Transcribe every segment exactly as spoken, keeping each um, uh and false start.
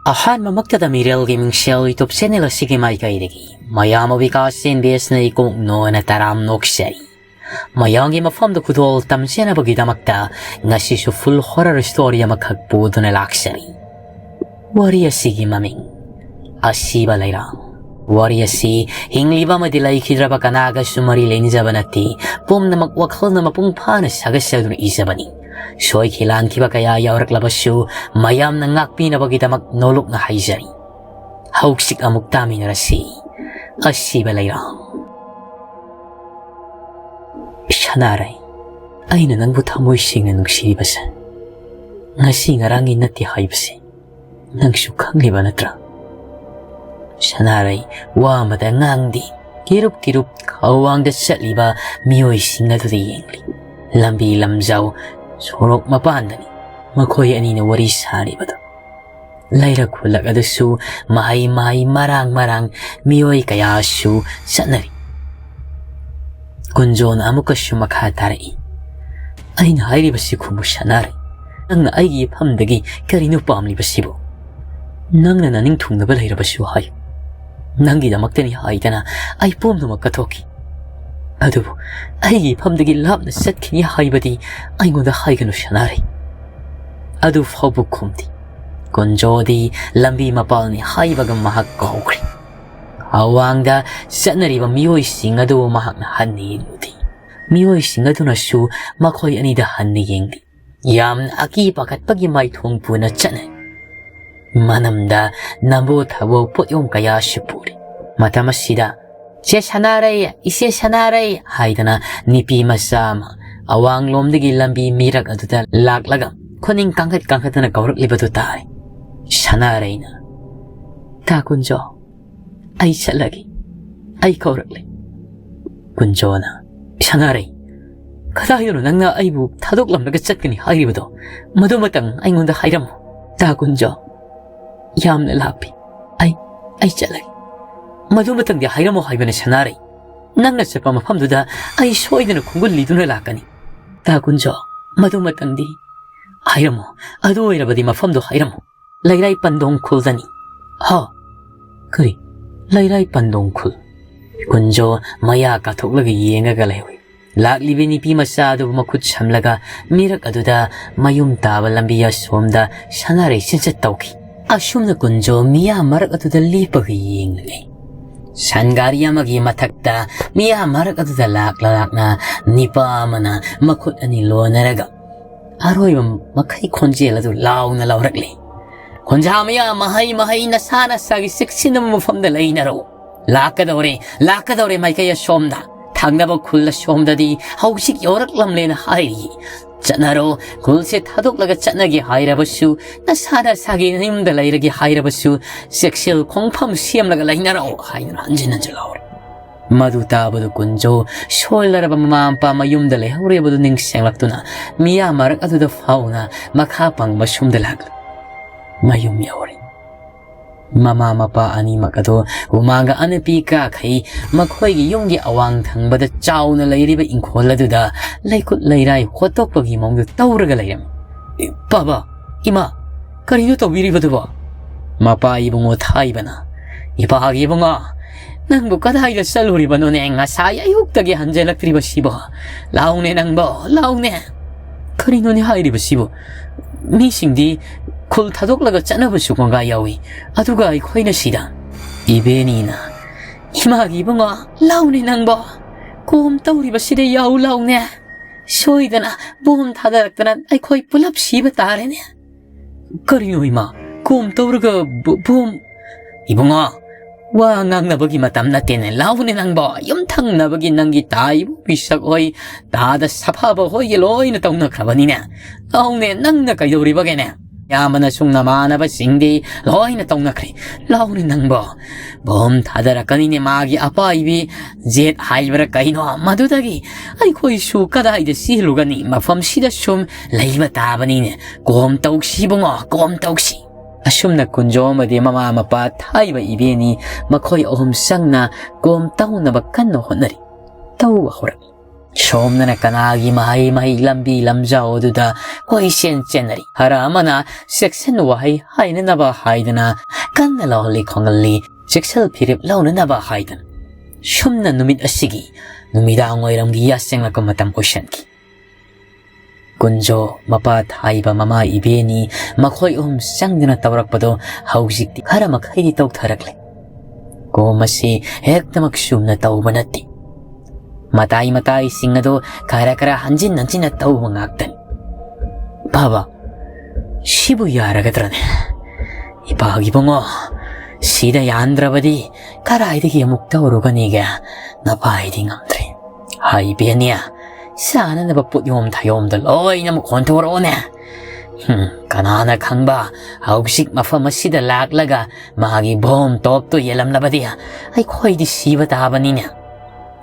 ꯑꯍꯥꯟꯕꯃꯛꯇꯗ ꯃꯤꯔꯦꯜꯒꯤ ꯃꯤꯡꯁꯦꯜ YouTube channel ꯑꯁꯤꯒꯤ ꯃꯥꯏꯀꯩꯗꯒꯤ ꯃꯌꯥꯝ ꯑꯕꯤꯀꯥꯁ ꯑꯦꯟ ꯕꯤ ꯑꯦꯁꯅ ꯏꯀꯣꯛ ꯅꯣꯅ ꯇꯔꯥꯝ ꯅꯣꯛꯆꯔꯤ꯫ ꯃꯌꯥꯝꯒꯤ ꯃꯐꯝꯗ ꯈꯨꯗꯣꯜ ꯇꯝꯖꯅꯕꯒꯤꯗꯃꯛꯇ ꯉꯁꯤꯁꯨ full horror story ꯑꯃꯈꯛ ꯄꯨꯗꯨꯅ ꯂꯥꯛꯆꯔꯤ꯫ ꯋꯥꯔꯤ ꯑꯁꯤꯒꯤ ꯃꯃꯤꯡ ꯑꯁꯤꯕ ꯂꯩꯔꯥꯡ꯫ ꯋꯥꯔꯤ ꯑꯁꯤ ꯍꯤꯡꯂꯤꯕ ꯑꯃꯗꯤ ꯂꯩꯈꯤꯗ꯭ꯔꯕ ꯀꯅꯥꯒꯁꯨ ꯃꯔꯤ ꯂꯩꯅꯖꯕ ꯅꯠꯇꯦ꯫ ꯄꯨꯝꯅꯃꯛ ꯋꯥꯈꯜꯅ ꯃꯄꯨꯡ ꯐꯥꯅ ꯁꯥꯒꯠꯆꯗꯨꯅ ꯏꯖꯕꯅꯤ꯫ ꯁꯣꯏꯈꯤ ꯂꯥꯟꯈꯤꯕ ꯀꯌꯥ ꯌꯥꯎꯔꯛꯂꯕꯁꯨ ꯃꯌꯥꯝꯅ ꯉꯥꯛꯄꯤꯅꯕꯒꯤꯗꯃꯛ ꯅꯣꯂꯨꯛꯅ ꯍꯥꯏꯖꯔꯤ꯫ ꯍꯧꯖꯤꯛ ꯑꯃꯨꯛ ꯇꯥꯃꯤꯟꯅꯔꯁꯤ꯫ ꯑꯁꯤꯕ ꯂꯩꯔꯥꯡ꯫ ꯁꯅꯥꯔꯩ, ꯑꯩꯅ ꯅꯪꯕꯨ ꯊꯃꯣꯏ ꯁꯦꯡꯅ ꯅꯨꯡꯁꯤꯔꯤꯕꯁꯦ ꯉꯁꯤ ꯉꯔꯥꯡꯒꯤ ꯅꯠꯇꯦ ꯍꯥꯏꯕꯁꯦ ꯅꯪꯁꯨ ꯈꯪꯂꯤꯕ ꯅꯠꯇ꯭ꯔꯥ? ꯁꯅꯥꯔꯩ ꯋꯥ ꯑꯃꯇ ꯉꯥꯡꯗꯦ꯫ ꯀꯤꯔꯨꯞ ꯀꯤꯔꯨꯞ ꯈꯧꯋꯥꯡꯗ ꯆꯠꯂꯤꯕ ꯃꯤꯑꯣꯏꯁꯤꯡ ꯑꯗꯨꯗ ꯌꯦꯡꯂꯤ꯫ ꯂꯝꯕꯤ ꯂꯝꯖꯥꯎ ꯁꯣꯔꯣꯛ ꯃꯄꯥꯟꯗꯅꯤ ꯃꯈꯣꯏ ꯑꯅꯤꯅ ꯋꯥꯔꯤ ꯁꯥꯔꯤꯕꯗꯨ꯫ ꯂꯩꯔꯛ ꯈꯨꯜꯂꯛ ꯑꯗꯨꯁꯨ ꯃꯍꯩ ꯃꯍꯩ ꯃꯔꯥꯡ ꯃꯔꯥꯡ ꯃꯤꯑꯣꯏ ꯀꯌꯥꯁꯨ ꯆꯠꯅꯔꯤ꯫ ꯀꯨꯟꯖꯣꯅ ꯑꯃꯨꯛꯀꯁꯨ ꯃꯈꯥ ꯇꯥꯔꯛꯏ, "ꯑꯩꯅ ꯍꯥꯏꯔꯤꯕꯁꯤ ꯈꯨꯝꯃꯨ ꯁꯅꯥꯔꯩ꯫ ꯅꯪꯅ ꯑꯩꯒꯤ ꯏꯐꯝꯗꯒꯤ ꯀꯔꯤꯅꯣ ꯄꯥꯝꯂꯤꯕꯁꯤꯕꯨ? ꯅꯪꯅ ꯅꯅꯤꯡ ꯊꯨꯡꯅꯕ ꯂꯩꯔꯕꯁꯨ ꯍꯥꯏꯌꯨ꯫ ꯅꯪꯒꯤꯗꯃꯛꯇꯅꯤ ꯍꯥꯏꯗꯅ ꯑꯩ ꯄꯨꯝꯅꯃꯛ ꯀꯠꯊꯣꯛꯈꯤ꯫ ꯑꯗꯨꯕꯨ ꯑꯩꯒꯤ ꯏꯐꯝꯗꯒꯤ ꯂꯥꯞꯅ ꯆꯠꯈꯤꯅꯤ ꯍꯥꯏꯕꯗꯤ ꯑꯩꯉꯣꯟꯗ ꯍꯥꯏꯒꯅꯨ ꯁꯅꯥꯔꯩ꯫" ꯑꯗꯨ ꯐꯥꯎꯕ ꯈꯨꯝꯗꯦ꯫ ꯀꯨꯟꯖꯣꯗꯤ ꯂꯝꯕꯤ ꯃꯄꯥꯜꯅꯤ ꯍꯥꯏꯕꯒ ꯃꯍꯥꯛ ꯀꯥꯎꯈ꯭ꯔꯦ꯫ ꯑꯋꯥꯡꯗ ꯆꯠꯅꯔꯤꯕ ꯃꯤꯑꯣꯏꯁꯤꯡ ꯑꯗꯨ ꯃꯍꯥꯛꯅ ꯍꯟꯅ ꯌꯦꯡꯂꯨꯗꯦ꯫ ꯃꯤꯑꯣꯏꯁꯤꯡ ꯑꯗꯨꯅꯁꯨ ꯃꯈꯣꯏ ꯑꯅꯤꯗ ꯍꯟꯅ ꯌꯦꯡꯗꯦ꯫ ꯌꯥꯝꯅ ꯑꯀꯤ ꯄꯥꯈꯠꯄꯒꯤ ꯃꯥꯏꯊꯣꯡ ꯄꯨꯅ ꯆꯠꯅꯩ꯫ ꯃꯅꯝꯗ ꯅꯝꯕꯣ ꯊꯕꯣ ꯄꯣꯠꯌꯣꯝ ꯀꯌꯥꯁꯨ ꯄꯨꯔꯤ꯫ ꯃꯇꯝ ꯑꯁꯤꯗ, "ꯆꯦ ꯁꯅꯥꯔꯩ, ꯏꯆꯦ ꯁꯅꯥꯔꯩ" ꯍꯥꯏꯗꯅ ꯅꯨꯄꯤ ꯃꯆꯥ ꯑꯃ ꯑꯋꯥꯡꯂꯣꯝꯗꯒꯤ ꯂꯝꯕꯤ ꯃꯤꯔꯛ ꯑꯗꯨꯗ ꯂꯥꯛꯂꯒ ꯈꯨꯅꯤꯡ ꯀꯥꯡꯈꯠ ꯀꯥꯡꯈꯠꯇꯅ ꯀꯧꯔꯛꯂꯤꯕꯗꯨ ꯇꯥꯔꯦ꯫ ꯁꯅꯥꯔꯩꯅ, "ꯇꯥ ꯀꯨꯟꯖꯣ, ꯑꯩ ꯆꯠꯂꯒꯦ꯫ ꯑꯩ ꯀꯧꯔꯛꯂꯦ꯫" ꯀꯨꯟꯖꯣꯅ, "ꯁꯅꯥꯔꯩ, ꯀꯗꯥꯏꯗꯅꯣ ꯅꯪꯅ ꯑꯩꯕꯨ ꯊꯥꯗꯣꯛꯂꯝꯂꯒ ꯆꯠꯀꯅꯤ ꯍꯥꯏꯔꯤꯕꯗꯣ? ꯃꯗꯨꯃꯇꯪ ꯑꯩꯉꯣꯟꯗ ꯍꯥꯏꯔꯝꯃꯨ꯫" "ꯇꯥ ꯀꯨꯟꯖꯣ, ꯌꯥꯝꯅ ꯂꯥꯞꯄꯤ꯫ ꯑꯩ, ꯑꯩ ꯆꯠꯂꯒꯦ꯫ ꯃꯗꯨꯃꯇꯪꯗꯤ ꯍꯥꯏꯔꯝꯃꯨ ꯍꯥꯏꯕꯅ ꯁꯅꯥꯔꯩ꯫ ꯅꯪꯅ ꯆꯠꯄ ꯃꯐꯝꯗꯨꯗ ꯑꯩ ꯁꯣꯏꯗꯅ ꯈꯣꯡꯒꯨꯜ ꯂꯤꯗꯨꯅ ꯂꯥꯛꯀꯅꯤ꯫ ꯇꯥ ꯀꯨꯟꯖꯣ, ꯃꯗꯨꯃꯇꯪꯗꯤ ꯍꯥꯏꯔꯝꯃꯨ꯫ ꯑꯗꯨ ꯑꯣꯏꯔꯕꯗꯤ ꯃꯐꯝꯗꯣ ꯍꯥꯏꯔꯝꯃꯨ꯫ ꯂꯩꯔꯥꯏ ꯄꯟꯗꯣꯡ ꯈꯨꯜꯗꯅꯤ꯫ ꯍꯥ? ꯀꯔꯤ? ꯂꯩꯔꯥꯏ ꯄꯟꯗꯣꯡ ꯈꯨꯜ? ꯀꯨꯟꯖꯣ ꯃꯌꯥ ꯀꯥꯊꯣꯛꯂꯒ ꯌꯦꯡꯉꯒ ꯂꯩꯍꯧꯏ꯫ ꯂꯥꯛꯂꯤꯕꯤ ꯅꯨꯄꯤ ꯃꯆꯥ ꯑꯗꯨꯕꯨ ꯃꯈꯨꯠ ꯁꯝꯂꯒ ꯃꯤꯔꯛ ꯑꯗꯨꯗ ꯃꯌꯨꯝ ꯇꯥꯕ ꯂꯝꯕꯤ ꯑꯁꯣꯝꯗ ꯁꯥꯟꯅꯔꯩ ꯆꯤꯟꯆꯠ ꯇꯧꯈꯤ꯫ ꯑꯁꯨꯝꯅ ꯀꯨꯟꯖꯣ ꯃꯤꯌꯥꯝ ꯃꯔꯛ ꯑꯗꯨꯗ ꯂꯦꯞꯄꯒ ꯌꯦꯡꯂꯒ ꯂꯩ꯫ ꯁꯟ ꯒꯥꯔꯤ ꯑꯃꯒꯤ ꯃꯊꯛꯇ ꯃꯤꯌꯥꯝ ꯃꯔꯛ ꯑꯗꯨꯗ ꯂꯥꯛꯂ ꯂꯥꯛꯅ ꯅꯤꯄꯥ ꯑꯃꯅ ꯃꯈꯨꯠ ꯑꯅꯤ ꯂꯣꯟꯅꯔꯒ ꯑꯔꯣꯏꯕ ꯃꯈꯩ ꯈꯣꯟꯖꯦꯜ ꯑꯗꯨ ꯂꯥꯎꯅ ꯂꯥꯎꯔꯛꯂꯤ꯫ "ꯈꯣꯟꯖꯥ ꯃꯌꯥꯝ, ꯃꯍꯩ ꯃꯍꯩ, ꯅꯁꯥ ꯅꯁꯥꯒꯤ ꯆꯦꯛꯁꯤꯟꯅꯕ ꯃꯐꯝꯗ ꯂꯩꯅꯔꯣ꯫ ꯂꯥꯛꯀꯗꯧꯔꯦ, ꯂꯥꯛꯀꯗꯧꯔꯦ ꯃꯥꯏꯀꯩ ꯑꯁꯣꯝꯗ꯫ ꯊꯪꯅꯕ ꯈꯨꯜ ꯑꯁꯣꯝꯗꯗꯤ ꯍꯧꯖꯤꯛ ꯌꯧꯔꯛꯂꯝꯂꯦꯅ ꯍꯥꯏꯔꯤ꯫ ꯆꯠꯅꯔꯣ, ꯈꯨꯜꯁꯦ ꯊꯥꯗꯣꯛꯂꯒ ꯆꯠꯅꯒꯦ ꯍꯥꯏꯔꯕꯁꯨ, ꯅꯁꯥ ꯅꯁꯥꯒꯤ ꯅꯌꯨꯝꯗ ꯂꯩꯔꯒꯦ ꯍꯥꯏꯔꯕꯁꯨ, ꯆꯦꯛꯁꯤꯜ ꯈꯣꯡꯐꯝ ꯁꯦꯝꯂꯒ ꯂꯩꯅꯔꯣ" ꯍꯥꯏꯗꯨꯅ ꯍꯟꯖꯤꯟ ꯍꯟꯖꯤꯟ ꯂꯥꯎꯔꯦ꯫ ꯃꯗꯨ ꯇꯥꯕꯗ ꯀꯨꯟꯖꯣ ꯁꯣꯜꯂꯔꯕ ꯃꯃꯥ ꯃꯄꯥ ꯃꯌꯨꯝꯗ ꯂꯩꯍꯧꯔꯤꯕꯗꯨ ꯅꯤꯡꯁꯤꯡꯂꯛꯇꯨꯅ ꯃꯤꯌꯥꯝ ꯃꯔꯛ ꯑꯗꯨꯗ ꯐꯥꯎꯅ ꯃꯈꯥ ꯄꯪꯕ ꯁꯨꯝꯗ ꯂꯥꯛꯂꯤ꯫ ꯃꯌꯨꯝ ꯌꯧꯔꯦ꯫ ꯃꯃꯥ ꯃꯄꯥ ꯑꯅꯤꯃꯛ ꯑꯗꯨ ꯍꯨꯃꯥꯡꯒ ꯑꯅꯞꯄꯤ ꯀꯥꯈꯩ ꯃꯈꯣꯏꯒꯤ ꯌꯨꯝꯒꯤ ꯑꯋꯥꯡ ꯊꯪꯕꯗ ꯆꯥꯎꯅ ꯂꯩꯔꯤꯕ ꯏꯪꯈꯣꯜ ꯑꯗꯨꯗ ꯂꯩꯈꯨꯠ ꯂꯩꯔꯥꯏ ꯍꯣꯠꯇꯣꯛꯄꯒꯤ ꯃꯑꯣꯡꯗ ꯇꯧꯔꯒ ꯂꯩꯔꯝꯃꯤ꯫ "ꯕꯥꯕꯥ, ꯏꯃꯥ, ꯀꯔꯤꯅꯣ ꯇꯧꯕꯤꯔꯤꯕꯗꯨꯕꯣ?" ꯃꯄꯥ ꯏꯕꯨꯡꯉꯣ ꯊꯥꯏꯕꯅ, "ꯏꯄꯥꯒꯤ ꯏꯕꯨꯡꯉꯣ, ꯅꯪꯕꯨ ꯀꯗꯥꯏꯗ ꯆꯠꯂꯨꯔꯤꯕꯅꯣꯅꯦ? ꯉꯁꯥꯏ ꯑꯌꯨꯛꯇꯒꯤ ꯍꯟꯖꯤꯜꯂꯛꯇ꯭ꯔꯤꯕꯁꯤꯕꯣ? ꯂꯥꯎꯅꯦ ꯅꯪꯕꯣ, ꯂꯥꯎꯅꯦ!" "ꯀꯔꯤꯅꯣꯅꯦ ꯍꯥꯏꯔꯤꯕꯁꯤꯕꯨ? ꯃꯤꯁꯤꯡꯗꯤ ꯈꯨꯜ ꯊꯥꯗꯣꯛꯂꯒ ꯆꯠꯅꯕꯁꯨ ꯀꯣꯡꯒꯥꯏ ꯌꯥꯎꯏ, ꯑꯗꯨꯒ ꯑꯩꯈꯣꯏꯅ ꯁꯤꯗ?" ꯏꯕꯦꯅꯤꯅ, "ꯏꯃꯥꯒꯤ ꯏꯕꯨꯡꯉꯣ, ꯂꯥꯎꯅꯦ ꯅꯪꯕꯣ, ꯀꯣꯝ ꯇꯧꯔꯤꯕꯁꯤꯗ ꯌꯥꯎ ꯂꯥꯎꯅꯦ꯫ ꯁꯣꯏꯗꯅ ꯕꯣꯝ ꯊꯥꯗꯔꯛꯇꯅ ꯑꯩꯈꯣꯏ ꯄꯨꯂꯞ ꯁꯤꯕ ꯇꯥꯔꯦꯅꯦ꯫" "ꯀꯔꯤꯅꯣ ꯏꯃꯥ, ꯀꯣꯝ ꯇꯧꯔꯒ ꯕ-, ꯕꯣꯝ?" "ꯏꯕꯨꯡꯉꯣ, ꯋꯥ ꯉꯥꯡꯅꯕꯒꯤ ꯃꯇꯝ ꯅꯠꯇꯦꯅꯦ, ꯂꯥꯎꯅꯦ ꯅꯪꯕꯣ꯫ ꯌꯨꯝꯊꯪꯅꯕꯒꯤ ꯅꯪꯒꯤ ꯇꯥ ꯏꯕꯣꯕꯤ ꯁꯛ ꯍꯣꯏ, ꯇꯥꯗ ꯁꯥꯐꯕ ꯍꯣꯏꯒꯤ ꯂꯣꯏꯅ ꯇꯧꯅꯈ꯭ꯔꯕꯅꯤꯅꯦ꯫ ꯂꯥꯎꯅꯦ, ꯅꯪꯅ ꯀꯩꯗꯧꯔꯤꯕꯒꯦꯅꯦ? ꯌꯥꯝꯕꯅꯁꯨ ꯅꯃꯥꯟꯅꯕꯁꯤꯡꯗꯤ ꯂꯣꯏꯅ ꯇꯧꯅꯈ꯭ꯔꯦ꯫ ꯂꯥꯎꯅꯦ ꯅꯪꯕꯣ, ꯕꯣꯝ ꯊꯥꯗꯔꯛꯀꯅꯤꯅꯦ ꯃꯥꯒꯤ ꯑꯄꯥꯏꯕꯤ ꯖꯦꯠ ꯍꯥꯏꯕ꯭ꯔꯥ ꯀꯩꯅꯣ, ꯃꯗꯨꯗꯒꯤ ꯑꯩꯈꯣꯏꯁꯨ ꯀꯗꯥꯏꯗ ꯆꯦꯜꯂꯨꯒꯅꯤ? ꯃꯐꯝꯁꯤꯗ ꯁꯨꯝ ꯂꯩꯕ ꯇꯥꯕꯅꯤꯅꯦ꯫ ꯀꯣꯝ ꯇꯧꯁꯤ ꯏꯕꯨꯡꯉꯣ, ꯀꯣꯝ ꯇꯧꯁꯤ꯫" ꯑꯁꯨꯝꯅ ꯀꯨꯟꯖꯣ ꯑꯃꯗꯤ ꯃꯃꯥ ꯃꯄꯥ ꯊꯥꯏꯕ ꯏꯕꯦꯅꯤ ꯃꯈꯣꯏ ꯑꯍꯨꯝ ꯆꯪꯅ ꯀꯣꯝ ꯇꯧꯅꯕ ꯀꯟꯅ ꯍꯣꯠꯅꯔꯤ꯫ ꯇꯧꯕ ꯍꯧꯔꯛꯂꯤ꯫ ꯁꯣꯝꯗꯅ ꯀꯅꯥꯒꯤ ꯃꯍꯩ ꯃꯍꯩ ꯂꯝꯕꯤ ꯂꯝꯖꯥꯎ ꯑꯗꯨꯗ ꯀꯣꯏꯆꯦꯟ ꯆꯦꯟꯅꯔꯤ꯫ ꯈꯔ ꯑꯃꯅ ꯆꯦꯛꯁꯤꯟ ꯋꯥꯍꯩ ꯍꯥꯏꯅꯅꯕ ꯍꯥꯏꯗꯅ ꯀꯟꯅ ꯂꯥꯎꯍꯜꯂꯤ ꯈꯣꯡꯍꯜꯂꯤ, ꯆꯦꯛꯁꯤꯜ ꯐꯤꯔꯦꯞ ꯂꯧꯅꯅꯕ ꯍꯥꯏꯗꯅ꯫ ꯁꯨꯝꯅ ꯅꯨꯃꯤꯠ ꯑꯁꯤꯒꯤ ꯅꯨꯃꯤꯗꯥꯡ ꯋꯥꯏꯔꯝꯒꯤ ꯌꯥꯆꯪꯂꯛꯄ ꯃꯇꯝ ꯑꯣꯏꯁꯟꯈꯤ꯫ ꯀꯨꯟꯖꯣ, ꯃꯄꯥ ꯊꯥꯏꯕ, ꯃꯃꯥ ꯏꯕꯦꯅꯤ, ꯃꯈꯣꯏ ꯑꯍꯨꯝ ꯆꯪꯗꯨꯅ ꯇꯧꯔꯛꯄꯗꯣ ꯍꯧꯖꯤꯛꯇꯤ ꯈꯔ ꯃꯈꯩꯗꯤ ꯇꯧꯊꯔꯛꯂꯦ꯫ ꯀꯣꯝ ꯑꯁꯤ ꯍꯦꯛꯇꯃꯛ ꯆꯨꯝꯅ ꯇꯧꯕ ꯅꯠꯇꯦ꯫ ꯃꯇꯥꯏ ꯃꯇꯥꯏꯁꯤꯡ ꯑꯗꯨ ꯈꯔ ꯈꯔ ꯍꯟꯖꯤꯟ ꯍꯟꯖꯤꯟꯅ ꯇꯧꯕ ꯉꯥꯛꯇꯅꯤ꯫ ꯕꯥꯕꯥ, ꯁꯤꯕꯨ ꯌꯥꯔꯒꯗ꯭ꯔꯅꯦ? ꯏꯄꯥꯒꯤ ꯏꯕꯨꯡꯉꯣ, ꯁꯤꯗ ꯌꯥꯟꯗ꯭ꯔꯕꯗꯤ ꯀꯗꯥꯏꯗꯒꯤ ꯑꯃꯨꯛ ꯇꯧꯔꯨꯒꯅꯤꯒꯦ? ꯅꯄꯥꯏꯗꯤ ꯉꯝꯗ꯭ꯔꯦ꯫ ꯍꯥꯏ ꯏꯕꯦꯅꯤ, ꯆꯥꯅꯅꯕ ꯄꯣꯠꯌꯣꯝ ꯊꯥꯌꯣꯝꯗ ꯂꯣꯏꯅꯃꯛ ꯍꯣꯟꯊꯣꯔꯛꯑꯣꯅꯦ꯫ ꯍꯨꯝ, ꯀꯅꯥꯅ ꯈꯪꯕ, ꯍꯧꯖꯤꯛ ꯃꯐꯝ ꯑꯁꯤꯗ ꯂꯥꯛꯂꯒ ꯃꯥꯒꯤ ꯚꯣꯝ ꯇꯣꯞꯇꯨ ꯌꯦꯜꯂꯝꯂꯕꯗꯤ ꯑꯩꯈꯣꯏꯗꯤ ꯁꯤꯕ ꯇꯥꯕꯅꯤꯅꯦ꯫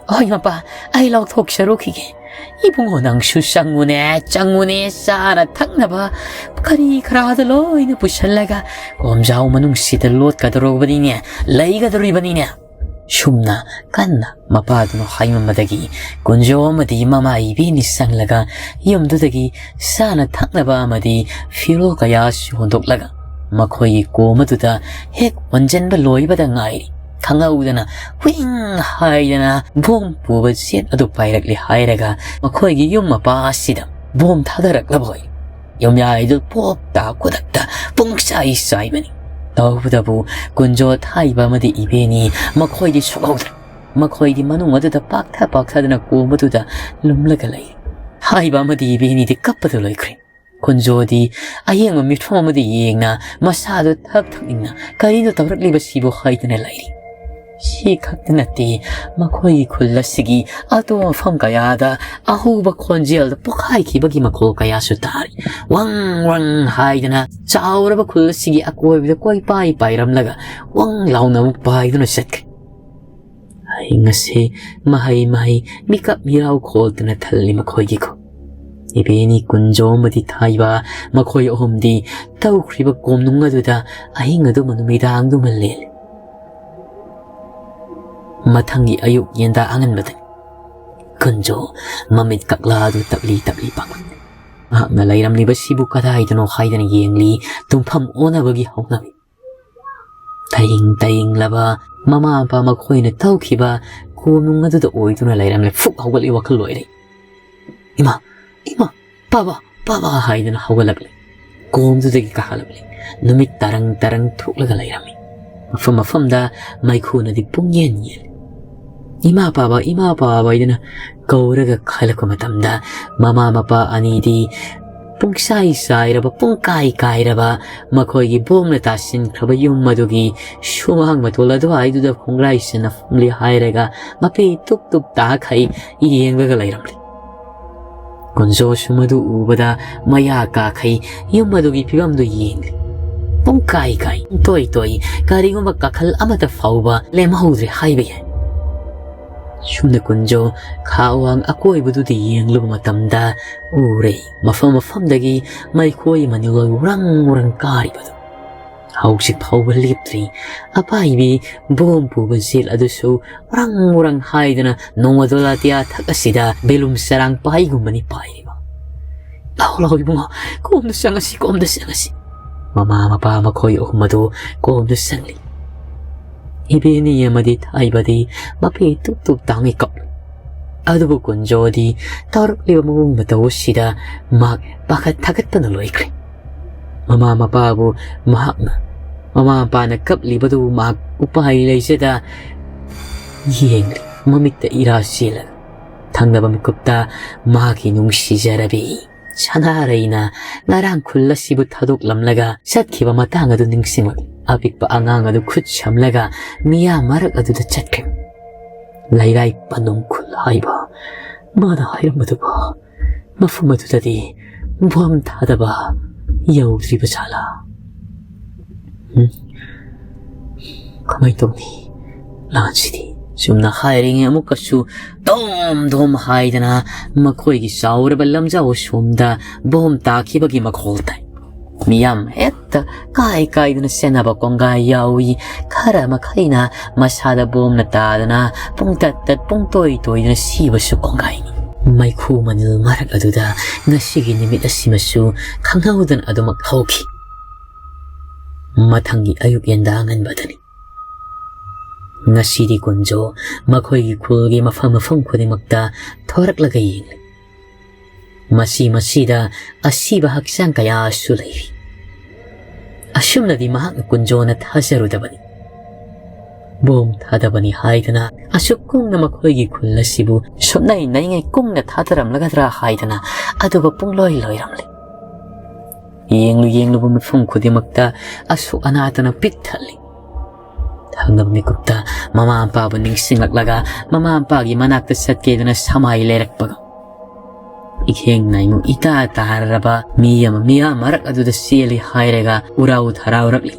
ꯍꯣꯏ ꯃꯄꯥ, ꯑꯩ ꯂꯧꯊꯣꯛꯆꯔꯨꯈꯤꯒꯦ꯫ ꯏꯕꯨꯡꯉꯣ, ꯅꯪꯁꯨ ꯆꯪꯉꯨꯅꯦ, ꯆꯪꯉꯨꯅꯦ, ꯆꯥꯅ ꯊꯛꯅꯕ ꯀꯔꯤ ꯀꯔꯥꯗ ꯂꯣꯏꯅ ꯄꯨꯁꯜꯂꯒ ꯀꯣꯝꯖꯥꯎ ꯃꯅꯨꯡꯁꯤꯗ ꯂꯣꯠꯀꯗꯧꯔꯕꯅꯤꯅꯦ, ꯂꯩꯒꯗꯧꯔꯤꯕꯅꯤꯅꯦ꯫ ꯁꯨꯝꯅ ꯀꯟꯅ ꯃꯄꯥꯗꯨꯅ ꯍꯥꯏꯃꯟꯕꯗꯒꯤ ꯀꯨꯟꯖꯣ ꯑꯃꯗꯤ ꯃꯃꯥ ꯏꯕꯦꯅꯤ ꯆꯪꯂꯒ ꯌꯨꯝꯗꯨꯗꯒꯤ ꯆꯥꯅ ꯊꯛꯅꯕ ꯑꯃꯗꯤ ꯐꯤꯔꯣꯜ ꯀꯌꯥꯁꯨ ꯍꯣꯟꯗꯣꯛꯂꯒ ꯃꯈꯣꯏꯒꯤ ꯀꯣꯝ ꯑꯗꯨꯗ ꯍꯦꯛ ꯍꯣꯟꯖꯟꯕ ꯂꯣꯏꯕꯗ ꯉꯥꯏꯔꯤ꯫ ꯈꯪꯍꯧꯗꯅ ꯍꯨꯏꯡ ꯍꯥꯏꯗꯅ ꯕꯣꯝ ꯄꯨꯕ ꯖꯦꯠ ꯑꯗꯨ ꯄꯥꯏꯔꯛꯂꯦ ꯍꯥꯏꯔꯒ ꯃꯈꯣꯏꯒꯤ ꯌꯨꯝ ꯃꯄꯥ ꯑꯁꯤꯗ ꯕꯣꯝ ꯊꯥꯗꯔꯛꯂꯕ ꯑꯣꯏ꯫ ꯌꯨꯝꯌꯥꯏꯗꯨ ꯄꯣꯞ ꯇꯥ ꯈꯨꯗꯛꯇ ꯄꯨꯡꯆꯥꯏ ꯆꯥꯏꯕꯅꯤ꯫ ꯇꯧꯕꯇꯕꯨ ꯀꯨꯟꯖꯣ ꯊꯥꯏꯕ ꯑꯃꯗꯤ ꯏꯕꯦꯅꯤ ꯃꯈꯣꯏꯗꯤ ꯁꯣꯛꯍꯧꯗ꯭ꯔꯦ꯫ ꯃꯈꯣꯏꯗꯤ ꯃꯅꯨꯡ ꯑꯗꯨꯗ ꯄꯥꯛꯊ ꯄꯥꯛꯊꯗꯅ ꯀꯣꯝ ꯑꯗꯨꯗ ꯂꯨꯝꯂꯒ ꯂꯩ꯫ ꯊꯥꯏꯕ ꯑꯃꯗꯤ ꯏꯕꯦꯅꯤꯗꯤ ꯀꯞꯄꯗ ꯂꯣꯏꯈ꯭ꯔꯦ꯫ ꯀꯨꯟꯖꯣꯗꯤ ꯑꯌꯦꯡꯕ ꯃꯤꯠꯐꯝ ꯑꯃꯗ ꯌꯦꯡꯅ ꯃꯁꯥꯗꯨ ꯊꯛ ꯊꯛꯅꯤꯡꯅ ꯀꯔꯤꯅꯣ ꯇꯧꯔꯛꯂꯤꯕꯁꯤꯕꯨ ꯍꯥꯏꯗꯨꯅ ꯂꯩꯔꯤ꯫ ꯁꯤ ꯈꯛꯇ ꯅꯠꯇꯦ, ꯃꯈꯣꯏꯒꯤ ꯈꯨꯜ ꯑꯁꯤꯒꯤ ꯑꯇꯣꯞꯄ ꯃꯐꯝ ꯀꯌꯥꯗ ꯑꯍꯧꯕ ꯈꯣꯟꯖꯦꯜꯗ ꯄꯣꯛꯈꯥꯏꯈꯤꯕꯒꯤ ꯃꯈꯣꯜ ꯀꯌꯥꯁꯨ ꯇꯥꯔꯤ꯫ ꯋꯪ ꯋꯪ ꯍꯥꯏꯗꯅ ꯆꯥꯎꯔꯕ ꯈꯨꯜ ꯑꯁꯤꯒꯤ ꯑꯀꯣꯏꯕꯗ ꯀꯣꯏꯄꯥꯏ ꯄꯥꯏꯔꯝꯂꯒ ꯋꯪ ꯂꯥꯎꯅ ꯑꯃꯨꯛ ꯄꯥꯏꯗꯨꯅ ꯆꯠꯈ꯭ꯔꯦ꯫ ꯑꯍꯤꯡ ꯑꯁꯤ ꯃꯍꯩ ꯃꯍꯩ ꯃꯤꯀꯞ ꯃꯤꯔꯥꯎ ꯈꯣꯜꯗꯨꯅ ꯊꯜꯂꯤ ꯃꯈꯣꯏꯒꯤ ꯈꯨꯜ꯫ ꯏꯕꯦꯅꯤ ꯀꯨꯟꯖꯣ ꯑꯃꯗꯤ ꯊꯥꯏꯕ ꯃꯈꯣꯏ ꯑꯍꯨꯝꯗꯤ ꯇꯧꯈ꯭ꯔꯤꯕ ꯀꯣꯝꯅꯨꯡ ꯑꯗꯨꯗ ꯑꯍꯤꯡ ꯑꯗꯨꯃ ꯅꯨꯃꯤꯗꯥꯡꯗꯨꯃ ꯂꯦꯜꯂꯤ꯫ ꯃꯊꯪꯒꯤ ꯑꯌꯨꯛ ꯌꯦꯟꯗꯥ ꯑꯉꯟꯕꯗꯅꯤ꯫ ꯀꯨꯟꯖꯣ ꯃꯃꯤꯠ ꯀꯛꯂꯥ ꯑꯗꯨ ꯇꯞꯂꯤ ꯇꯞꯂꯤ ꯄꯥꯡꯂꯛꯂꯦ꯫ ꯃꯍꯥꯛꯅ ꯂꯩꯔꯝꯂꯤꯕꯁꯤꯕꯨ ꯀꯗꯥꯏꯗꯅꯣ ꯍꯥꯏꯗꯅ ꯌꯦꯡꯂꯤ꯫ ꯇꯨꯝꯐꯝ ꯑꯣꯟꯅꯕꯒꯤ ꯍꯧꯅꯕꯤ꯫ ꯇꯌꯤꯡ ꯇꯌꯤꯡꯂꯕ ꯃꯃꯥ ꯃꯄꯥ ꯃꯈꯣꯏꯅ ꯇꯧꯈꯤꯕ ꯀꯣꯅꯨꯡ ꯑꯗꯨꯗ ꯑꯣꯏꯗꯨꯅ ꯂꯩꯔꯝꯂꯦ꯫ ꯐꯨꯛ ꯍꯧꯒꯠꯂꯤ, ꯋꯥꯈꯜ ꯂꯣꯏꯔꯦ꯫ "ꯏꯃꯥ, ꯏꯃꯥ, ꯄꯥꯕ, ꯄꯥꯕ" ꯍꯥꯏꯗꯨꯅ ꯍꯧꯒꯠꯂꯛꯂꯦ꯫ ꯀꯣꯝꯗꯨꯗꯒꯤ ꯀꯥꯈꯠꯂꯛꯂꯦ꯫ ꯅꯨꯃꯤꯠ ꯇꯔꯪ ꯇꯔꯪ ꯊꯣꯛꯂꯒ ꯂꯩꯔꯝꯃꯤ꯫ ꯃꯐꯝ ꯃꯐꯝꯗ ꯃꯩꯈꯨꯅꯗꯤ ꯄꯨꯡꯌꯦꯟ ꯌꯦꯜꯂꯤ꯫ "ꯏꯃꯥ ꯄꯥꯕ, ꯏꯃꯥ ꯄꯥꯕ" ꯍꯥꯏꯗꯨꯅ ꯀꯧꯔꯒ ꯀꯥꯈꯠꯂꯛꯄ ꯃꯇꯝꯗ, ꯃꯃꯥ ꯃꯄꯥ ꯑꯅꯤꯗꯤ ꯄꯨꯡꯆꯥꯏ ꯆꯥꯏꯔꯕ, ꯄꯨꯡꯀꯥꯏ ꯀꯥꯏꯔꯕ ꯃꯈꯣꯏꯒꯤ ꯕꯣꯝꯅ ꯇꯥꯁꯤꯟꯈ꯭ꯔꯕ ꯌꯨꯝ ꯑꯗꯨꯒꯤ ꯁꯨꯃꯥꯡ ꯃꯇꯣꯜ ꯑꯗꯨꯋꯥꯏꯗꯨꯗ ꯈꯣꯡꯒ꯭ꯔꯥꯏ ꯆꯟꯅ ꯐꯝꯂꯤ ꯍꯥꯏꯔꯒ ꯃꯄꯤ ꯇꯨꯞ ꯇꯨꯞ ꯇꯥꯈꯩ ꯌꯦꯡꯂꯒ ꯂꯩꯔꯝꯂꯤ꯫ ꯀꯨꯟꯖꯣꯁꯨ ꯃꯗꯨ ꯎꯕꯗ ꯃꯌꯥ ꯀꯥꯈꯩ ꯌꯨꯝ ꯑꯗꯨꯒꯤ ꯐꯤꯕꯝꯗꯨ ꯌꯦꯡꯂꯤ꯫ ꯄꯨꯡꯀꯥꯏ ꯀꯥꯏ, ꯇꯣꯏ ꯇꯣꯏ, ꯀꯔꯤꯒꯨꯝꯕ ꯀꯥꯈꯜ ꯑꯃꯠꯇ ꯐꯥꯎꯕ ꯂꯦꯝꯍꯧꯗ꯭ꯔꯦ ꯍꯥꯏꯕ ꯌꯥꯏ꯫ ꯁꯨꯝꯅ ꯀꯨꯟꯖꯣ ꯈꯥ ꯋꯥꯡ ꯑꯀꯣꯏꯕꯗꯨꯗ ꯌꯦꯡꯂꯨꯕ ꯃꯇꯝꯗ ꯎꯔꯦ, ꯃꯐꯝ ꯃꯐꯝꯗꯒꯤ ꯃꯩꯈꯣꯏ ꯃꯅꯤꯜ ꯎꯔꯪ ꯎꯔꯪ ꯀꯥꯔꯤꯕꯗꯨ꯫ ꯍꯧꯖꯤꯛ ꯐꯥꯎꯕ ꯂꯦꯞꯇ꯭ꯔꯤ꯫ ꯑꯄꯥꯏꯕꯤ ꯕꯣꯝ ꯄꯨꯕ ꯖꯦꯠ ꯑꯗꯨꯁꯨ ꯎꯔꯪ ꯎꯔꯪ ꯍꯥꯏꯗꯨꯅ ꯅꯣꯡꯃꯗꯣꯜ ꯑꯇꯤꯌꯥ ꯊꯛ ꯑꯁꯤꯗ ꯕꯦꯂꯨꯝ ꯆꯔꯥꯡ ꯄꯥꯏꯒꯨꯝꯕꯅꯤ ꯄꯥꯏꯔꯤꯕ꯫ "ꯂꯥꯎ, ꯂꯥꯎ ꯏꯕꯨꯡꯉꯣ, ꯀꯣꯝꯗ ꯆꯪꯉꯁꯤ, ꯀꯣꯝꯗ ꯆꯪꯉꯁꯤ"꯫ ꯃꯃꯥ ꯃꯄꯥ ꯃꯈꯣꯏ ꯑꯍꯨꯝ ꯑꯗꯨ ꯀꯣꯝꯗ ꯆꯪꯂꯤ꯫ ꯏꯕꯦꯅꯤ ꯑꯃꯗꯤ ꯊꯥꯏꯕꯗꯤ ꯃꯄꯤ ꯇꯨꯞ ꯇꯨꯞ ꯇꯥꯡꯉꯤ ꯀꯞꯂꯤ꯫ ꯑꯗꯨꯕꯨ ꯀꯨꯟꯖꯣꯗꯤ ꯇꯧꯔꯛꯂꯤꯕ ꯃꯑꯣꯡ ꯃꯇꯧ ꯑꯁꯤꯗ ꯃꯍꯥꯛ ꯄꯥꯈꯠ ꯊꯥꯒꯠꯄꯅ ꯂꯣꯏꯈ꯭ꯔꯦ꯫ ꯃꯃꯥ ꯃꯄꯥꯕꯨ ꯃꯍꯥꯛꯅ, ꯃꯃꯥ ꯃꯄꯥꯅ ꯀꯞꯂꯤꯕꯗꯨ ꯃꯍꯥꯛ ꯎꯄꯥꯏ ꯂꯩꯖꯗ ꯌꯦꯡꯂꯤ꯫ ꯃꯃꯤꯠꯇ ꯏꯔꯥ ꯆꯦꯜꯂꯒ ꯊꯪꯅꯕ ꯃꯤꯀꯨꯞꯇ ꯃꯍꯥꯛꯀꯤ ꯅꯨꯡꯁꯤꯖꯔꯕꯤ ꯁꯅꯥꯔꯩꯅ ꯉꯔꯥꯡ ꯈꯨꯜ ꯑꯁꯤꯕꯨ ꯊꯥꯗꯣꯛꯂꯝꯂꯒ ꯆꯠꯈꯤꯕ ꯃꯇꯥꯡ ꯑꯗꯨ ꯅꯤꯡꯁꯤꯡꯂꯛꯏ꯫ ꯑꯄꯤꯛꯄ ꯑꯉꯥꯡ ꯑꯗꯨ ꯈꯨꯠ ꯁꯝꯂꯒ ꯃꯤꯌꯥꯝ ꯃꯔꯛ ꯑꯗꯨꯗ ꯆꯠꯈ꯭ꯔꯦ꯫ ꯂꯩꯔꯥꯏ ꯄꯟꯗꯨꯝ ꯈꯨꯜ ꯍꯥꯏꯕ ꯃꯥꯅ ꯍꯥꯏꯔꯝꯕꯗꯨꯕꯨ ꯃꯐꯝ ꯑꯗꯨꯗꯗꯤ ꯕꯣꯝ ꯊꯥꯗꯕ ꯌꯧꯗ꯭ꯔꯤꯕ ꯖꯥꯠꯂꯥ? ꯎꯝ? ꯀꯃꯥꯏꯅ ꯇꯧꯅꯤ? ꯂꯥꯟꯁꯤꯗꯤ꯫ ꯆꯨꯝꯅ ꯍꯥꯏꯔꯤꯉꯩ ꯑꯃꯨꯛꯀꯁꯨ ꯗꯣꯝ ꯗꯣꯝ ꯍꯥꯏꯗꯅ ꯃꯈꯣꯏꯒꯤ ꯆꯥꯎꯔꯕ ꯂꯝꯖꯥꯎ ꯑꯁꯣꯝꯗ ꯕꯣꯝ ꯇꯥꯈꯤꯕꯒꯤ ꯃꯈꯣꯜ ꯇꯥꯏ꯫ ꯃꯤꯌꯥꯝ ꯍꯦꯛꯇ ꯀꯥꯏ ꯀꯥꯏꯗꯅ ꯆꯦꯟꯅꯕ ꯀꯣꯡꯒꯥꯏ ꯌꯥꯎꯏ꯫ ꯈꯔ ꯃꯈꯩꯅ ꯃꯁꯥꯗ ꯕꯣꯝꯅ ꯇꯥꯗꯅ ꯄꯨꯡꯇꯠ ꯇꯠ ꯄꯨꯡꯇꯣꯏ ꯇꯣꯏꯗꯅ ꯁꯤꯕꯁꯨ ꯀꯣꯡꯒꯥꯏꯅꯤ꯫ ꯃꯩꯈꯨ ꯃꯅꯤꯜ ꯃꯔꯛ ꯑꯗꯨꯗ ꯉꯁꯤꯒꯤ ꯅꯨꯃꯤꯠ ꯑꯁꯤꯃꯁꯨ ꯈꯪꯍꯧꯗꯅ ꯑꯗꯨꯃꯛ ꯍꯧꯈꯤ꯫ ꯃꯊꯪꯒꯤ ꯑꯌꯨꯛ ꯌꯦꯟꯗꯥ ꯉꯟꯕꯗꯅꯤ꯫ ꯉꯁꯤꯗꯤ ꯀꯨꯟꯖꯣ ꯃꯈꯣꯏꯒꯤ ꯈꯨꯜꯒꯤ ꯃꯐꯝ ꯃꯐꯝ ꯈꯨꯗꯤꯡꯃꯛꯇ ꯊꯣꯔꯛꯂꯒ ꯌꯦꯡꯂꯤ꯫ ꯃꯁꯤ ꯃꯁꯤꯗ ꯑꯁꯤꯕ ꯍꯛꯆꯥꯡ ꯀꯌꯥꯁꯨ ꯂꯩꯔꯤ꯫ ꯑꯁꯨꯝꯅꯗꯤ ꯃꯍꯥꯛꯅ ꯀꯨꯟꯖꯣꯅ ꯊꯥꯖꯔꯨꯗꯕꯅꯤ꯫ ꯕꯣꯝ ꯊꯥꯗꯕꯅꯤ ꯍꯥꯏꯗꯅ ꯑꯁꯨꯛ ꯀꯨꯡꯅ ꯃꯈꯣꯏꯒꯤ ꯈꯨꯜ ꯑꯁꯤꯕꯨ ꯁꯨꯞꯅꯩ ꯅꯩꯉꯩ ꯀꯨꯡꯅ ꯊꯥꯗꯔꯝꯂꯒꯗ꯭ꯔꯥ ꯍꯥꯏꯗꯅ ꯑꯗꯨꯒ ꯄꯨꯡꯂꯣꯏ ꯂꯣꯏꯔꯝꯂꯦ꯫ ꯌꯦꯡꯂꯨ ꯌꯦꯡꯂꯨꯕ ꯃꯐꯝ ꯈꯨꯗꯤꯡꯃꯛꯇ ꯑꯁꯣꯛ ꯑꯅꯥꯇꯅ ꯄꯤꯛ ꯊꯜꯂꯤ꯫ ꯊꯪꯅꯕ ꯃꯤꯀꯨꯞꯇ ꯃꯃꯥ ꯃꯄꯥꯕꯨ ꯅꯤꯡꯁꯤꯡꯂꯛꯂꯒ ꯃꯃꯥ ꯃꯄꯥꯒꯤ ꯃꯅꯥꯛꯇ ꯆꯠꯀꯦꯗꯅ ꯁꯃꯥꯏ ꯂꯩꯔꯛꯄꯒ ꯏꯈꯦꯡ ꯅꯥꯏꯃꯨ ꯏꯇꯥ ꯇꯥꯔꯔꯕ ꯃꯤ ꯑꯃ ꯃꯤꯌꯥꯝ ꯃꯔꯛ ꯑꯗꯨꯗ ꯆꯦꯜꯂꯤ ꯍꯥꯏꯔꯒ ꯎꯔꯥꯎ ꯊꯔꯥꯎꯔꯛꯂꯤ꯫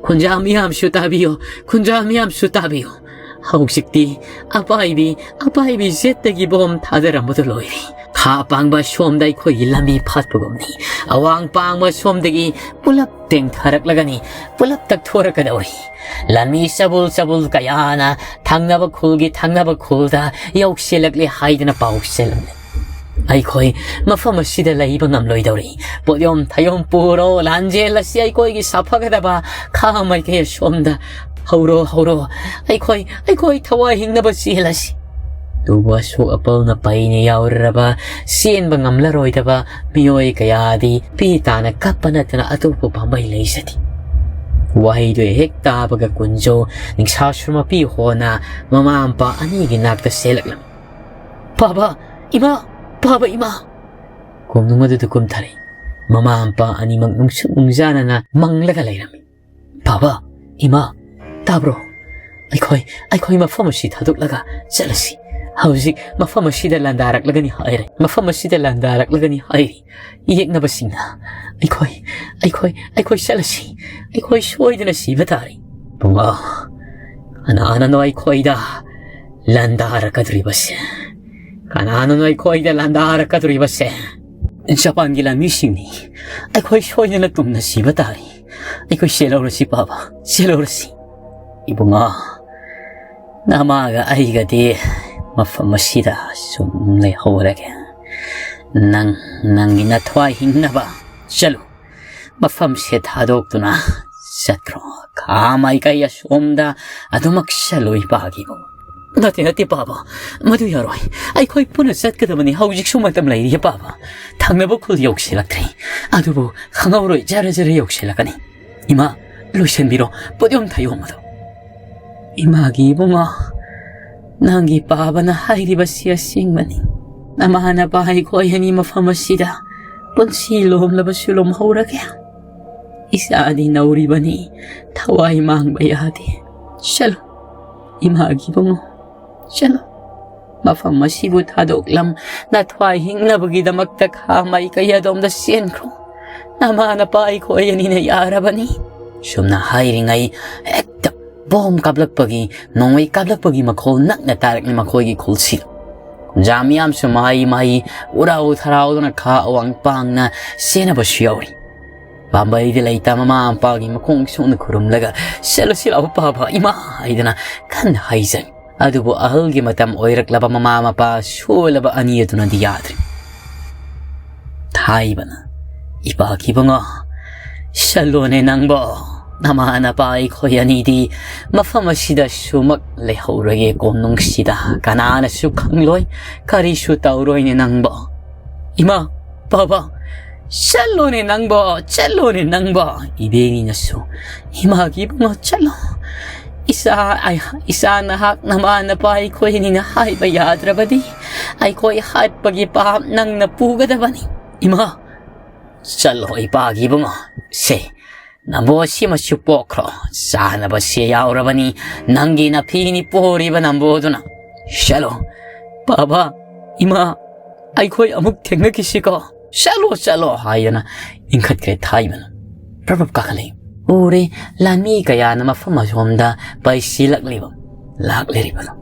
"ꯈꯨꯟꯖꯥ ꯃꯤꯌꯥꯝꯁꯨ ꯇꯥꯕꯤꯌꯨ, ꯈꯨꯟꯖꯥ ꯃꯤꯌꯥꯝꯁꯨ ꯇꯥꯕꯤꯌꯨ꯫ ꯍꯧꯖꯤꯛꯇꯤ ꯑꯄꯥꯏꯕꯤ, ꯑꯄꯥꯏꯕꯤ ꯖꯦꯠꯇꯒꯤ ꯕꯣꯝ ꯊꯥꯗꯔꯝꯕꯗꯨ ꯂꯣꯏꯔꯦ꯫ ꯈꯥ ꯄꯥꯡꯕ ꯁꯣꯝꯗ ꯑꯩꯈꯣꯏꯒꯤ ꯂꯝꯕꯤ ꯐꯥꯠꯄꯒꯨꯝꯅꯤ꯫ ꯑꯋꯥꯡ ꯄꯥꯡꯕ ꯁꯣꯝꯗꯒꯤ ꯄꯨꯂꯞ ꯇꯦꯡꯊꯔꯛꯂꯒꯅꯤ, ꯄꯨꯂꯞ ꯇꯛꯊꯣꯔꯛꯀꯗꯧꯔꯤ꯫ ꯂꯝꯕꯤ ꯆꯕꯨꯜ ꯆꯕꯨꯜ ꯀꯌꯥꯅ ꯊꯪꯅꯕ ꯈꯨꯜꯒꯤ ꯊꯪꯅꯕ ꯈꯨꯜꯗ ꯌꯧꯁꯤꯜꯂꯛꯂꯦ ꯍꯥꯏꯗꯅ ꯄꯥꯎ ꯆꯦꯜꯂꯝꯂꯦ꯫ ꯑꯩꯈꯣꯏ ꯃꯐꯝ ꯑꯁꯤꯗ ꯂꯩꯕ ꯉꯝꯂꯣꯏꯗꯧꯔꯤ꯫ ꯄꯣꯠꯌꯣꯝ ꯊꯌꯣꯝ ꯄꯨꯔꯣ, ꯂꯥꯟꯖꯦꯜ ꯑꯁꯤ ꯑꯩꯈꯣꯏꯒꯤ ꯁꯥꯐꯒꯗꯕ ꯈꯥ ꯃꯥꯏꯀꯩ ꯑꯁꯣꯝꯗ ꯍꯧꯔꯣ, ꯍꯧꯔꯣ꯫ ꯑꯩꯈꯣꯏ, ꯑꯩꯈꯣꯏ ꯊꯋꯥꯏ ꯍꯤꯡꯅꯕ ꯆꯦꯜꯂꯁꯤ꯫" ꯇꯨꯕꯨ ꯑꯁꯣꯛ ꯑꯄꯧꯅ ꯄꯩꯅ ꯌꯥꯎꯔꯔꯕ ꯆꯦꯟꯕ ꯉꯝꯂꯔꯣꯏꯗꯕ ꯃꯤꯑꯣꯏ ꯀꯌꯥꯗꯤ ꯄꯤ ꯇꯥꯅ ꯀꯞꯄ ꯅꯠꯇꯅ ꯑꯇꯣꯞꯄ ꯄꯥꯝꯕꯩ ꯂꯩꯖꯗꯦ꯫ ꯋꯥꯍꯩꯗꯨ ꯍꯦꯛ ꯇꯥꯕꯒ ꯀꯨꯟꯖꯣ ꯅꯤꯡꯁꯥꯁꯨꯔ ꯃꯄꯤ ꯍꯣꯅ ꯃꯃꯥ ꯃꯄꯥ ꯑꯅꯤꯒꯤ ꯅꯥꯛꯇ ꯆꯦꯜꯂꯛꯂꯝꯃꯤ꯫ "ꯄꯥꯕ, ꯏꯃꯥ! ꯄꯥꯕ, ꯏꯃꯥ!" ꯀꯣꯝꯅꯨꯡ ꯑꯗꯨꯗ ꯀꯨꯝꯊꯔꯦ꯫ ꯃꯃꯥ ꯃꯄꯥ ꯑꯅꯤꯃꯛ ꯅꯨꯡꯁꯨꯛ ꯅꯨꯡꯖꯥꯅꯅ ꯃꯪꯂꯒ ꯂꯩꯔꯝꯃꯤ꯫ "ꯄꯥꯕ, ꯏꯃꯥ, ꯇꯥꯕ꯭ꯔꯣ? ꯑꯩꯈꯣꯏ, ꯑꯩꯈꯣꯏ ꯃꯐꯝ ꯑꯁꯤ ꯊꯥꯗꯣꯛꯂꯒ ꯆꯠꯂꯁꯤ꯫ ꯍꯧꯖꯤꯛ ꯃꯐꯝ ꯑꯁꯤꯗ ꯂꯥꯟꯗꯥꯔꯛꯂꯒꯅꯤ ꯍꯥꯏꯔꯦ꯫ ꯃꯐꯝ ꯑꯁꯤꯗ ꯂꯥꯟꯗꯥꯔꯛꯂꯒꯅꯤ ꯍꯥꯏꯔꯤ꯫ ꯌꯦꯛꯅꯕꯁꯤꯡꯅ ꯑꯩꯈꯣꯏ, ꯑꯩꯈꯣꯏ, ꯑꯩꯈꯣꯏ ꯆꯠꯂꯁꯤ꯫ ꯑꯩꯈꯣꯏ ꯁꯣꯏꯗꯅ ꯁꯤꯕ ꯇꯥꯔꯦ꯫" "ꯄꯨꯡꯉꯣ, ꯀꯅꯥꯅꯅꯣ ꯑꯩꯈꯣꯏꯗ ꯂꯥꯟꯗꯥꯔꯛꯀꯗꯧꯔꯤꯕꯁꯦ? ꯀꯅꯥꯅꯅꯣ ꯑꯩꯈꯣꯏꯗ ꯂꯥꯟꯗꯥꯔꯛꯀꯗꯧꯔꯤꯕꯁꯦ?" ꯖꯄꯥꯟꯒꯤ ꯂꯥꯟꯃꯤꯁꯤꯡꯅꯤ꯫ ꯑꯩꯈꯣꯏ ꯁꯣꯏꯗꯅ ꯇꯨꯝꯅ ꯁꯤꯕ ꯇꯥꯔꯦ꯫ ꯑꯩꯈꯣꯏ ꯆꯦꯜꯍꯧꯔꯁꯤ ꯄꯥꯕ, ꯆꯦꯜꯍꯧꯔꯁꯤ꯫ ꯏꯕꯨꯡꯉꯣ, ꯅꯃꯥꯒ ꯑꯩꯒꯗꯤ ꯃꯐꯝ ꯑꯁꯤꯗ ꯁꯨꯝ ꯂꯩꯍꯧꯔꯒꯦ꯫ ꯅꯪ, ꯅꯪꯒꯤ ꯅꯊ꯭ꯋꯥꯏ ꯍꯤꯡꯅꯕ ꯆꯠꯂꯨ꯫ ꯃꯐꯝꯁꯦ ꯊꯥꯗꯣꯛꯇꯨꯅ ꯆꯠꯈ꯭ꯔꯣ꯫ ꯈꯥ ꯃꯥꯏꯀꯩ ꯑꯁꯣꯝꯗ ꯑꯗꯨꯃꯛ ꯆꯠꯂꯨ, ꯏꯄꯥꯒꯤ ꯏꯕꯨꯡꯉꯣ꯫ ꯅꯠꯇꯦ, ꯅꯠꯇꯦ, ꯄꯥꯕ꯫ ꯃꯗꯨ ꯌꯥꯔꯣꯏ꯫ ꯑꯩꯈꯣꯏ ꯄꯨꯟꯅ ꯆꯠꯀꯗꯕꯅꯤ꯫ ꯍꯧꯖꯤꯛꯁꯨ ꯃꯇꯝ ꯂꯩꯔꯤ, ꯄꯥꯕ꯫ ꯊꯪꯅꯕ ꯈꯨꯜ ꯌꯧꯁꯤꯜꯂꯛꯇ꯭ꯔꯦ꯫ ꯑꯗꯨꯕꯨ ꯈꯪꯍꯧꯔꯣꯏ, ꯖꯔ ꯖꯔ ꯌꯧꯁꯤꯜꯂꯛꯀꯅꯤ꯫ ꯏꯃꯥ, ꯂꯣꯏꯁꯤꯟꯕꯤꯔꯣ꯫ ꯄꯣꯠꯌꯣꯝ ꯊꯌꯣꯝ ꯑꯗꯨ꯫ ꯏꯃꯥꯒꯤ ꯏꯕꯨꯡꯉꯣ, ꯅꯪꯒꯤ ꯄꯥꯕꯅ ꯍꯥꯏꯔꯤꯕꯁꯤ ꯑꯁꯦꯡꯕꯅꯤ꯫ ꯅꯃꯥ ꯅꯄꯥ ꯑꯩꯈꯣꯏ ꯑꯅꯤ ꯃꯐꯝ ꯑꯁꯤꯗ ꯄꯨꯟꯁꯤ ꯂꯣꯝꯂꯕꯁꯨ ꯂꯣꯝꯍꯧꯔꯒꯦ꯫ ꯏꯆꯥꯗꯤ ꯅꯧꯔꯤꯕꯅꯤ, ꯊꯋꯥꯏ ꯃꯥꯡꯕ ꯌꯥꯗꯦ꯫ ꯆꯠꯂꯨ, ꯏꯃꯥꯒꯤ ꯏꯕꯨꯡꯉꯣ, ꯆꯠꯂꯨ꯫ ꯃꯐꯝ ꯑꯁꯤꯕꯨ ꯊꯥꯗꯣꯛꯂꯝ, ꯅꯊ꯭ꯋꯥꯏ ꯍꯤꯡꯅꯕꯒꯤꯗꯃꯛꯇ ꯈꯥ ꯃꯥꯏꯀꯩ ꯑꯗꯣꯝꯗ ꯆꯦꯟꯈ꯭ꯔꯣ꯫ ꯅꯃꯥ ꯅꯄꯥ ꯑꯩꯈꯣꯏ ꯑꯅꯤꯅ ꯌꯥꯔꯕꯅꯤ꯫ ꯁꯨꯝꯅ ꯍꯥꯏꯔꯤꯉꯩ, ꯍꯦꯛꯇ ꯕꯣꯝ ꯀꯥꯞꯂꯛꯄꯒꯤ, ꯅꯣꯡꯃꯩ ꯀꯥꯞꯂꯛꯄꯒꯤ ꯃꯈꯣꯜ ꯅꯛꯅ ꯇꯥꯔꯛꯂꯤ ꯃꯈꯣꯏꯒꯤ ꯈꯨꯜꯁꯤꯗ꯫ ꯀꯨꯝꯖꯥ ꯃꯤꯌꯥꯝꯁꯨ ꯃꯍꯩ ꯃꯍꯩ ꯎꯔꯥꯎ ꯊꯔꯥꯎꯗꯨꯅ ꯈꯥ ꯑꯋꯥꯡ ꯄꯥꯡꯅ ꯆꯦꯟꯅꯕꯁꯨ ꯌꯥꯎꯔꯤ꯫ ꯄꯥꯝꯕꯩꯗ ꯂꯩꯇ ꯃꯃꯥ ꯃꯄꯥꯒꯤ ꯃꯈꯣꯡ ꯁꯣꯛꯅ ꯈꯨꯔꯨꯝꯂꯒ, "ꯆꯠꯂꯁꯤ ꯂꯥꯛꯑꯣ ꯄꯥꯕ, ꯏꯃꯥ" ꯍꯥꯏꯗꯅ ꯀꯟꯅ ꯍꯥꯏꯖꯔꯤ꯫ ꯑꯗꯨꯕꯨ ꯑꯍꯜꯒꯤ ꯃꯇꯝ ꯑꯣꯏꯔꯛꯂꯕ ꯃꯃꯥ ꯃꯄꯥ ꯁꯣꯜꯂꯕ ꯑꯅꯤ ꯑꯗꯨꯅꯗꯤ ꯌꯥꯗ꯭ꯔꯦ꯫ ꯊꯥꯏꯕꯅ, "ꯏꯄꯥꯒꯤ ꯏꯕꯨꯡꯉꯣ, ꯆꯠꯂꯣꯅꯦ ꯅꯪꯕꯣ꯫ ꯅꯃꯥ ꯅꯄꯥ ꯑꯩꯈꯣꯏ ꯑꯅꯤꯗꯤ ꯃꯐꯝ ꯑꯁꯤꯗ ꯁꯨꯃꯛ ꯂꯩꯍꯧꯔꯒꯦ ꯀꯣꯅꯨꯡꯁꯤꯗ꯫ ꯀꯅꯥꯅꯁꯨ ꯈꯪꯂꯣꯏ, ꯀꯔꯤꯁꯨ ꯇꯧꯔꯣꯏꯅꯦ ꯅꯪꯕꯣ꯫" "ꯏꯃꯥ, ꯄꯥꯕ, ꯆꯠꯂꯣꯅꯦ ꯅꯪꯕꯣ, ꯆꯠꯂꯣꯅꯦ ꯅꯪꯕꯣ꯫" ꯏꯕꯦꯅꯤꯅꯁꯨ, "ꯏꯃꯥꯒꯤ ꯏꯕꯨꯡꯉꯣ, ꯆꯠꯂꯣ꯫ ꯏꯆꯥ, ꯏꯆꯥ ꯅꯍꯥꯛ ꯅꯃꯥ ꯅꯄꯥ ꯑꯩꯈꯣꯏꯅꯤꯅ ꯍꯥꯏꯕ ꯌꯥꯗ꯭ꯔꯕꯗꯤ ꯑꯩꯈꯣꯏ ꯍꯥꯠꯄꯒꯤ ꯄꯥꯞ ꯅꯪꯅ ꯄꯨꯒꯗꯕꯅꯤ꯫ ꯏꯃꯥ, ꯆꯠꯂꯣ ꯏꯄꯥꯒꯤ ꯏꯕꯨꯡꯉꯣ꯫ ꯁꯦ, ꯅꯝꯕꯣ ꯑꯁꯤꯃꯁꯨ ꯄꯣꯛꯈ꯭ꯔꯣ꯫ ꯆꯥꯅꯕꯁꯦ ꯌꯥꯎꯔꯕꯅꯤ꯫ ꯅꯪꯒꯤ ꯅꯐꯤꯅꯤ ꯄꯣꯔꯤꯕ ꯅꯝꯕꯣꯗꯨꯅ꯫ ꯆꯠꯂꯣ꯫ ꯄꯥꯕ, ꯏꯃꯥ, ꯑꯩꯈꯣꯏ ꯑꯃꯨꯛ ꯊꯦꯡꯅꯈꯤꯁꯤꯀꯣ꯫ ꯆꯠꯂꯣ, ꯆꯠꯂꯣ ꯍꯥꯏꯗꯅ ꯏꯟꯈꯠꯈ꯭ꯔꯦ ꯊꯥꯏꯕꯅ꯫ ꯄ꯭ꯔꯞ ꯄ꯭ꯔꯞ ꯀꯥꯈꯠꯂꯛꯏ꯫ ꯎꯔꯦ, ꯂꯥꯟꯃꯤ ꯀꯌꯥꯅ ꯃꯐꯝ ꯑꯁꯣꯝꯗ ꯄꯥꯏꯁꯤꯜꯂꯛꯂꯤꯕ, ꯂꯥꯛꯂꯤꯕꯗꯣ꯫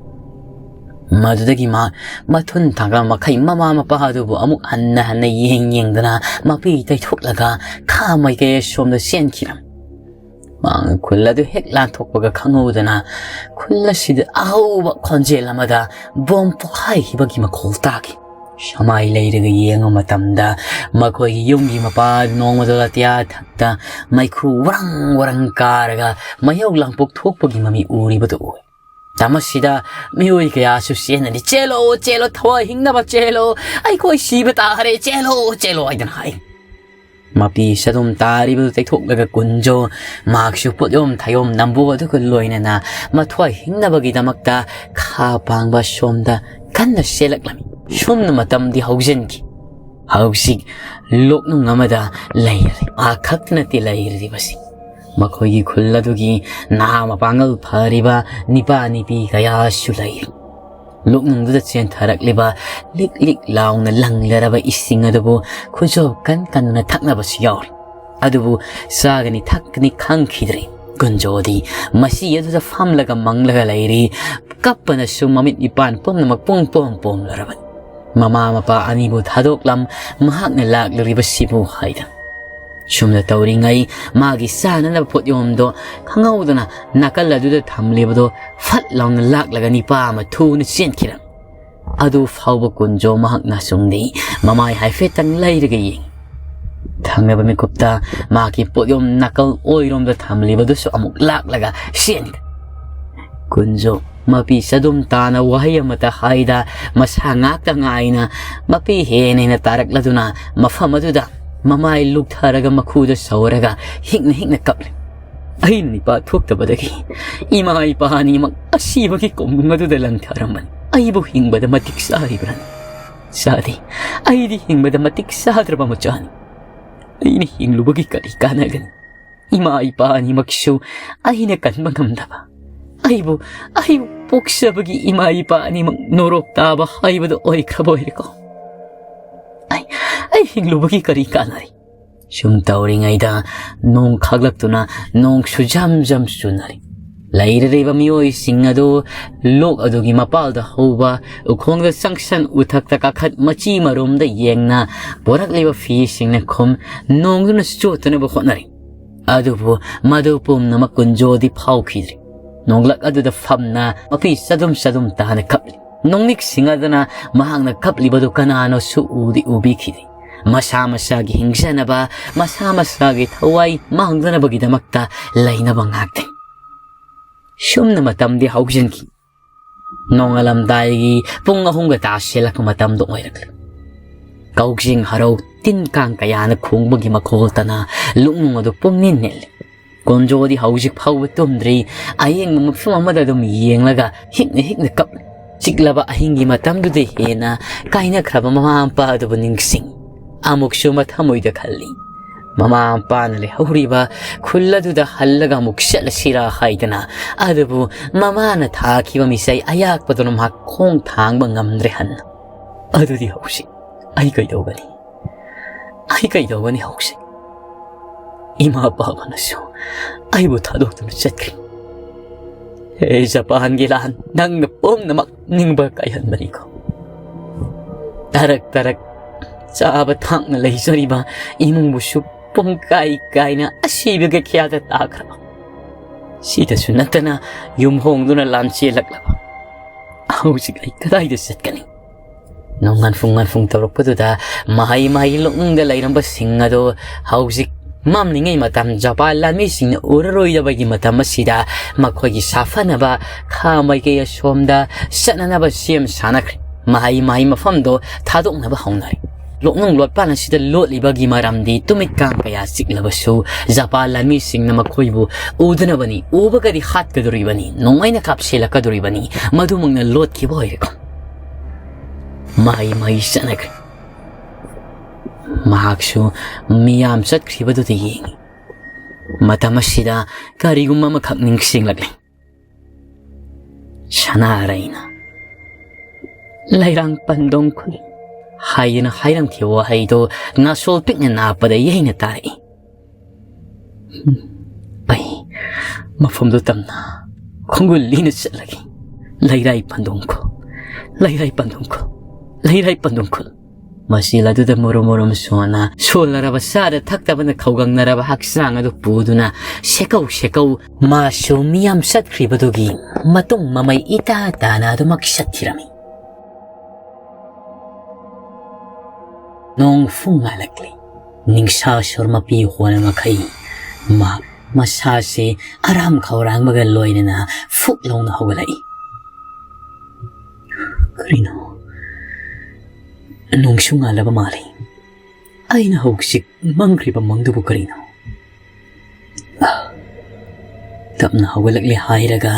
ꯃꯗꯨꯗꯒꯤ ꯃꯍꯥꯛ ꯃꯊꯨꯟ ꯊꯥꯡꯒꯠꯂꯝꯕ ꯃꯈꯩ ꯃꯃꯥ ꯃꯄꯥ ꯑꯗꯨꯕꯨ ꯑꯃꯨꯛ ꯍꯟꯅ ꯍꯟꯅ ꯌꯦꯡ ꯌꯦꯡꯗꯅ ꯃꯄꯤ ꯇꯩꯊꯣꯛꯂꯒ ꯈꯥ ꯃꯥꯏꯀꯩ ꯑꯁꯣꯝꯗ ꯆꯦꯟꯈꯤꯔꯝꯃꯤ꯫ ꯃꯍꯥꯛꯅ ꯈꯨꯜ ꯑꯗꯨ ꯍꯦꯛ ꯂꯥꯟꯊꯣꯛꯄꯒ ꯈꯪꯍꯧꯗꯅ ꯈꯨꯜ ꯑꯁꯤꯗ ꯑꯍꯧꯕ ꯈꯣꯟꯖꯦꯜ ꯑꯃꯗ ꯕꯣꯝ ꯄꯣꯈꯥꯏꯈꯤꯕꯒꯤ ꯃꯈꯣꯜ ꯇꯥꯈꯤ꯫ ꯁꯃꯥꯏ ꯂꯩꯔꯒ ꯌꯦꯡꯕ ꯃꯇꯝꯗ ꯃꯈꯣꯏꯒꯤ ꯌꯨꯝꯒꯤ ꯃꯄꯥ ꯅꯣꯡꯃꯗꯣ ꯑꯇꯤꯌꯥ ꯊꯛꯇ ꯃꯩꯈꯨ ꯋꯥꯔꯪ ꯋꯥꯔꯪ ꯀꯥꯔꯒ ꯃꯩꯍꯧ ꯂꯥꯡꯄꯣꯛ ꯊꯣꯛꯄꯒꯤ ꯃꯃꯤ ꯎꯔꯤꯕꯗꯨ ꯎꯏ꯫ ꯃꯇꯝ ꯑꯁꯤꯗ ꯃꯤꯑꯣꯏ ꯀꯌꯥꯁꯨ ꯆꯦꯟꯅꯔꯤ, "ꯆꯦꯜꯂꯣ, ꯆꯦꯜꯂꯣ, ꯊꯋꯥꯏ ꯍꯤꯡꯅꯕ ꯆꯦꯜꯂꯣ, ꯑꯩꯈꯣꯏ ꯁꯤꯕ ꯇꯥꯔꯦ, ꯆꯦꯜꯂꯣ, ꯆꯦꯜꯂꯣ" ꯍꯥꯏꯗꯅ ꯍꯥꯏ꯫ ꯃꯄꯤ ꯆꯗꯨꯝ ꯇꯥꯔꯤꯕꯗꯨ ꯇꯩꯊꯣꯛꯂꯒ ꯀꯨꯟꯖꯣ ꯃꯍꯥꯛꯁꯨ ꯄꯣꯠꯌꯣꯝ ꯊꯥꯌꯣꯝ ꯅꯝꯕꯨ ꯑꯗꯨꯒ ꯂꯣꯏꯅꯅ ꯃꯊ꯭ꯋꯥꯏ ꯍꯤꯡꯅꯕꯒꯤꯗꯃꯛꯇ ꯈꯥ ꯄꯥꯡꯕ ꯁꯣꯝꯗ ꯀꯟꯅ ꯆꯦꯜꯂꯛꯂꯝꯃꯤ꯫ ꯁꯨꯝꯅ ꯃꯇꯝꯗꯤ ꯍꯧꯖꯤꯟꯈꯤ꯫ ꯍꯧꯖꯤꯛ ꯂꯣꯛꯅꯨꯡ ꯑꯃꯗ ꯂꯩꯔꯦ꯫ ꯃꯍꯥꯛ ꯈꯛꯇ ꯅꯠꯇꯦ ꯂꯩꯔꯤꯕꯁꯤ꯫ ꯃꯈꯣꯏꯒꯤ ꯈꯨꯜ ꯑꯗꯨꯒꯤ ꯅꯍꯥ ꯃꯄꯥꯡꯒꯜ ꯐꯔꯤꯕ ꯅꯤꯄꯥ ꯅꯤꯄꯤ ꯀꯌꯥꯁꯨ ꯂꯩꯔꯤ꯫ ꯂꯣꯛꯅꯨꯡꯗꯨꯗ ꯆꯦꯟꯊꯔꯛꯂꯤꯕ ꯂꯤꯛ ꯂꯤꯛ ꯂꯥꯎꯅ ꯂꯪꯂꯔꯕ ꯏꯁꯤꯡ ꯑꯗꯨꯕꯨ ꯈꯨꯖꯣꯞ ꯀꯟ ꯀꯟꯗꯨꯅ ꯊꯛꯅꯕꯁꯨ ꯌꯥꯎꯔꯤ꯫ ꯑꯗꯨꯕꯨ ꯆꯥꯒꯅꯤ ꯊꯛꯀꯅꯤ ꯈꯪꯈꯤꯗ꯭ꯔꯦ꯫ ꯀꯨꯟꯖꯣꯗꯤ ꯃꯁꯤ ꯑꯗꯨꯗ ꯐꯝꯂꯒ ꯃꯪꯂꯒ ꯂꯩꯔꯤ꯫ ꯀꯞꯄꯅꯁꯨ ꯃꯃꯤꯠ ꯃꯤꯄꯥꯟ ꯄꯨꯝꯅꯃꯛ ꯄꯨꯡ ꯄꯣꯝ ꯄꯣꯝꯂꯔꯕꯅꯤ꯫ ꯃꯃꯥ ꯃꯄꯥ ꯑꯅꯤꯕꯨ ꯊꯥꯗꯣꯛꯂꯝ ꯃꯍꯥꯛꯅ ꯂꯥꯛꯂꯤꯕꯁꯤꯕꯨ ꯍꯥꯏꯗ꯫ ꯁꯨꯝꯅ ꯇꯧꯔꯤꯉꯩ ꯃꯥꯒꯤ ꯆꯥꯅꯅꯕ ꯄꯣꯠꯌꯣꯝꯗꯣ ꯈꯪꯍꯧꯗꯅ ꯅꯥꯀꯜ ꯑꯗꯨꯗ ꯊꯝꯂꯤꯕꯗꯣ ꯐꯠ ꯂꯥꯎꯅ ꯂꯥꯛꯂꯒ ꯅꯤꯄꯥ ꯑꯃ ꯊꯨꯅ ꯆꯦꯟꯈꯤꯔꯝꯃꯤ꯫ ꯑꯗꯨ ꯐꯥꯎꯕ ꯀꯨꯟꯖꯣ ꯃꯍꯥꯛ ꯅꯥꯆꯨꯡꯗꯦ꯫ ꯃꯃꯥꯏ ꯍꯥꯏꯐꯦꯠꯇꯪ ꯂꯩꯔꯒ ꯌꯦꯡꯉꯤ꯫ ꯊꯪꯅꯕ ꯃꯤꯀꯨꯞꯇ ꯃꯍꯥꯛꯀꯤ ꯄꯣꯠꯌꯣꯝ ꯅꯥꯀꯜ ꯑꯣꯏꯔꯣꯝꯗ ꯊꯝꯂꯤꯕꯗꯨꯁꯨ ꯑꯃꯨꯛ ꯂꯥꯛꯂꯒ ꯆꯦꯟꯈ꯭ꯔꯦ꯫ ꯀꯨꯟꯖꯣ ꯃꯄꯤ ꯆꯗꯨꯝ ꯇꯥꯅ ꯋꯥꯍꯩ ꯑꯃꯠꯇ ꯍꯥꯏꯗ ꯃꯁꯥ ꯉꯥꯛꯇ ꯉꯥꯏꯅ ꯃꯄꯤ ꯍꯦꯟꯅ ꯍꯦꯟꯅ ꯇꯥꯔꯛꯂꯗꯨꯅ ꯃꯐꯝ ꯑꯗꯨꯗ ꯃꯃꯥꯏ ꯂꯨꯛꯊꯔꯒ ꯃꯈꯨꯗ ꯁꯧꯔꯒ ꯍꯤꯛꯅ ꯍꯤꯛꯅ ꯀꯞꯂꯤ꯫ ꯑꯩꯅ ꯅꯤꯄꯥ ꯊꯣꯛꯇꯕꯗꯒꯤ ꯏꯃꯥ ꯏꯄꯥ ꯑꯅꯤꯃꯛ ꯑꯁꯤꯕꯒꯤ ꯀꯣꯅꯨꯡ ꯑꯗꯨꯗ ꯂꯪꯊꯔꯝꯕꯅꯤ꯫ ꯑꯩꯕꯨ ꯍꯤꯡꯕꯗ ꯃꯇꯤꯛ ꯆꯥꯔꯤꯕ꯭ꯔꯥ? ꯆꯥꯗꯦ꯫ ꯑꯩꯗꯤ ꯍꯤꯡꯕꯗ ꯃꯇꯤꯛ ꯆꯥꯗ꯭ꯔꯕ ꯃꯆꯥꯅꯤ꯫ ꯑꯩꯅ ꯍꯤꯡꯂꯨꯕꯒꯤ ꯀꯔꯤ ꯀꯥꯟꯅꯒꯅꯤ? ꯏꯃꯥ ꯏꯄꯥ ꯑꯅꯤꯃꯛꯁꯨ ꯑꯩꯅ ꯀꯟꯕ ꯉꯝꯗꯕ꯫ ꯑꯩꯕꯨ, ꯑꯩꯕꯨ ꯄꯣꯛꯆꯕꯒꯤ ꯏꯃꯥ ꯏꯄꯥ ꯑꯅꯤꯃꯛ ꯅꯣꯔꯣꯛ ꯇꯥꯕ ꯍꯥꯏꯕꯗꯨ ꯑꯣꯏꯈ꯭ꯔꯕ ꯑꯣꯏꯔꯦꯀꯣ꯫ ꯑꯩ, ꯑꯩ ꯍꯤꯡꯂꯨꯕꯒꯤ ꯀꯔꯤ ꯀꯥꯟꯅꯔꯤ? ꯁꯨꯝ ꯇꯧꯔꯤꯉꯩꯗ ꯅꯣꯡ ꯈꯥꯛꯂꯛꯇꯨꯅ ꯅꯣꯡꯁꯨ ꯖꯝ ꯖꯝ ꯆꯨꯅꯔꯤ꯫ ꯂꯩꯔꯔꯤꯕ ꯃꯤꯑꯣꯏꯁꯤꯡ ꯑꯗꯨ ꯂꯣꯛ ꯑꯗꯨꯒꯤ ꯃꯄꯥꯜꯗ ꯍꯧꯕ ꯎꯈꯣꯡꯗ ꯆꯪꯁꯟ, ꯎꯊꯛꯇ ꯀꯥꯈꯠ, ꯃꯆꯤ ꯃꯔꯨꯝꯗ ꯌꯦꯡꯅ ꯄꯣꯔꯛꯂꯤꯕ ꯐꯤꯁꯤꯡꯅ ꯈꯨꯝ, ꯅꯣꯡꯗꯨꯅ ꯆꯣꯠꯇꯅꯕ ꯍꯣꯠꯅꯔꯤ꯫ ꯑꯗꯨꯕꯨ ꯃꯗꯨ ꯄꯨꯝꯅꯃꯛ ꯀꯨꯟꯖꯣꯗꯤ ꯐꯥꯎꯈꯤꯗ꯭ꯔꯤ꯫ ꯅꯣꯡꯂꯛ ꯑꯗꯨꯗ ꯐꯝꯅ ꯃꯄꯤ ꯆꯗꯨꯝ ꯆꯗꯨꯝ ꯇꯥꯅ ꯀꯞꯂꯤ꯫ ꯅꯣꯡꯅꯤꯛꯁꯤꯡ ꯑꯗꯨꯅ ꯃꯍꯥꯛꯅ ꯀꯞꯂꯤꯕꯗꯨ ꯀꯅꯥꯅꯣꯁꯨ ꯎꯗꯤ ꯎꯕꯤꯈꯤꯗꯦ꯫ ꯃꯁꯥ ꯃꯁꯥꯒꯤ ꯍꯤꯡꯖꯅꯕ, ꯃꯁꯥ ꯃꯁꯥꯒꯤ ꯊꯋꯥꯏ ꯃꯥꯡꯗꯅꯕꯒꯤꯗꯃꯛꯇ ꯂꯩꯅꯕ ꯉꯥꯛꯇꯅꯤ꯫ ꯁꯨꯝꯅ ꯃꯇꯝꯗꯤ ꯍꯧꯖꯤꯟꯈꯤ꯫ ꯅꯣꯡꯉꯥꯜꯂꯝꯗꯥꯏꯒꯤ ꯄꯨꯡ ꯑꯍꯨꯝꯒ ꯇꯥꯁꯤꯜꯂꯛꯄ ꯃꯇꯝꯗ ꯑꯣꯏꯔꯛꯂꯤ꯫ ꯀꯧꯖꯤꯡ ꯍꯔꯧ ꯇꯤꯟ ꯀꯥꯡ ꯀꯌꯥꯅ ꯈꯣꯡꯕꯒꯤ ꯃꯈꯣꯜꯇꯅ ꯂꯨꯛꯅꯨꯡ ꯑꯗꯨ ꯄꯨꯝꯅꯤꯟ ꯅꯤꯜꯂꯤ꯫ ꯀꯣꯟꯖꯣꯗꯤ ꯍꯧꯖꯤꯛ ꯐꯥꯎꯕ ꯇꯨꯝꯗ꯭ꯔꯤ꯫ ꯑꯌꯦꯡꯕ ꯃꯐꯝ ꯑꯃꯗ ꯑꯗꯨꯝ ꯌꯦꯡꯂꯒ ꯍꯤꯛꯅ ꯍꯤꯛꯅ ꯀꯞꯂꯤ꯫ ꯆꯤꯛꯂꯕ ꯑꯍꯤꯡꯒꯤ ꯃꯇꯝꯗꯨꯗ ꯍꯦꯟꯅ ꯀꯥꯏꯅꯈ꯭ꯔꯕ ꯃꯃꯥ ꯃꯄꯥ ꯑꯗꯨꯕꯨ ꯅꯤꯡꯁꯤꯡ꯫ ꯑꯃꯨꯛꯁꯨ ꯃꯊꯃꯣꯏꯗ ꯈꯜꯂꯤ꯫ ꯃꯃꯥ ꯃꯄꯥꯅ ꯂꯩꯍꯧꯔꯤꯕ ꯈꯨꯜ ꯑꯗꯨꯗ ꯍꯜꯂꯒ ꯑꯃꯨꯛ ꯆꯠꯂꯁꯤꯔꯥ ꯍꯥꯏꯗꯅ꯫ ꯑꯗꯨꯕꯨ ꯃꯃꯥꯅ ꯊꯥꯈꯤꯕ ꯃꯤꯁꯩ ꯑꯌꯥꯛꯄꯗꯨꯅ ꯃꯍꯥꯛ ꯈꯣꯡ ꯊꯥꯡꯕ ꯉꯝꯗ꯭ꯔꯦ ꯍꯟꯅ꯫ ꯑꯗꯨꯗꯤ ꯍꯧꯖꯤꯛ ꯑꯩ ꯀꯩꯗꯧꯒꯅꯤ? ꯑꯩ ꯀꯩꯗꯧꯒꯅꯤ ꯍꯧꯖꯤꯛ? ꯏꯃꯥ ꯄꯥꯕꯅꯁꯨ ꯑꯩꯕꯨ ꯊꯥꯗꯣꯛꯇꯨꯅ ꯆꯠꯈ꯭ꯔꯦ꯫ ꯍꯦ ꯖꯄꯥꯟꯒꯤ ꯂꯥꯟ, ꯅꯪꯅ ꯄꯨꯝꯅꯃꯛ ꯅꯤꯡꯕ ꯀꯥꯏꯍꯟꯕꯅꯤꯀꯣ꯫ ꯇꯔꯛ ꯇꯔꯛ ꯆꯥꯕ ꯊꯛꯅ ꯂꯩꯖꯔꯤꯕ ꯏꯃꯨꯡꯕꯨꯁꯨ ꯄꯨꯡꯀꯥꯏ ꯀꯥꯏꯅ ꯑꯁꯤꯕꯒꯤ ꯈ꯭ꯌꯥꯗ ꯇꯥꯈ꯭ꯔꯕ꯫ ꯁꯤꯗꯁꯨ ꯅꯠꯇꯅ ꯌꯨꯝ ꯍꯣꯡꯗꯨꯅ ꯂꯥꯟ ꯆꯦꯜꯂꯛꯂꯕ꯫ ꯍꯧꯖꯤꯛ ꯑꯩ ꯀꯗꯥꯏꯗ ꯆꯠꯀꯅꯤ? ꯅꯣꯡꯉꯥꯟꯐꯨꯡ ꯉꯥꯟꯐꯨꯡ ꯇꯧꯔꯛꯄꯗꯨꯗ ꯃꯍꯩ ꯃꯍꯩ ꯂꯣꯛꯅꯨꯡꯗ ꯂꯩꯔꯝꯕꯁꯤꯡ ꯑꯗꯨ ꯍꯧꯖꯤꯛ ꯃꯝꯂꯤꯉꯩ ꯃꯇꯝ, ꯖꯄꯥꯟ ꯂꯥꯟꯃꯤꯁꯤꯡꯅ ꯎꯔꯔꯣꯏꯗꯕꯒꯤ ꯃꯇꯝ ꯑꯁꯤꯗ ꯃꯈꯣꯏꯒꯤ ꯁꯥꯐꯅꯕ ꯈꯥ ꯃꯥꯏꯀꯩ ꯑꯁꯣꯝꯗ ꯆꯠꯅꯅꯕ ꯁꯦꯝ ꯁꯥꯅꯈ꯭ꯔꯦ꯫ ꯃꯍꯩ ꯃꯍꯩ ꯃꯐꯝꯗꯣ ꯊꯥꯗꯣꯛꯅꯕ ꯍꯧꯅꯔꯦ꯫ ꯂꯣꯛꯅꯨꯡ ꯂꯣꯠꯄꯥꯟ ꯑꯁꯤꯗ ꯂꯣꯠꯂꯤꯕꯒꯤ ꯃꯔꯝꯗꯤ ꯇꯨꯃꯤꯠ ꯀꯥꯡ ꯀꯌꯥ ꯆꯤꯛꯂꯕꯁꯨ ꯖꯄꯥꯟ ꯂꯥꯟꯃꯤꯁꯤꯡꯅ ꯃꯈꯣꯏꯕꯨ ꯎꯗꯅꯕꯅꯤ, ꯎꯕꯒꯗꯤ ꯍꯥꯠꯀꯗꯣꯔꯤꯕꯅꯤ, ꯅꯣꯡꯃꯩꯅ ꯀꯥꯞꯁꯤꯜꯂꯛꯀꯗꯣꯔꯤꯕꯅꯤ, ꯃꯗꯨꯃꯛꯅ ꯂꯣꯠꯈꯤꯕ ꯑꯣꯏꯔꯦꯀꯣ꯫ ꯃꯍꯩ ꯃꯍꯩ ꯆꯠꯅꯈ꯭ꯔꯦ꯫ ꯃꯍꯥꯛꯁꯨ ꯃꯤꯌꯥꯝ ꯆꯠꯈ꯭ꯔꯤꯕꯗꯨꯗ ꯌꯦꯡꯉꯤ꯫ ꯃꯇꯝ ꯑꯁꯤꯗ ꯀꯔꯤꯒꯨꯝꯕ ꯑꯃꯈꯛ ꯅꯤꯡꯁꯤꯡꯂꯛꯂꯦ꯫ ꯁꯅꯥꯔꯩꯅ "ꯂꯩꯔꯥꯡ ꯄꯟꯗꯣꯡ ꯈꯨꯜ" ꯍꯥꯏꯗꯅ ꯍꯥꯏꯔꯝꯈꯤꯕ ꯋꯥꯍꯩꯗꯣ ꯅꯥꯁꯣꯜ ꯄꯤꯛꯅ ꯅꯥꯞꯄꯗ ꯌꯩꯅ ꯇꯥꯔꯛꯏ꯫ ꯑꯩ ꯃꯐꯝꯗꯨ ꯇꯝꯅ ꯈꯣꯡꯒꯨꯜ ꯂꯤꯅ ꯆꯠꯂꯒꯦ꯫ ꯂꯩꯔꯥꯏ ꯄꯟꯗꯣꯡꯈꯣꯜ, ꯂꯩꯔꯥꯏ ꯄꯟꯗꯣꯡꯈꯣꯜ, ꯂꯩꯔꯥꯏ ꯄꯟꯗꯣꯡꯈꯣꯜ꯫ ꯃꯁꯤꯜ ꯑꯗꯨꯗ ꯃꯣꯔꯣ ꯃꯣꯔꯣꯝ ꯁꯣꯟꯅ ꯁꯣꯜꯂꯔꯕ ꯆꯥꯗ ꯊꯛꯇꯕꯅ ꯈꯧꯒꯪꯅꯔꯕ ꯍꯛꯆꯥꯡ ꯑꯗꯨ ꯄꯨꯗꯨꯅ ꯁꯦꯀꯧ ꯁꯦꯀꯧ ꯃꯥꯁꯨ ꯃꯤꯌꯥꯝ ꯆꯠꯈ꯭ꯔꯤꯕꯗꯨꯒꯤ ꯃꯇꯨꯡ ꯃꯃꯩ ꯏꯇꯥ ꯇꯥꯅ ꯑꯗꯨꯃꯛ ꯆꯠꯈꯤꯔꯝꯃꯤ꯫ ꯅꯣꯡ ꯐꯨꯡ ꯉꯥꯜꯂꯛꯂꯤ꯫ ꯅꯤꯡꯁꯥ ꯁꯣꯔ ꯃꯄꯤ ꯍꯣꯅ ꯃꯈꯩ ꯃꯍꯥꯛ ꯃꯁꯥꯁꯦ ꯑꯔꯥꯝ ꯈꯧꯔꯥꯡꯕꯒ ꯂꯣꯏꯅꯅ ꯐꯨꯛ ꯂꯥꯎꯅ ꯍꯧꯒꯠꯂꯛꯏ꯫ ꯀꯔꯤꯅꯣ? ꯅꯣꯡꯁꯨ ꯉꯥꯜꯂꯕ ꯃꯥꯜꯂꯤ꯫ ꯑꯩꯅ ꯍꯧꯖꯤꯛ ꯃꯪꯈ꯭ꯔꯤꯕ ꯃꯪꯗꯨꯕꯨ ꯀꯔꯤꯅꯣ? ꯇꯞꯅ ꯍꯧꯒꯠꯂꯛꯂꯦ ꯍꯥꯏꯔꯒ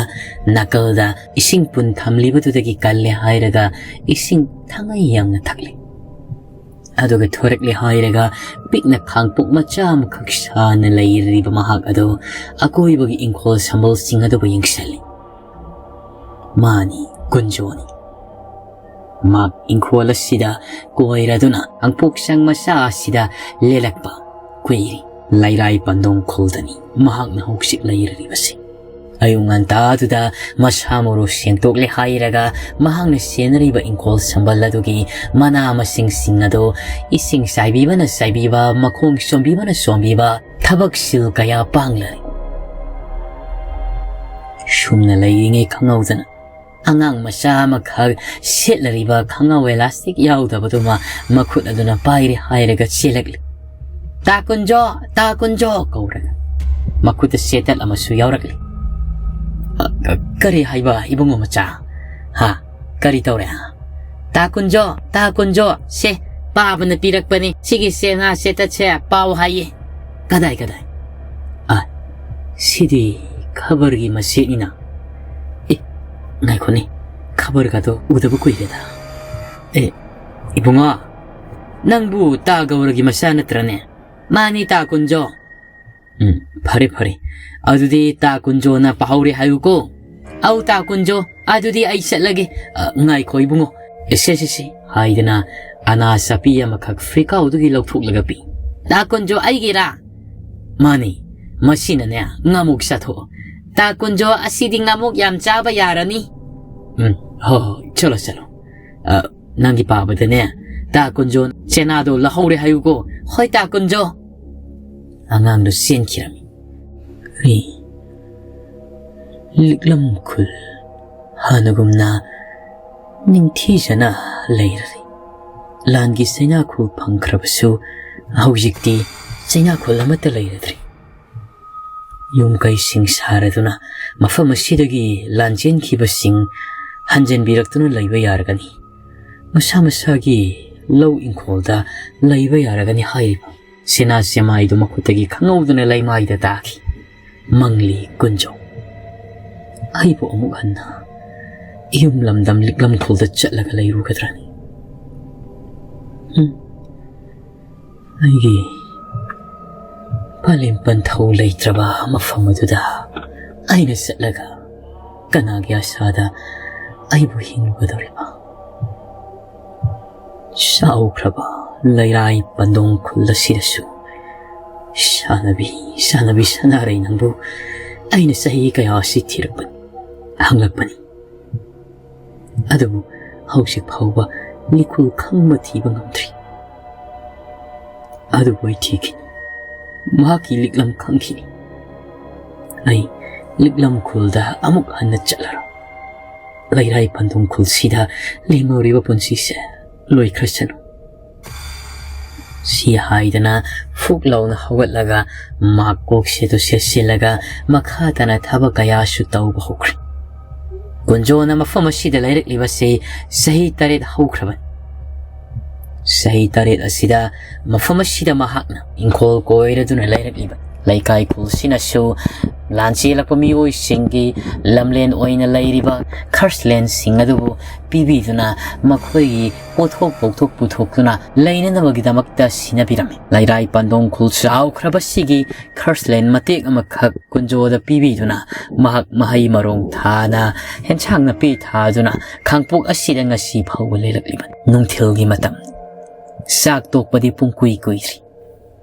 ꯅꯥꯀꯜꯗ ꯏꯁꯤꯡ ꯄꯨꯟ ꯊꯝꯂꯤꯕꯗꯨꯗꯒꯤ ꯀꯜꯂꯦ ꯍꯥꯏꯔꯒ ꯏꯁꯤꯡ ꯊꯥꯡꯉꯩ ꯌꯥꯝꯅ ꯊꯛꯂꯦ꯫ ꯑꯗꯨꯒ ꯊꯣꯔꯛꯂꯦ ꯍꯥꯏꯔꯒ ꯄꯤꯛꯅ ꯈꯥꯡꯄꯣꯛ ꯃꯆꯥ ꯑꯃꯈꯛ ꯁꯥꯅ ꯂꯩꯔꯤꯕ ꯃꯍꯥꯛ ꯑꯗꯨ ꯑꯀꯣꯏꯕꯒꯤ ꯏꯪꯈꯣꯜ ꯁꯝꯕꯜꯁꯤꯡ ꯑꯗꯨꯕꯨ ꯌꯦꯡꯁꯤꯜꯂꯤ꯫ ꯃꯥꯅꯤ, ꯀꯨꯟꯖꯣꯅꯤ꯫ ꯃꯍꯥꯛ ꯏꯪꯈꯣꯜ ꯑꯁꯤꯗ ꯀꯣꯏꯔꯗꯨꯅ ꯈꯥꯡꯄꯣꯛꯁꯪ ꯃꯆꯥ ꯑꯁꯤꯗ ꯂꯦꯜꯂꯛꯄ ꯀꯨꯏꯔꯦ꯫ ꯂꯩꯔꯥꯏ ꯄꯟꯗꯣꯡ ꯈꯨꯜꯗꯅꯤ ꯃꯍꯥꯛꯅ ꯍꯧꯖꯤꯛ ꯂꯩꯔꯤꯕꯁꯤ꯫ ꯑꯌꯨꯛ ꯉꯟꯇꯥꯗꯨꯗ ꯃꯁꯥ ꯃꯎ ꯁꯦꯡꯗꯣꯛꯂꯦ ꯍꯥꯏꯔꯒ ꯃꯍꯥꯛꯅ ꯁꯦꯟꯅꯔꯤꯕ ꯏꯪꯈꯣꯜ ꯁꯝꯕꯜ ꯑꯗꯨꯒꯤ ꯃꯅꯥ ꯃꯁꯤꯡꯁꯤꯡ ꯑꯗꯨ ꯏꯁꯤꯡ ꯆꯥꯏꯕꯤꯕꯅ ꯆꯥꯏꯕꯤꯕ, ꯃꯈꯣꯡ ꯁꯣꯝꯕꯤꯕꯅ ꯁꯣꯝꯕꯤꯕ, ꯊꯕꯛ ꯁꯤꯜ ꯀꯌꯥ ꯄꯥꯡꯂꯔꯦ꯫ ꯁꯨꯝꯅ ꯂꯩꯔꯤꯉꯩ ꯈꯪꯍꯧꯗꯅ ꯑꯉꯥꯡ ꯃꯆꯥ ꯑꯃꯈꯛ ꯁꯦꯠꯂꯔꯤꯕ ꯈꯪꯉꯥꯎ elastic ꯌꯥꯎꯗꯕꯗꯨꯃ ꯃꯈꯨꯠ ꯑꯗꯨꯅ ꯄꯥꯏꯔꯦ ꯍꯥꯏꯔꯒ ꯆꯦꯜꯂꯛꯂꯤ꯫ "ꯇꯥ ꯀꯨꯟꯖꯣ, ꯇꯥ ꯀꯨꯟꯖꯣ!" ꯀꯧꯔꯒ ꯃꯈꯨꯠꯇ ꯆꯦꯇꯠ ꯑꯃꯁꯨ ꯌꯥꯎꯔꯛꯂꯤ꯫ "ꯑ, ꯑ, ꯀꯔꯤ ꯍꯥꯏꯕ, ꯏꯕꯨꯡꯉꯣ ꯃꯆꯥ? ꯍꯥ? ꯀꯔꯤ ꯇꯧꯔꯦ? ꯇꯥ ꯀꯨꯟꯖꯣ, ꯇꯥ ꯀꯨꯟꯖꯣ, ꯁꯦ, ꯄꯥꯕꯅ ꯄꯤꯔꯛꯄꯅꯤ꯫ ꯁꯤꯒꯤ ꯆꯦ ꯉꯥ ꯆꯦꯇꯠꯁꯦ ꯄꯥꯎ ꯍꯥꯏꯌꯦ꯫" "ꯀꯗꯥꯏ, ꯀꯗꯥꯏ? ꯑ, ꯁꯤꯗꯤ ꯈꯕꯔꯒꯤ ꯃꯆꯦꯠꯅꯤꯅ꯫ ꯑꯦ, ꯉꯥꯏꯈꯣꯅꯦ, ꯈꯕꯔꯒꯗꯣ ꯎꯗꯕ ꯀꯨꯏꯔꯦꯗ꯫ ꯑꯦ, ꯏꯕꯨꯡꯉꯣ, ꯅꯪꯕꯨ ꯇꯥ ꯒꯧꯔꯒꯤ ꯃꯆꯥ ꯅꯠꯇ꯭ꯔꯅꯦ?" "ꯃꯥꯅꯤ, ꯇꯥ ꯀꯨꯟꯖꯣ꯫" "ꯎꯝ, ꯐꯔꯦ, ꯐꯔꯦ꯫ ꯑꯗꯨꯗꯤ ꯇꯥ ꯀꯨꯟꯖꯣꯅ ꯄꯥꯍꯧꯔꯦ ꯍꯥꯏꯌꯨꯀꯣ꯫" "ꯑꯧ, ꯇꯥ ꯀꯨꯟꯖꯣ, ꯑꯗꯨꯗꯤ ꯑꯩ ꯆꯠꯂꯒꯦ꯫" "ꯑ, ꯉꯥꯏꯈꯣ ꯏꯕꯨꯡꯉꯣ꯫ ꯑꯦ, ꯁꯦ, ꯁꯦ, ꯁꯦ," ꯍꯥꯏꯗꯅ ꯑꯅꯥ ꯆꯥꯄꯤ ꯑꯃꯈꯛ ꯐꯤꯀꯥꯎꯗꯒꯤ ꯂꯧꯊꯣꯛꯂꯒ ꯄꯤ꯫ "ꯇꯥ ꯀꯨꯟꯖꯣ ꯑꯩꯒꯤꯔꯥ?" "ꯃꯥꯅꯤ, ꯃꯁꯤꯅꯅꯦ ꯉꯥꯃꯨꯛ ꯆꯥꯊꯣꯛꯑꯣ꯫ ꯇꯥ ꯀꯨꯟꯖꯣ, ꯑꯁꯤꯗꯤ ꯉꯥꯃꯣꯛ ꯌꯥꯝ ꯆꯥꯕ ꯌꯥꯔꯅꯤ꯫ ꯎꯝ, ꯍꯣ, ꯍꯣ, ꯆꯠꯂꯣ, ꯆꯠꯂꯣ꯫ ꯑ, ꯅꯪꯒꯤ ꯄꯥꯕꯗꯅꯦ, ꯇꯥ ꯀꯨꯟꯖꯣ ꯆꯦꯅꯥꯗꯣ ꯂꯧꯍꯧꯔꯦ ꯍꯥꯏꯌꯨꯀꯣ꯫ ꯍꯣꯏ, ꯇꯥ ꯀꯨꯟꯖꯣ꯫ ꯑꯉꯥꯡꯗꯣ ꯆꯦꯟꯈꯤꯔꯝꯃꯤ꯫ ꯑꯩ ꯂꯤꯛꯂꯝ ꯈꯨꯜ ꯍꯥꯟꯅꯒꯨꯝꯅ ꯅꯤꯡꯊꯤꯖꯅ ꯂꯩꯔꯔꯦ꯫ ꯂꯥꯟꯒꯤ ꯆꯩꯅꯥꯈꯣꯜ ꯐꯪꯈ꯭ꯔꯕꯁꯨ ꯍꯧꯖꯤꯛꯇꯤ ꯆꯩꯅꯥꯈꯣꯜ ꯑꯃꯠꯇ ꯂꯩꯔꯗ꯭ꯔꯦ꯫ ꯌꯨꯝ ꯀꯩꯁꯤꯡ ꯁꯥꯔꯗꯨꯅ ꯃꯐꯝ ꯑꯁꯤꯗꯒꯤ ꯂꯥꯟ ꯆꯦꯟꯈꯤꯕꯁꯤꯡ ꯍꯟꯖꯤꯟꯕꯤꯔꯛꯇꯨꯅ ꯂꯩꯕ ꯌꯥꯔꯒꯅꯤ꯫ ꯃꯁꯥ ꯃꯁꯥꯒꯤ ꯂꯧ ꯏꯪꯈꯣꯜꯗ ꯂꯩꯕ ꯌꯥꯔꯒꯅꯤ ꯍꯥꯏꯔꯤꯕ ꯁꯦꯅꯥ ꯆꯦꯃꯥꯏꯗꯨ ꯃꯈꯨꯠꯇꯒꯤ ꯈꯪꯍꯧꯗꯅ ꯂꯩꯃꯥꯏꯗ ꯇꯥꯈꯤ꯫ ꯃꯪꯂꯤ ꯀꯨꯟꯖꯧ꯫ ꯑꯩꯕꯨ ꯑꯃꯨꯛ ꯍꯟꯅ ꯏꯌꯨꯝ ꯂꯝꯗꯝ ꯂꯤꯛꯂꯝ ꯈꯨꯜꯗ ꯆꯠꯂꯒ ꯂꯩꯔꯨꯒꯗ꯭ꯔꯅꯤ? ꯎꯝ꯫ ꯑꯩꯒꯤ ꯄꯥꯂꯦꯝ ꯄꯟꯊꯧ ꯂꯩꯇ꯭ꯔꯕ ꯃꯐꯝ ꯑꯗꯨꯗ ꯑꯩꯅ ꯆꯠꯂꯒ ꯀꯅꯥꯒꯤ ꯑꯁꯥꯗ ꯑꯩꯕꯨ ꯍꯤꯡꯂꯨꯒꯗꯧꯔꯤꯕ? ꯆꯥꯎꯈ꯭ꯔꯕ ꯂꯩꯔꯥꯏ ꯄꯟꯗꯣꯡ ꯈꯨꯜ ꯑꯁꯤꯗꯁꯨ ꯁꯥꯟꯅꯕꯤ, ꯁꯥꯟꯅꯕꯤ ꯁꯅꯥꯔꯩ ꯅꯪꯕꯨ ꯑꯩꯅ ꯆꯍꯤ ꯀꯌꯥ ꯑꯁꯤ ꯊꯤꯔꯛꯄꯅꯤ, ꯍꯪꯂꯛꯄꯅꯤ꯫ ꯑꯗꯨꯕꯨ ꯍꯧꯖꯤꯛ ꯐꯥꯎꯕ ꯂꯤꯈꯨꯜ ꯈꯪꯕ ꯊꯤꯕ ꯉꯝꯗ꯭ꯔꯤ꯫ ꯑꯗꯨꯕꯨ ꯑꯩ ꯊꯤꯈꯤꯅꯤ꯫ ꯃꯍꯥꯛꯀꯤ ꯂꯤꯛꯂꯝ ꯈꯪꯈꯤꯅꯤ꯫ ꯑꯩ ꯂꯤꯛꯂꯝ ꯈꯨꯜꯗ ꯑꯃꯨꯛ ꯍꯟꯅ ꯆꯠꯂꯔꯣꯏ꯫ ꯂꯩꯔꯥꯏ ꯄꯟꯗꯣꯡ ꯈꯨꯜꯁꯤꯗ ꯂꯦꯝꯍꯧꯔꯤꯕ ꯄꯨꯟꯁꯤꯁꯦ ꯂꯣꯏꯈ꯭ꯔꯁꯅꯨ꯫ ꯁꯤ ꯍꯥꯏꯗꯅ ꯐꯨꯛ ꯂꯥꯎꯅ ꯍꯧꯒꯠꯂꯒ ꯃꯍꯥꯛ ꯀꯣꯛꯁꯦꯠꯇꯨ ꯁꯦꯠꯆꯤꯜꯂꯒ ꯃꯈꯥ ꯇꯥꯅ ꯊꯕꯛ ꯀꯌꯥꯁꯨ ꯇꯧꯕ ꯍꯧꯈ꯭ꯔꯦ꯫ ꯀꯨꯟꯖꯣꯅ ꯃꯐꯝ ꯑꯁꯤꯗ ꯂꯩꯔꯛꯂꯤꯕꯁꯤ ꯆꯍꯤ ꯇꯔꯦꯠ ꯍꯧꯈ꯭ꯔꯕꯅꯤ꯫ ꯆꯍꯤ ꯇꯔꯦꯠ ꯑꯁꯤꯗ ꯃꯐꯝ ꯑꯁꯤꯗ ꯃꯍꯥꯛꯅ ꯏꯪꯈꯣꯜ ꯀꯣꯏꯔꯗꯨꯅ ꯂꯩꯔꯛꯂꯤꯕ ꯂꯩꯀꯥꯏ ꯈꯨꯜꯁꯤꯅꯁꯨ ꯂꯥꯟ ꯆꯦꯜꯂꯛꯄ ꯃꯤꯑꯣꯏꯁꯤꯡꯒꯤ ꯂꯝꯂꯦꯟ ꯑꯣꯏꯅ ꯂꯩꯔꯤꯕ ꯈꯔꯁꯂꯦꯟꯁꯤꯡ ꯑꯗꯨꯕꯨ ꯄꯤꯕꯤꯗꯨꯅ ꯃꯈꯣꯏꯒꯤ ꯄꯣꯠꯊꯣꯛ ꯄꯣꯛꯊꯣꯛ ꯄꯨꯊꯣꯛꯇꯨꯅ ꯂꯩꯅꯅꯕꯒꯤꯗꯃꯛꯇ ꯁꯤꯟꯅꯕꯤꯔꯝꯃꯤ꯫ ꯂꯩꯔꯥꯏ ꯄꯟꯗꯣꯡ ꯈꯨꯜ ꯆꯥꯎꯈ꯭ꯔꯕꯁꯤꯒꯤ ꯈꯔꯁꯂꯦꯟ ꯃꯇꯦꯛ ꯑꯃꯈꯛ ꯀꯨꯟꯖꯣꯗ ꯄꯤꯕꯤꯗꯨꯅ ꯃꯍꯥꯛ ꯃꯍꯩ ꯃꯔꯣꯡ ꯊꯥꯅ, ꯍꯦꯟꯁꯥꯡ ꯅꯥꯄꯤ ꯊꯥꯗꯨꯅ ꯈꯥꯡꯄꯣꯛ ꯑꯁꯤꯗ ꯉꯁꯤ ꯐꯥꯎꯕ ꯂꯩꯔꯛꯂꯤꯕꯅꯤ꯫ ꯅꯨꯡꯊꯤꯜꯒꯤ ꯃꯇꯝ꯫ ꯆꯥꯛ ꯇꯣꯛꯄꯗꯤ ꯄꯨꯡ ꯀꯨꯏ ꯀꯨꯏꯗ꯭ꯔꯤ꯫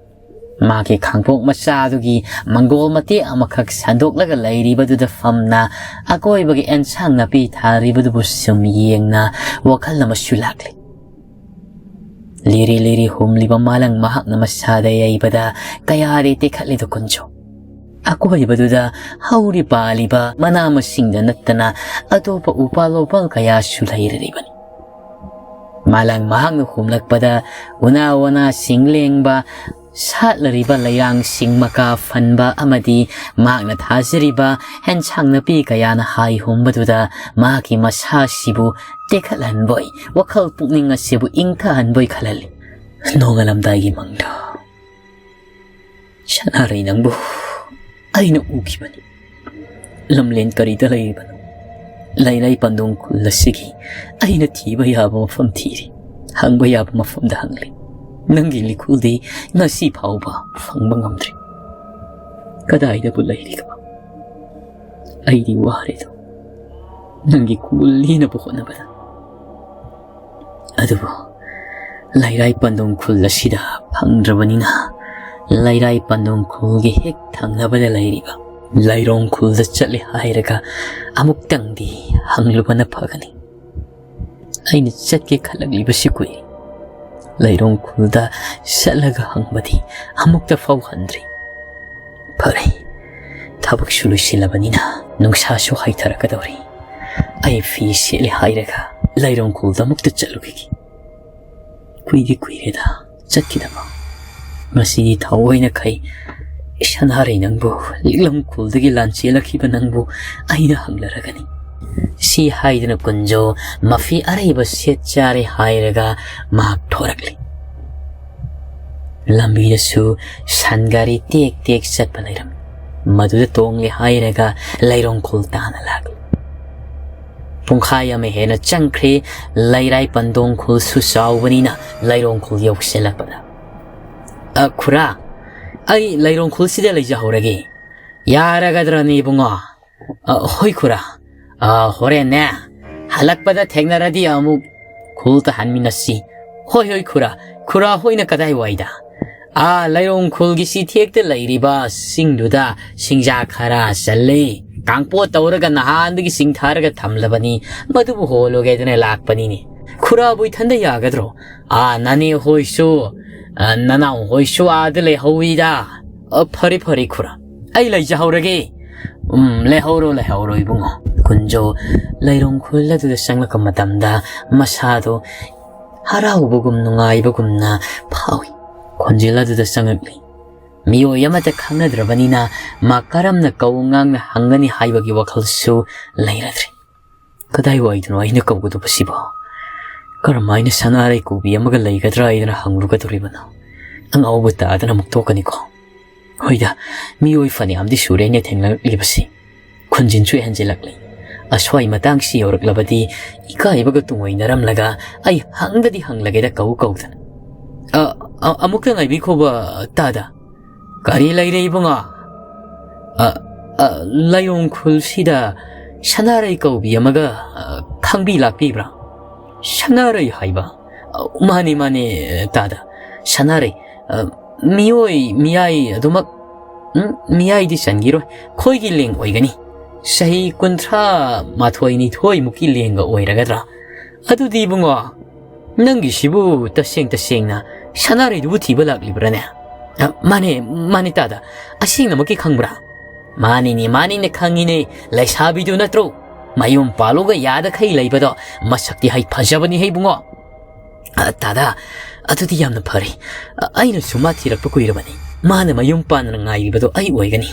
ꯃꯍꯥꯛꯀꯤ ꯈꯥꯡꯄꯣꯛ ꯃꯆꯥꯗꯨꯒꯤ ꯃꯪꯒꯣꯜ ꯃꯇꯦꯛ ꯑꯃꯈꯛ ꯁꯟꯗꯣꯛꯂꯒ ꯂꯩꯔꯤꯕꯗꯨꯗ ꯐꯝꯅ ꯑꯀꯣꯏꯕꯒꯤ ꯑꯦꯟꯁꯥꯡ ꯅꯥꯄꯤ ꯊꯥꯔꯤꯕꯗꯨꯕꯨ ꯁꯨꯝ ꯌꯦꯡꯅ ꯋꯥꯈꯜ ꯑꯃꯁꯨ ꯂꯥꯛꯂꯤ꯫ ꯂꯤꯔꯤ ꯂꯤꯔꯤ ꯍꯨꯝꯂꯤꯕ ꯃꯥꯂꯪ ꯃꯍꯥꯛꯅ ꯃꯁꯥꯗ ꯌꯩꯕꯗ ꯀꯌꯥꯗꯤ ꯇꯦꯛꯈꯠꯂꯤꯗꯣ ꯀꯨꯟꯖꯣ꯫ ꯑꯀꯣꯏꯕꯗꯨꯗ ꯍꯧꯔꯤ ꯄꯥꯜꯂꯤꯕ ꯃꯅꯥ ꯃꯁꯤꯡꯗ ꯅꯠꯇꯅ ꯑꯇꯣꯞꯄ ꯎꯄꯥꯜ ꯋꯥꯄꯥꯜ ꯀꯌꯥꯁꯨ ꯂꯩꯔꯤꯕꯅꯤ꯫ ꯃꯥꯂꯪ ꯃꯍꯥꯛꯅ ꯍꯨꯝꯂꯛꯄꯗ ꯎꯅꯥ ꯋꯥꯅꯥꯁꯤꯡ ꯂꯦꯡꯕ, ꯁꯥꯠꯂꯔꯤꯕ ꯂꯩꯔꯥꯡꯁꯤꯡ ꯃꯀꯥ ꯐꯟꯕ ꯑꯃꯗꯤ ꯃꯍꯥꯛꯅ ꯊꯥꯖꯔꯤꯕ ꯑꯦꯟꯁꯥꯡ ꯅꯥꯄꯤ ꯀꯌꯥꯅ ꯍꯥꯏ ꯍꯨꯝꯕꯗꯨꯗ ꯃꯍꯥꯛꯀꯤ ꯃꯁꯥꯁꯤꯕꯨ ꯇꯦꯛꯈꯠꯍꯟꯕꯣꯏ, ꯋꯥꯈꯜ ꯄꯨꯛꯅꯤꯡ ꯑꯁꯤꯕꯨ ꯏꯪꯊꯍꯟꯕꯣꯏ ꯈꯜꯍꯜꯂꯤ꯫ ꯅꯣꯡꯉꯥꯜꯂꯝꯗꯥꯏꯒꯤ ꯃꯪꯗ ꯁꯅꯥꯔꯩ ꯅꯪꯕꯨ ꯑꯩꯅ ꯎꯈꯤꯕꯅꯤ꯫ ꯂꯝꯂꯦꯟ ꯀꯔꯤꯗ ꯂꯩꯔꯤꯕꯅꯣ? ꯂꯩꯔꯥꯏ ꯄꯟꯗꯣꯡ ꯈꯨꯜ ꯑꯁꯤꯒꯤ ꯑꯩꯅ ꯊꯤꯕ ꯌꯥꯕ ꯃꯐꯝ ꯊꯤꯔꯤ, ꯍꯪꯕ ꯌꯥꯕ ꯃꯐꯝꯗ ꯍꯪꯂꯤ꯫ ꯅꯪꯒꯤ ꯂꯤꯈꯨꯜꯗꯤ ꯉꯁꯤ ꯐꯥꯎꯕ ꯐꯪꯕ ꯉꯝꯗ꯭ꯔꯤ꯫ ꯀꯗꯥꯏꯗꯕꯨ ꯂꯩꯔꯤꯒꯕ? ꯑꯩꯗꯤ ꯋꯥꯔꯦꯗꯣ, ꯅꯪꯒꯤ ꯈꯣꯡꯒꯨꯜ ꯂꯤꯅꯕ ꯍꯣꯠꯅꯕꯗ꯫ ꯑꯗꯨꯕꯨ ꯂꯩꯔꯥꯏ ꯄꯟꯗꯣꯡ ꯈꯨꯜ ꯑꯁꯤꯗ ꯐꯪꯗ꯭ꯔꯕꯅꯤꯅ, ꯂꯩꯔꯥꯏ ꯄꯟꯗꯣꯡ ꯈꯨꯜꯒꯤ ꯍꯦꯛ ꯊꯪꯅꯕꯗ ꯂꯩꯔꯤꯕ ꯂꯩꯔꯣꯡ ꯈꯨꯜꯗ ꯆꯠꯂꯦ ꯍꯥꯏꯔꯒ ꯑꯃꯨꯛꯇꯪꯗꯤ ꯍꯪꯂꯨꯕꯅ ꯐꯒꯅꯤ꯫ ꯑꯩꯅ ꯆꯠꯀꯦ ꯈꯜꯂꯛꯂꯤꯕꯁꯤ ꯀꯨꯏ꯫ ꯂꯩꯔꯣꯡ ꯈꯨꯜꯗ ꯆꯠꯂꯒ ꯍꯪꯕꯗꯤ ꯑꯃꯨꯛꯇ ꯐꯥꯎ ꯍꯟꯗ꯭ꯔꯤ꯫ ꯐꯔꯦ, ꯊꯕꯛꯁꯨ ꯂꯣꯏꯁꯤꯜꯂꯕꯅꯤꯅ ꯅꯨꯡꯁꯥꯁꯨ ꯍꯥꯏꯊꯔꯛꯀꯗꯧꯔꯤ꯫ ꯑꯩ ꯐꯤ ꯁꯦꯠꯂꯦ ꯍꯥꯏꯔꯒ ꯂꯩꯔꯣꯡ ꯈꯨꯜꯗ ꯑꯃꯨꯛꯇ ꯆꯠꯂꯨꯈꯤꯒꯦ꯫ ꯀꯨꯏꯗꯤ ꯀꯨꯏꯔꯦꯗ ꯆꯠꯈꯤꯗꯕ꯫ ꯉꯁꯤꯗꯤ ꯊꯑꯣꯏꯅ ꯈꯩ ꯁꯅꯥꯔꯩ ꯅꯪꯕꯨ, ꯂꯤꯛꯂꯝ ꯈꯨꯜꯗꯒꯤ ꯂꯥꯟ ꯆꯦꯜꯂꯛꯈꯤꯕ ꯅꯪꯕꯨ ꯑꯩꯅ ꯍꯪꯂꯔꯒꯅꯤ꯫ ꯁꯤ ꯍꯥꯏꯗꯨꯅ ꯀꯨꯟꯖꯣ ꯃꯐꯤ ꯑꯔꯩꯕ ꯁꯦꯠ ꯆꯥꯔꯦ ꯍꯥꯏꯔꯒ ꯃꯍꯥꯛ ꯊꯣꯔꯛꯂꯤ꯫ ꯂꯝꯕꯤꯗꯁꯨ ꯁꯟ ꯒꯥꯔꯤ ꯇꯦꯛ ꯇꯦꯛ ꯆꯠꯄ ꯂꯩꯔꯝꯃꯤ꯫ ꯃꯗꯨꯗ ꯇꯣꯡꯂꯦ ꯍꯥꯏꯔꯒ ꯂꯩꯔꯣꯡ ꯈꯨꯜ ꯇꯥꯅ ꯂꯥꯛꯂꯤ꯫ ꯄꯨꯡꯈꯥꯏ ꯑꯃ ꯍꯦꯟꯅ ꯆꯪꯈ꯭ꯔꯦ ꯂꯩꯔꯥꯏ ꯄꯟꯗꯣꯡ ꯈꯨꯜꯁꯨ ꯆꯥꯎꯕꯅꯤꯅ ꯂꯩꯔꯣꯡ ꯈꯨꯜ ꯌꯧꯁꯤꯜꯂꯛꯄꯗ꯫ "ꯑ, ꯈꯨꯔꯥ, ꯑꯩ ꯂꯩꯔꯣꯡ ꯈꯨꯜꯁꯤꯗ ꯂꯩꯖꯍꯧꯔꯒꯦ꯫ ꯌꯥꯔꯒꯗ꯭ꯔꯅꯦ ꯏꯕꯨꯡꯉꯣ?" "ꯑ, ꯍꯣꯏ ꯈꯨꯔꯥ꯫ ꯑ, ꯍꯣꯔꯦꯟꯅꯦ ꯍꯜꯂꯛꯄꯗ ꯊꯦꯡꯅꯔꯗꯤ ꯑꯃꯨꯛ ꯈꯨꯜ ꯇꯥꯍꯟꯃꯤꯟꯅꯁꯤ꯫" "ꯍꯣꯏ, ꯍꯣꯏ ꯈꯨꯔꯥ꯫ ꯈꯨꯔꯥ ꯍꯣꯏꯅ ꯀꯗꯥꯏꯋꯥꯏꯗ?" "ꯑꯥ, ꯂꯩꯔꯣꯡ ꯈꯨꯜꯒꯤ ꯆꯤꯊꯦꯛꯇ ꯂꯩꯔꯤꯕ ꯆꯤꯡꯗꯨꯗ ꯆꯤꯡꯖꯥꯛ ꯈꯔ ꯆꯜꯂꯤ꯫ ꯀꯥꯡꯄꯣꯠ ꯇꯧꯔꯒ ꯅꯍꯥꯟꯗꯒꯤ ꯆꯤꯡꯊꯔꯒ ꯊꯝꯂꯕꯅꯤ꯫ ꯃꯗꯨꯕꯨ ꯍꯣꯜꯂꯨꯒꯦꯗꯅ ꯂꯥꯛꯄꯅꯤꯅꯦ꯫ ꯈꯨꯔꯥꯕꯨ ꯏꯊꯟꯗ ꯌꯥꯒꯗ꯭ꯔꯣ? ꯑꯥ, ꯅꯅꯦ ꯍꯣꯏꯁꯨ, ꯑ, ꯅꯅꯥꯎ ꯍꯣꯏꯁꯨ ꯑꯥꯗ ꯂꯩꯍꯧꯋꯤꯗ꯫" "ꯑ, ꯐꯔꯦ, ꯐꯔꯦ, ꯈꯨꯔꯥ꯫ ꯑꯩ ꯂꯩꯖꯍꯧꯔꯒꯦ꯫ ꯎꯝ, ꯂꯩꯍꯧꯔꯣ, ꯂꯩꯍꯧꯔꯣ, ꯏꯕꯨꯡꯉꯣ꯫" ꯀꯨꯟꯖꯣ ꯂꯩꯔꯣꯡ ꯈꯨꯜ ꯑꯗꯨꯗ ꯆꯪꯂꯛꯄ ꯃꯇꯝꯗ ꯃꯁꯥꯗꯣ ꯍꯔꯥꯎꯕꯒꯨꯝ ꯅꯨꯡꯉꯥꯏꯕꯒꯨꯝꯅ ꯐꯥꯎꯏ꯫ ꯈꯣꯟꯖꯦꯜ ꯑꯗꯨꯗ ꯆꯪꯂꯛꯂꯤ꯫ ꯃꯤꯑꯣꯏ ꯑꯃꯠꯇ ꯈꯪꯅꯗ꯭ꯔꯕꯅꯤꯅ ꯃꯥ ꯀꯔꯝꯅ ꯀꯧ ꯉꯥꯡꯅ ꯍꯪꯒꯅꯤ ꯍꯥꯏꯕꯒꯤ ꯋꯥꯈꯜꯁꯨ ꯂꯩꯔꯗ꯭ꯔꯦ꯫ "ꯀꯗꯥꯏꯋꯥꯏꯗꯅꯣ ꯑꯩꯅ ꯀꯧꯒꯗꯧꯕꯁꯤꯕꯣ? ꯀꯔꯝꯍꯥꯏꯅ ꯁꯅꯥꯔꯩ ꯀꯧꯕꯤ ꯑꯃꯒ ꯂꯩꯒꯗ꯭ꯔꯥ ꯍꯥꯏꯗꯅ ꯍꯪꯂꯨꯒꯗꯧꯔꯤꯕꯅꯣ? ꯑꯉꯥꯎꯕ ꯇꯥꯗꯅ ꯑꯃꯨꯛ ꯇꯣꯛꯀꯅꯤꯀꯣ꯫ ꯍꯣꯏꯗ, ꯃꯤꯑꯣꯏ ꯐꯅꯌꯥꯝꯗꯤ ꯁꯨꯔꯦꯅꯦ ꯊꯦꯡꯅꯔꯛꯂꯤꯕꯁꯤ꯫" ꯈꯣꯟꯖꯤꯟꯁꯨ ꯍꯦꯟꯖꯤꯜꯂꯛꯂꯤ꯫ ꯑꯁ꯭ꯋꯥꯏ ꯃꯇꯥꯡꯁꯤ ꯌꯧꯔꯛꯂꯕꯗꯤ ꯏꯀꯥꯏꯕꯒ ꯇꯨꯡꯑꯣꯏꯅꯔꯝꯂꯒ ꯑꯩ ꯍꯪꯗꯗꯤ ꯍꯪꯂꯒꯦꯗ ꯀꯧ ꯀꯧꯗꯅ꯫ "ꯑ, ꯑ, ꯑꯃꯨꯛꯇ ꯉꯥꯏꯕꯤꯈꯣꯕ, ꯇꯥꯗ꯫" "ꯀꯔꯤ ꯂꯩꯔꯦ, ꯏꯕꯨꯡꯉꯣ?" "ꯑ, ꯑ, ꯂꯥꯏꯌꯣꯡ ꯈꯨꯜꯁꯤꯗ ꯁꯅꯥꯔꯩ ꯀꯧꯕꯤ ꯑꯃꯒ, ꯑ, ꯈꯪꯕꯤ ꯂꯥꯛꯄꯤꯕ꯭ꯔꯥ?" "ꯁꯅꯥꯔꯩ ꯍꯥꯏꯕ?" "ꯑ, ꯃꯥꯅꯦ, ꯃꯥꯅꯦ, ꯇꯥꯗ꯫ ꯁꯅꯥꯔꯩ, ꯑ, ꯃꯤꯑꯣꯏ ꯃꯤꯌꯥꯏ ꯑꯗꯨꯃꯛ, ꯎꯝ, ꯃꯤꯌꯥꯏꯗꯤ ꯆꯟꯈꯤꯔꯣꯏ꯫ ꯑꯩꯈꯣꯏꯒꯤ ꯂꯦꯡ ꯑꯣꯏꯒꯅꯤ꯫ ꯆꯍꯤ ꯀꯨꯟꯊ꯭ꯔꯥ ꯃꯥꯊꯣꯏ ꯅꯤꯊꯣꯏꯃꯨꯛꯀꯤ ꯂꯦꯡꯒ ꯑꯣꯏꯔꯒꯗ꯭ꯔꯥ꯫ ꯑꯗꯨꯗꯤ ꯏꯕꯨꯡꯉꯣ, ꯅꯪꯒꯤꯁꯤꯕꯨ ꯇꯁꯦꯡ ꯇꯁꯦꯡꯅ ꯁꯅꯥꯔꯩꯗꯨꯕꯨ ꯊꯤꯕ ꯂꯥꯛꯂꯤꯕ꯭ꯔꯥꯅꯦ?" "ꯑ, ꯃꯥꯅꯦ, ꯃꯥꯅꯦ ꯇꯥꯗ꯫ ꯑꯁꯦꯡꯅꯃꯛꯀꯤ ꯈꯪꯕ꯭ꯔꯥ?" "ꯃꯥꯅꯤꯅꯦ, ꯃꯥꯅꯤꯅꯦ, ꯈꯪꯉꯤꯅꯦ꯫ ꯂꯩꯁꯥꯕꯤꯗꯨ ꯅꯠꯇ꯭ꯔꯣ? ꯃꯌꯨꯝ ꯄꯥꯜꯂꯨꯒ ꯌꯥꯗꯈꯩ ꯂꯩꯕꯗꯣ, ꯃꯁꯛꯇꯤ ꯍꯩ ꯐꯖꯕꯅꯤ ꯍꯦ ꯏꯕꯨꯡꯉꯣ꯫" "ꯑ, ꯇꯥꯗ, ꯑꯗꯨꯗꯤ ꯌꯥꯝꯅ ꯐꯔꯦ꯫ ꯑ, ꯑꯩꯅꯁꯨ ꯃꯥ ꯊꯤꯔꯛꯄ ꯀꯨꯏꯔꯕꯅꯤ꯫ ꯃꯥꯅ ꯃꯌꯨꯝ ꯄꯥꯟꯗꯅ ꯉꯥꯏꯔꯤꯕꯗꯣ ꯑꯩ ꯑꯣꯏꯒꯅꯤ꯫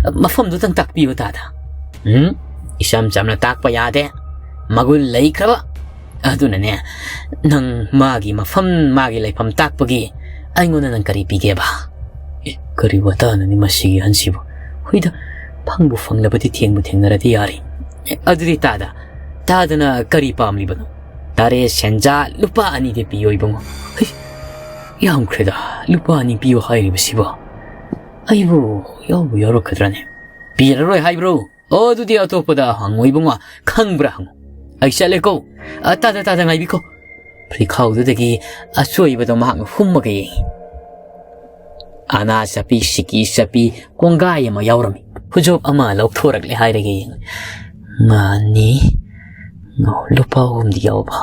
ꯑ, ꯃꯐꯝꯗꯨꯇꯪ ꯇꯥꯛꯄꯤꯌꯨ ꯇꯥꯗ꯫" "ꯎꯝ, ꯏꯆꯝ ꯆꯝꯅ ꯇꯥꯛꯄ ꯌꯥꯗꯦ꯫ ꯃꯒꯨꯟ ꯂꯩꯈ꯭ꯔꯕ꯫ ꯑꯗꯨꯅꯅꯦ, ꯅꯪ ꯃꯥꯒꯤ ꯃꯐꯝ, ꯃꯥꯒꯤ ꯂꯩꯐꯝ ꯇꯥꯛꯄꯒꯤ ꯑꯩꯉꯣꯟꯗ ꯅꯪ ꯀꯔꯤ ꯄꯤꯒꯦꯕ?" "ꯑꯦ, ꯀꯔꯤ ꯋꯥꯇꯥꯅꯣꯅꯦ ꯃꯁꯤꯒꯤ ꯑꯍꯟꯁꯤꯕꯨ? ꯍꯨꯏꯗ, ꯐꯪꯕꯨ ꯐꯪꯂꯕꯗꯤ ꯊꯦꯡꯕꯨ ꯊꯦꯡꯅꯔꯗꯤ ꯌꯥꯔꯦ꯫ ꯑꯦ, ꯑꯗꯨꯗꯤ ꯇꯥꯗ, ꯇꯥꯗꯅ ꯀꯔꯤ ꯄꯥꯝꯂꯤꯕꯅꯣ? ꯇꯔꯦꯠ ꯁꯦꯟꯖꯥ ꯂꯨꯄꯥ ꯑꯅꯤꯗꯤ ꯄꯤꯌꯣ ꯏꯕꯨꯡꯉꯣ꯫" "ꯍꯩ, ꯌꯥꯝꯈ꯭ꯔꯦꯗ, ꯂꯨꯄꯥ ꯑꯅꯤ ꯄꯤꯌꯣ ꯍꯥꯏꯔꯤꯕꯁꯤꯕꯣ꯫ ꯑꯩꯕꯨ ꯌꯥꯎꯕꯨ ꯌꯥꯎꯔꯛꯀꯗ꯭ꯔꯅꯦ?" "ꯄꯤꯔꯔꯣꯏ ꯍꯥꯏꯕ꯭ꯔꯣ? ꯑꯣ, ꯑꯗꯨꯗꯤ ꯑꯇꯣꯞꯄꯗ ꯍꯪꯉꯣ ꯏꯕꯨꯡꯉꯣ, ꯈꯪꯕ꯭ꯔꯥ ꯍꯪꯉꯣ꯫ ꯑꯩ ꯆꯠꯂꯦꯀꯣ꯫ ꯑ, ꯇꯥꯗ, ꯇꯥꯗ, ꯉꯥꯏꯕꯤꯈꯣ꯫" ꯐꯨꯔꯤꯈꯥꯎꯗꯨꯗꯒꯤ ꯑꯆꯣꯏꯕꯗꯣ ꯃꯍꯥꯛꯅ ꯍꯨꯝꯃꯒ ꯌꯦꯡꯉꯤ꯫ ꯑꯅꯥ ꯆꯠꯄꯤ, ꯁꯤꯀꯤ ꯆꯠꯄꯤ, ꯀꯣꯡꯒꯥꯏ ꯑꯃ ꯌꯥꯎꯔꯝꯃꯤ꯫ ꯈꯨꯖꯣꯞ ꯑꯃ ꯂꯧꯊꯣꯔꯛꯂꯦ ꯍꯥꯏꯔꯒ ꯌꯦꯡꯉꯦ꯫ ꯉꯥꯅꯤ, ꯉꯥ-, ꯂꯨꯄꯥ ꯑꯍꯨꯝꯗꯤ ꯌꯥꯎꯕ꯫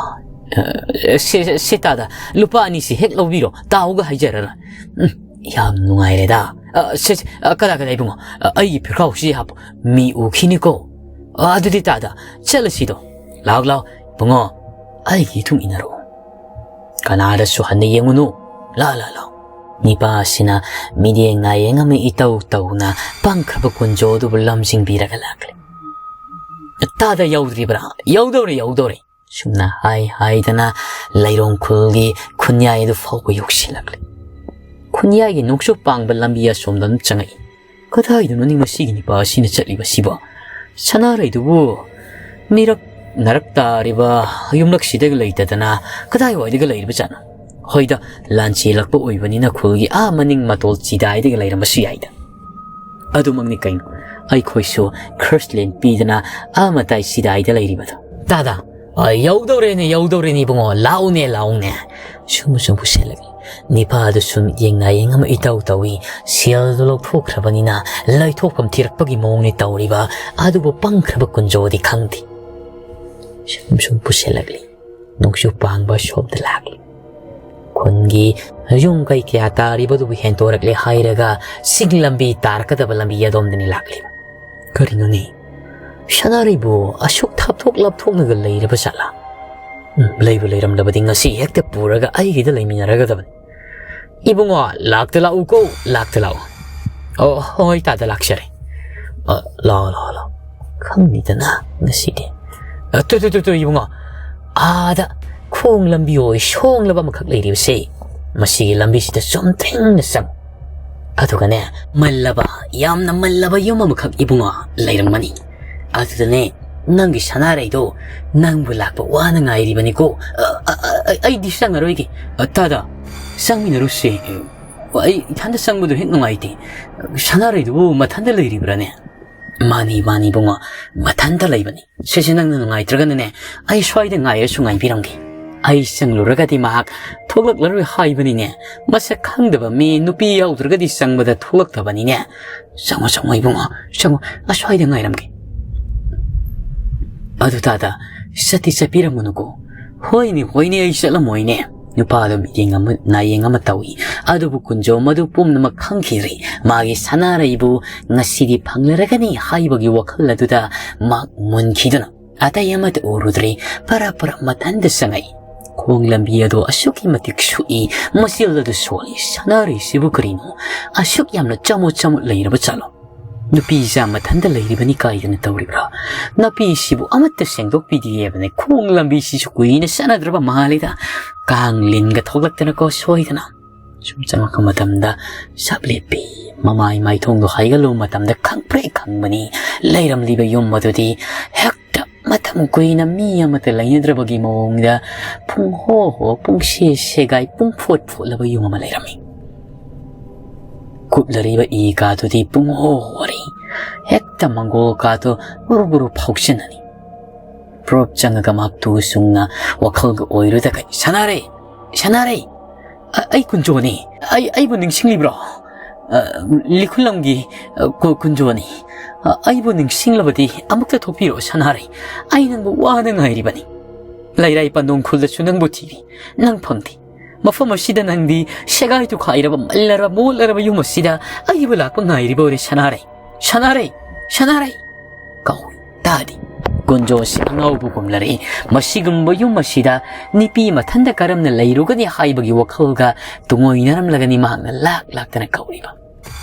ꯑ, ꯁꯦ, ꯁꯦ, ꯁꯦ ꯇꯥꯗ, ꯂꯨꯄꯥ ꯑꯅꯤꯁꯤ ꯍꯦꯛ ꯂꯧꯕꯤꯔꯣ, ꯇꯥꯎꯒ ꯍꯥꯏꯖꯔꯔꯣꯏ꯫ ꯎꯝ, ꯌꯥꯝ ꯅꯨꯡꯉꯥꯏꯔꯦꯗ꯫ ꯑ, ꯁꯦ, ꯁꯦ, ꯑ, ꯀꯗꯥ, ꯀꯗꯥ, ꯏꯕꯨꯡꯉꯣ? ꯑ, ꯑꯩꯒꯤ ꯐꯤꯈꯥꯎꯁꯤ ꯍꯥꯞꯄꯨ, ꯃꯤ ꯎꯈꯤꯅꯤꯀꯣ꯫ ꯑ, ꯑꯗꯨꯗꯤ ꯇꯥꯗ, ꯆꯠꯂꯁꯤꯗꯣ꯫ ꯂꯥꯎ, ꯂꯥꯎ, ꯏꯕꯨꯡꯉꯣ, ꯑꯩꯒꯤ ꯏꯇꯨꯡ ꯏꯟꯅꯔꯛꯑꯣ꯫ ꯀꯅꯥꯗꯁꯨ ꯍꯟꯅ ꯌꯦꯡꯉꯨꯅꯨ꯫ ꯂꯥ, ꯂꯥ, ꯂꯥꯎ꯫ ꯅꯤꯄꯥ ꯑꯁꯤꯅ ꯃꯤꯠꯌꯦꯡ ꯅꯥꯌꯦꯡ ꯑꯃ ꯏꯇꯧ ꯇꯧꯅ ꯄꯪꯈ꯭ꯔꯕ ꯀꯨꯟꯖꯣ ꯑꯗꯨꯕꯨ ꯂꯝꯖꯤꯡꯕꯤꯔꯒ ꯂꯥꯛꯂꯦ꯫ ꯇꯥꯗ ꯌꯧꯗ꯭ꯔꯤꯕ꯭ꯔꯥ? ꯌꯧꯗꯧꯔꯦ, ꯌꯧꯗꯧꯔꯦ꯫ ꯁꯨꯝꯅ ꯍꯥꯏ ꯍꯥꯏꯗꯅ ꯂꯩꯔꯣꯡ ꯈꯨꯜꯒꯤ ꯈꯨꯟꯌꯥꯏ ꯑꯗꯨ ꯐꯥꯎꯕ ꯌꯧꯁꯤꯜꯂꯛꯂꯦ꯫ ꯈꯨꯟꯌꯥꯏꯒꯤ ꯅꯣꯡꯆꯨꯞ ꯄꯥꯡꯕ ꯂꯝꯕꯤ ꯑꯁꯣꯝꯗ ꯑꯗꯨꯝ ꯆꯪꯉꯛꯏ꯫ ꯀꯗꯥꯏꯗꯅꯣꯅꯤ ꯃꯁꯤꯒꯤ ꯅꯤꯄꯥ ꯑꯁꯤꯅ ꯆꯠꯂꯤꯕꯁꯤꯕꯣ? ꯁꯅꯥꯔꯩꯗꯨꯕꯨ ꯃꯤꯔꯛ ꯅꯔꯛ ꯇꯥꯔꯤꯕ ꯌꯨꯝꯂꯛꯁꯤꯗ ꯂꯩꯇꯗꯅ ꯀꯗꯥꯏꯋꯥꯏꯗꯒ ꯂꯩꯔꯤꯕꯖꯥꯠꯅꯣ? ꯍꯣꯏꯗ, ꯂꯥꯟ ꯆꯦꯜꯂꯛꯄ ꯑꯣꯏꯕꯅꯤꯅ ꯈꯨꯜꯒꯤ ꯑꯥ ꯃꯅꯤꯡ ꯃꯇꯣꯜ ꯆꯤꯗꯥꯏꯗꯒ ꯂꯩꯔꯝꯕꯁꯨ ꯌꯥꯏꯗ꯫ ꯑꯗꯨꯃꯛꯅꯤ ꯀꯩꯅꯣ, ꯑꯩꯈꯣꯏꯁꯨ ꯈ꯭ꯔꯁꯂꯦꯟ ꯄꯤꯗꯅ ꯑꯥ ꯃꯇꯥꯏ ꯆꯤꯗꯥꯏꯗ ꯂꯩꯔꯤꯕꯗꯣ꯫ ꯇꯥꯗ, ꯑ, ꯌꯧꯗꯧꯔꯦꯅꯦ, ꯌꯧꯗꯧꯔꯦꯅꯦ ꯏꯕꯨꯡꯉꯣ, ꯂꯥꯛꯎꯅꯦ, ꯂꯥꯛꯎꯅꯦ꯫ ꯁꯨꯝ ꯁꯨꯝ ꯄꯨꯁꯜꯂꯛꯏ꯫ ꯅꯤꯄꯥꯗꯨ ꯁꯨꯝ ꯌꯦꯡ ꯅꯥꯌꯦꯡ ꯑꯃ ꯏꯇꯧ ꯇꯧꯏ꯫ ꯁꯦꯜꯗꯨ ꯂꯧꯊꯣꯛꯈ꯭ꯔꯕꯅꯤꯅ ꯂꯩꯊꯣꯛꯐꯝ ꯊꯤꯔꯛꯄꯒꯤ ꯃꯑꯣꯡꯅꯤ ꯇꯧꯔꯤꯕ, ꯑꯗꯨꯕꯨ ꯄꯪꯈ꯭ꯔꯕ ꯀꯨꯟꯖꯣꯗꯤ ꯈꯪꯗꯦ꯫ ꯁꯨꯝ ꯁꯨꯝ ꯄꯨꯁꯜꯂꯛꯂꯤ꯫ ꯅꯣꯡꯆꯨꯞ ꯄꯥꯡꯕ ꯁꯣꯝꯗ ꯂꯥꯛꯂꯤ꯫ ꯈꯨꯟꯒꯤ ꯌꯨꯝ ꯀꯩ ꯀꯌꯥ ꯇꯥꯔꯤꯕꯗꯨꯕꯨ ꯍꯦꯟꯇꯣꯔꯛꯂꯦ ꯍꯥꯏꯔꯒ ꯆꯤꯡ ꯂꯝꯕꯤ ꯇꯥꯔꯛꯀꯗꯕ ꯂꯝꯕꯤ ꯑꯗꯣꯝꯗꯅꯤ ꯂꯥꯛꯂꯤꯕ꯫ ꯀꯔꯤꯅꯣꯅꯦ? ꯁꯅꯥꯔꯩꯕꯨ ꯑꯁꯨꯛ ꯊꯥꯞꯊꯣꯛ ꯂꯥꯞꯊꯣꯛꯅꯒ ꯂꯩꯔꯕ ꯖꯥꯠꯂꯥ? ꯎꯝ, ꯂꯩꯕꯨ ꯂꯩꯔꯝꯂꯕꯗꯤ ꯉꯁꯤ ꯍꯦꯛꯇ ꯄꯨꯔꯒ ꯑꯩꯒꯤꯗ ꯂꯩꯃꯤꯟꯅꯔꯒꯗꯕꯅꯤ꯫ ꯏꯕꯨꯡꯉꯣ, ꯂꯥꯛꯇ ꯂꯥꯛꯎꯀꯣ, ꯂꯥꯛꯇ ꯂꯥꯛꯎ꯫ ꯑꯣ, ꯍꯣꯏ, ꯇꯥꯗ ꯂꯥꯛꯆꯔꯦ꯫ ꯑ, ꯂꯥꯛꯑꯣ, ꯂꯥꯛꯑꯣ, ꯂꯥꯛꯑꯣ꯫ ꯈꯪꯅꯤꯗꯅ ꯉꯁꯤꯗꯤ꯫ ꯑ, ꯇꯨ, ꯇꯨ, ꯇꯨ, ꯇꯨ, ꯏꯕꯨꯡꯉꯣ꯫ ꯑꯥꯗ ꯈꯣꯡ ꯂꯝꯕꯤ ꯑꯣꯏ ꯁꯣꯡꯂꯕ ꯑꯃꯈꯛ ꯂꯩꯔꯤꯕꯁꯦ, ꯃꯁꯤꯒꯤ ꯂꯝꯕꯤꯁꯤꯗ ꯆꯨꯝꯗ꯭ꯔꯤꯡꯅ ꯆꯪꯉꯨ꯫ ꯑꯗꯨꯒꯅꯦ, ꯃꯜꯂꯕ, ꯌꯥꯝꯅ ꯃꯜꯂꯕ ꯌꯨꯝ ꯑꯃꯈꯛ ꯏꯕꯨꯡꯉꯣ ꯂꯩꯔꯝꯒꯅꯤ꯫ ꯑꯗꯨꯗꯅꯦ, ꯅꯪꯒꯤ ꯁꯅꯥꯔꯩꯗꯣ ꯅꯪꯕꯨ ꯂꯥꯛꯄ ꯋꯥꯅ ꯉꯥꯏꯔꯤꯕꯅꯤꯀꯣ꯫ ꯑ, ꯑ, ꯑ, ꯑꯩꯗꯤ ꯆꯪꯉꯔꯣꯏꯒꯦ꯫ ꯑ, ꯇꯥꯗ, ꯆꯪꯃꯤꯟꯅꯔꯨꯁꯦ꯫ ꯑꯩ ꯏꯊꯟꯗ ꯆꯪꯕꯗꯣ ꯍꯦꯛ ꯅꯨꯡꯉꯥꯏꯇꯦ꯫ ꯁꯅꯥꯔꯩꯗꯨꯕꯨ ꯃꯊꯟꯗ ꯂꯩꯔꯤꯕ꯭ꯔꯥꯅꯦ? ꯃꯥꯅꯤ, ꯃꯥꯅꯤ ꯏꯕꯨꯡꯉꯣ, ꯃꯊꯟꯇ ꯂꯩꯕꯅꯤ꯫ ꯁꯦ, ꯁꯦ, ꯅꯪꯅ ꯅꯨꯡꯉꯥꯏꯇ꯭ꯔꯒꯅꯅꯦ, ꯑꯩ ꯁ꯭ꯋꯥꯏꯗ ꯉꯥꯏꯔꯁꯨ ꯉꯥꯏꯕꯤꯔꯝꯒꯦ꯫ ꯑꯩ ꯆꯪꯂꯨꯔꯒꯗꯤ ꯃꯍꯥꯛ ꯊꯣꯛꯂꯛꯂꯔꯣꯏ ꯍꯥꯏꯕꯅꯤꯅꯦ꯫ ꯃꯁꯛ ꯈꯪꯗꯕ ꯃꯤ ꯅꯨꯄꯤ ꯌꯥꯎꯗ꯭ꯔꯒꯗꯤ ꯆꯪꯕꯗ ꯊꯣꯛꯂꯛꯇꯕꯅꯤꯅꯦ꯫ "ꯆꯪꯉꯣ, ꯆꯪꯉꯣ ꯏꯕꯨꯡꯉꯣ, ꯆꯪꯉꯣ, ꯑꯁ꯭ꯋꯥꯏꯗ ꯉꯥꯏꯔꯝꯒꯦ"꯫ "ꯑꯗꯨ ꯇꯥꯗ, ꯆꯠꯇꯤ ꯆꯠꯄꯤꯔꯝꯒꯅꯨꯀꯣ"꯫ "ꯍꯣꯏꯅꯦ, ꯍꯣꯏꯅꯦ, ꯑꯩ ꯆꯠꯂꯝꯃꯣꯏꯅꯦ"꯫ ꯅꯨꯄꯥꯗꯣ ꯃꯤꯠꯌꯦꯡ ꯑꯃ, ꯅꯥꯌꯦꯡ ꯑꯃ ꯇꯧꯏ꯫ ꯑꯗꯨꯕꯨ ꯀꯨꯟꯖꯣ ꯃꯗꯨ ꯄꯨꯝꯅꯃꯛ ꯈꯪꯈꯤꯗ꯭ꯔꯤ꯫ ꯃꯥꯒꯤ ꯁꯅꯥꯔꯩꯕꯨ ꯉꯁꯤꯗꯤ ꯐꯪꯂꯔꯒꯅꯤ ꯍꯥꯏꯕꯒꯤ ꯋꯥꯈꯜ ꯑꯗꯨꯗ ꯃꯍꯥꯛ ꯃꯨꯟꯈꯤꯗꯨꯅ ꯑꯇꯩ ꯑꯃꯠꯇ ꯎꯔꯨꯗ꯭ꯔꯦ꯫ ꯄꯔꯞ ꯄꯔꯞ ꯃꯊꯟꯇ ꯆꯪꯉꯛꯏ꯫ ꯈꯣꯡ ꯂꯝꯕꯤ ꯑꯗꯣ ꯑꯁꯨꯛꯀꯤ ꯃꯇꯤꯛ ꯁꯨꯛꯏ, ꯃꯆꯤꯜ ꯑꯗꯨ ꯁꯣꯜꯂꯤ꯫ ꯁꯅꯥꯔꯩꯁꯤꯕꯨ ꯀꯔꯤꯅꯣ ꯑꯁꯨꯛ ꯌꯥꯝꯅ ꯆꯃꯣꯠ ꯆꯃꯣꯠ ꯂꯩꯔꯕ ꯖꯥꯠꯂꯣ? ꯅꯨꯄꯤ ꯃꯆꯥ ꯃꯊꯟꯇ ꯂꯩꯔꯤꯕꯅꯤ ꯀꯥꯏꯗꯅ ꯇꯧꯔꯤꯕ꯭ꯔꯥ? ꯅꯨꯄꯤꯁꯤꯕꯨ ꯑꯃꯠꯇ ꯁꯦꯡꯗꯣꯛꯄꯤꯗꯦ ꯍꯥꯏꯕꯅꯦ꯫ ꯈꯣꯡ ꯂꯝꯕꯤꯁꯤꯁꯨ ꯀꯨꯏꯅ ꯆꯠꯅꯗ꯭ꯔꯕ ꯃꯥꯜꯂꯤꯗ꯫ ꯀꯥꯡ ꯂꯤꯟꯒ ꯊꯣꯛꯂꯛꯇꯅꯀꯣ ꯁꯣꯏꯗꯅ꯫ ꯁꯨꯝ ꯆꯪꯉꯛꯄ ꯃꯇꯝꯗ ꯆꯞ ꯂꯦꯞꯄꯤ꯫ ꯃꯃꯥꯏ ꯃꯥꯏꯊꯣꯡꯗꯣ ꯍꯥꯏꯒꯠꯂꯨꯕ ꯃꯇꯝꯗ ꯈꯪꯄ꯭ꯔꯦꯛ ꯈꯪꯕꯅꯤ꯫ ꯂꯩꯔꯝꯂꯤꯕ ꯌꯨꯝ ꯑꯗꯨꯗꯤ ꯍꯦꯛꯇ ꯃꯇꯝ ꯀꯨꯏꯅ ꯃꯤ ꯑꯃꯠꯇ ꯂꯩꯅꯗ꯭ꯔꯕꯒꯤ ꯃꯑꯣꯡꯗ ꯄꯨꯡꯍꯣ ꯍꯣ, ꯄꯨꯡꯁꯦ ꯁꯦꯒꯥꯏ, ꯄꯨꯡꯐꯣꯠ ꯐꯣꯠꯂꯕ ꯌꯨꯝ ꯑꯃ ꯂꯩꯔꯝꯃꯤ꯫ ꯀꯨꯞꯂꯔꯤꯕ ꯏ ꯀꯥꯗꯨꯗꯤ ꯄꯨꯡꯍꯣ ꯍꯣꯔꯤ꯫ ꯍꯦꯛꯇ ꯃꯪꯒꯣꯜ ꯀꯥꯗꯣ ꯕꯨꯔꯨ ꯕꯨꯔꯨ ꯐꯥꯎꯆꯟꯅꯅꯤ꯫ ꯄ꯭ꯔꯣꯞ ꯆꯪꯉꯒ ꯃꯍꯥꯛ ꯇꯨ ꯆꯨꯡꯅ ꯋꯥꯈꯜꯒ ꯑꯣꯏꯔꯨꯗꯈꯩ, "ꯁꯅꯥꯔꯩ! ꯁꯅꯥꯔꯩ! ꯑ-, ꯑꯩ ꯀꯨꯟꯖꯣꯅꯤ꯫ ꯑꯩ, ꯑꯩꯕꯨ ꯅꯤꯡꯁꯤꯡꯂꯤꯕ꯭ꯔꯣ? ꯑ, ꯂꯤꯈꯨꯂꯝꯒꯤ, ꯑ, ꯀꯨ-, ꯀꯨꯟꯖꯣꯅꯤ꯫ ꯑ, ꯑꯩꯕꯨ ꯅꯤꯡꯁꯤꯡꯂꯕꯗꯤ ꯑꯃꯨꯛꯇ ꯊꯣꯛꯄꯤꯔꯛꯑꯣ ꯁꯅꯥꯔꯩ꯫ ꯑꯩ ꯅꯪꯕꯨ ꯋꯥꯅ ꯉꯥꯏꯔꯤꯕꯅꯤ꯫ ꯂꯩꯔꯥꯏ ꯄꯟꯗꯣꯡ ꯈꯨꯜꯗꯁꯨ ꯅꯪꯕꯨ ꯊꯤꯔꯤ꯫ ꯅꯪ ꯐꯪꯗꯦ꯫ ꯃꯐꯝ ꯑꯁꯤꯗ ꯅꯪꯗꯤ ꯁꯦꯒꯥꯏ ꯇꯨꯈꯥꯏꯔꯕ, ꯃꯜꯂꯔꯕ, ꯃꯣꯠꯂꯔꯕ ꯌꯨꯝ ꯑꯁꯤꯗ ꯑꯩꯕꯨ ꯂꯥꯛꯄ ꯉꯥꯏꯔꯤꯕ ꯑꯣꯏꯔꯦ ꯁꯅꯥꯔꯩ꯫ ꯁꯅꯥꯔꯩ! ꯁꯅꯥꯔꯩ!" ꯀꯧꯏ꯫ ꯇꯥꯗꯦ꯫ ꯀꯨꯟꯖꯣꯁꯤ ꯑꯉꯥꯎꯕꯒꯨꯝ ꯂꯩꯔꯛꯏ꯫ ꯃꯁꯤꯒꯨꯝꯕ ꯌꯨꯝ ꯑꯁꯤꯗ ꯅꯨꯄꯤ ꯃꯊꯟꯇ ꯀꯔꯝꯅ ꯂꯩꯔꯨꯒꯅꯤ ꯍꯥꯏꯕꯒꯤ ꯋꯥꯈꯜꯒ ꯇꯨꯡꯑꯣꯏꯅꯔꯝꯂꯒꯅꯤ ꯃꯍꯥꯛꯅ ꯂꯥꯛ ꯂꯥꯛꯇꯅ ꯀꯧꯔꯤꯕ꯫